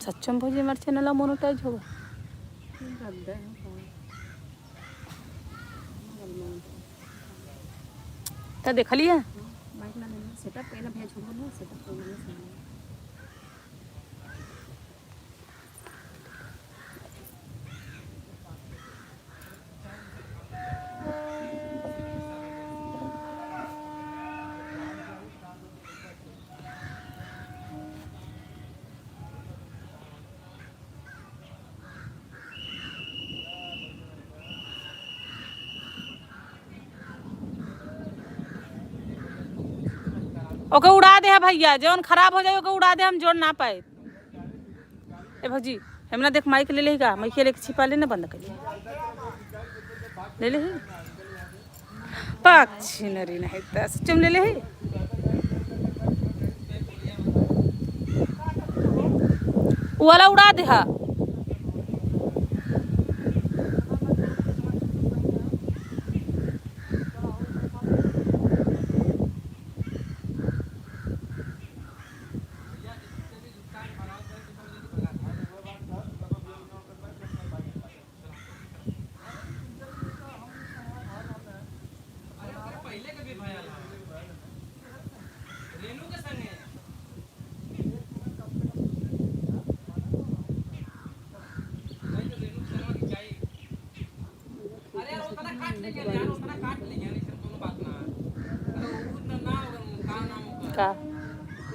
सच्चम भौजी, हमार चैनल मोनेटाइज होगा। त देख लिया। माइक ना लेना, सेटअप पहले भैया छोड़ दो, सेटअप पहले से। ओके उड़ा दे है भैया, जौन खराब हो जाए ओके उड़ा दे, हम जोड़ ना पाए। ए भौजी, हम ना देख माइक ले लेही का, माइक लेके छिपा लेना बंद कर ले। ले लेही। पक्षी नरी नहीं त सच्चम ले लेही। वो वाला उड़ा दे हा। का?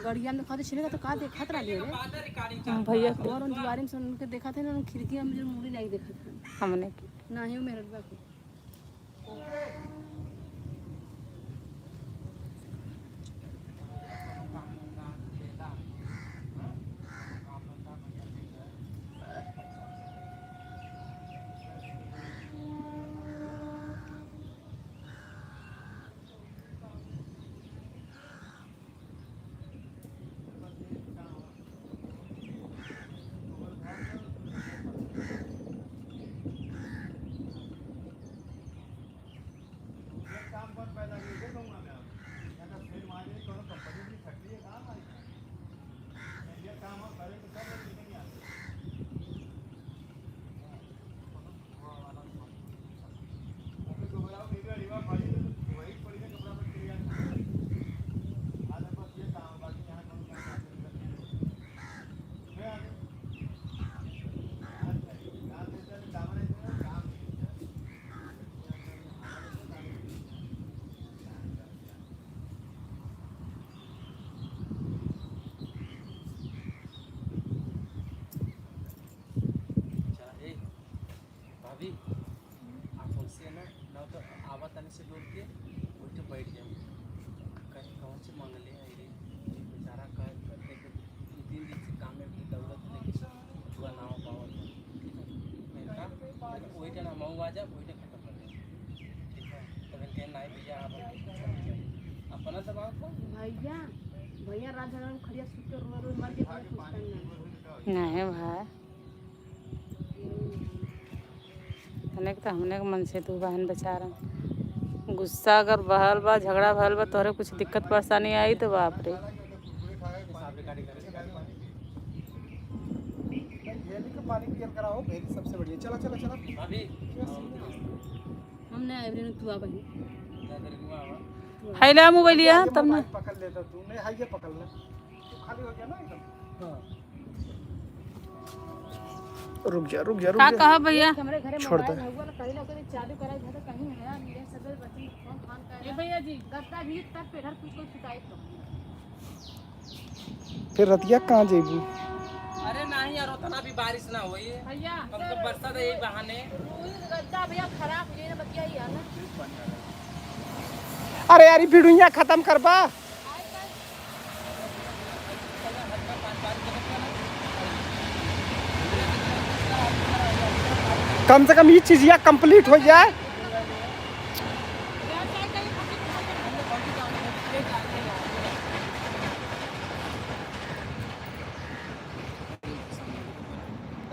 गड़िया में खाते छिने का तो का देखत रहले रे? हम भैया के और उन दुआरे में से उनके देखत है ना, उन खिड़की में जो मुड़ी नहीं देखत है। हमने की। ना ही मेहरबा को। अच्छा, ए, भाभी, आप उनसे ना, ना तो आवा तनी से डोल के, उठ के बैठ जाओ। कहीं कौन से मंगले है रे? ये बेचारा कह, कह के दो तीन दिन से काम में भी दौड़त लेके हुआ ना हो पावत है। ठीक है? मैं कहा, वही टाइम हम आ जा, वही टाइम खत्म कर दे। ठीक है? तो फिर कहना है, "भैया, आप हमको छोड़ के जाइए।" अब भैया, भैया रात झगड़ा में खड़िया सुत के रो रो मर गए, भैया कुछ करना। नहीं भाई, तनिक तो हमने के मन से तू बहन बेचारा। गुस्सा अगर बहल बा, झगड़ा भल बा, तोहरे कुछ दिक्कत परेशानी आई तो बाप रे। भेली के पानी पियल कराओ, भेली सबसे बढ़िया। चला, चला, चला। हमने आइब्रेन तू आ बहिन। हैला मोबाइलिया तब ना। पकड़ लेता तू, नहीं, हाइये पकड़ ले। तू खाली हो गया ना एकदम। हाँ। रुक जा, रुक जा, रुक का जा। कहा भैया? हमरे घरे छोड़ दे। मोबाइल हउआ ना, कहीं ना कहीं चालू कराई, घर कहीं नया मिले, सब बच्चे फोन फान कर। ए भैया जी, गत्ता भी तब पे घर कुछ कोई शिकायत कर। फिर रतिया कहाँ जइबू? अरे नहीं यार, उतना भी बारिश ना होई। भैया, कम से कम बरसात है, यही बहाने। रुई गद्दा भैया खराब हो जाए ना, बतिया ही है ना। अरे यार, ये भिड़ुइया खत्म करबा। कम से कम ये चीजिया complete हो जाए।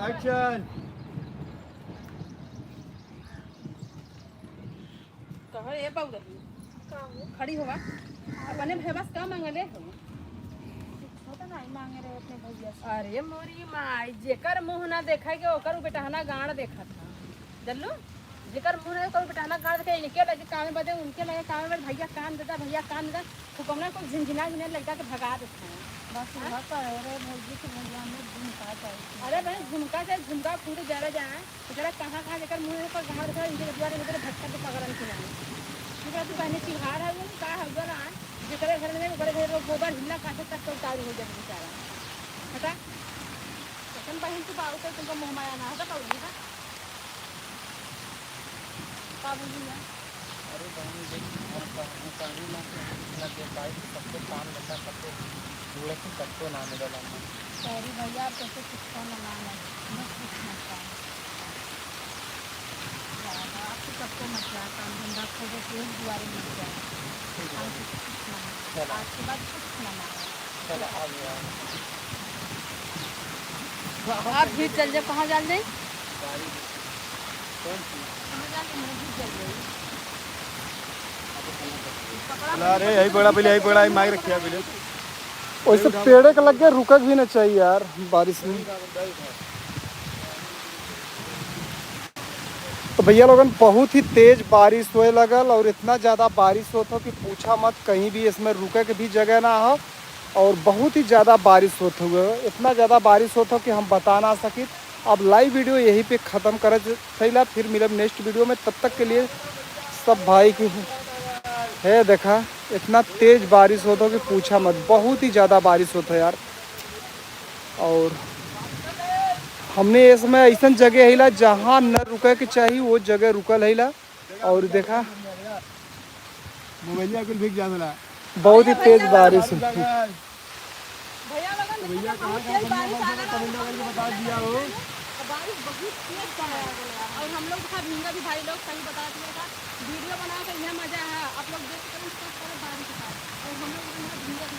Action। कहो ए बउरही, का हो? खड़ी होवा। अपने भैया से का मांगले हो? कुछो तो नहीं मांगे रहे अपने भैया से। अरे मोरी माई, जेकर मुंह ना देखे के ओकर उ बेटहना गांड देखत ह। जल्लू, जेकर मुंह ना ओकर उ बेटहना गांड देखे, इनके लगे कामे बदे, उनके लगे कामे बदे, भैया कान देता, भैया कान देता। फुकौना को झिनझिना झिनझिना लड़का के भगा देता है। बस हाँ? वह कहे रहे भौजी के भैया में झुमका चाहिए। अरे बहन, झुमका चाहे झुमका फूट जरा जाए, तो जरा कहाँ कहाँ जेकर मुँह पर गाँव देखा, इनके दुआरे इधर भटका के पकड़न के नहीं। तू बड़ा तू बहने चिल्हा रहा है, का हगल है, जेकरे घर में ओकरे घर में गोबर हिल्ला काटे तक तो उतारू हो जाए बेचारा। हटा, कसन बहन तू बाऊ तो तुमको मुँह माया ना हटा, कौन है? का बोली है? अरे बहन, देख, हम कहूँ, कहूँ ना, कहूँ ना दे पाई, तो सबके काम धंधा, सबके जुड़े के कत्तो ना मिलेला मन। सॉरी भैया, आप कैसे कुछ कम ना ना, मैं कुछ ना कम। ज्यादा आप तो सबको मत जा, काम धंधा खोजो, केहू दुआरे मत जा। ठीक है। हमसे कुछ ना। चलो। आज के बाद कुछ ना मांगो। चलो, आ गया। आप भी चल जाओ, कहाँ जान जाई? अरे, यही बड़ा पहले, यही बड़ा, यही माइक रखिया पहले। वैसे पेड़े के लगे रुकक भी ना चाहिए यार, बारिश में। तो भैया लोगन, बहुत ही तेज बारिश होए लगल और इतना ज़्यादा बारिश होत हो कि पूछा मत, कहीं भी इसमें रुके के भी जगह ना हो। और बहुत ही ज़्यादा बारिश होत हुए, इतना ज़्यादा बारिश होत हो कि हम बता ना सकित। अब live video यहीं पे ख़त्म करत थैला, फिर मिलब next video में। तब तक के लिए सब भाई की है, देखा, इतना तेज बारिश होत हो कि पूछा मत, बहुत ही ज़्यादा बारिश होत हो यार। और हमने इसमें ऐसन जगह हैला जहाँ न रुके के चाहिए, वो जगह रुकल हैला। और देखा, मोबाइलिया कुल भीग जावेला। बहुत ही तेज बारिश है। भैया लोगन, भैया कहाँ कहाँ घूमने गए, बता दिया हो। बारिश बहुत तेज पड़ा है। और हम लोग था भींगा भी, भाई लोग सही बता दिया था, video बना के यह मजा है। आप लोग देख सकते हैं, बारिश का। और हम लोग यहाँ भींगा भी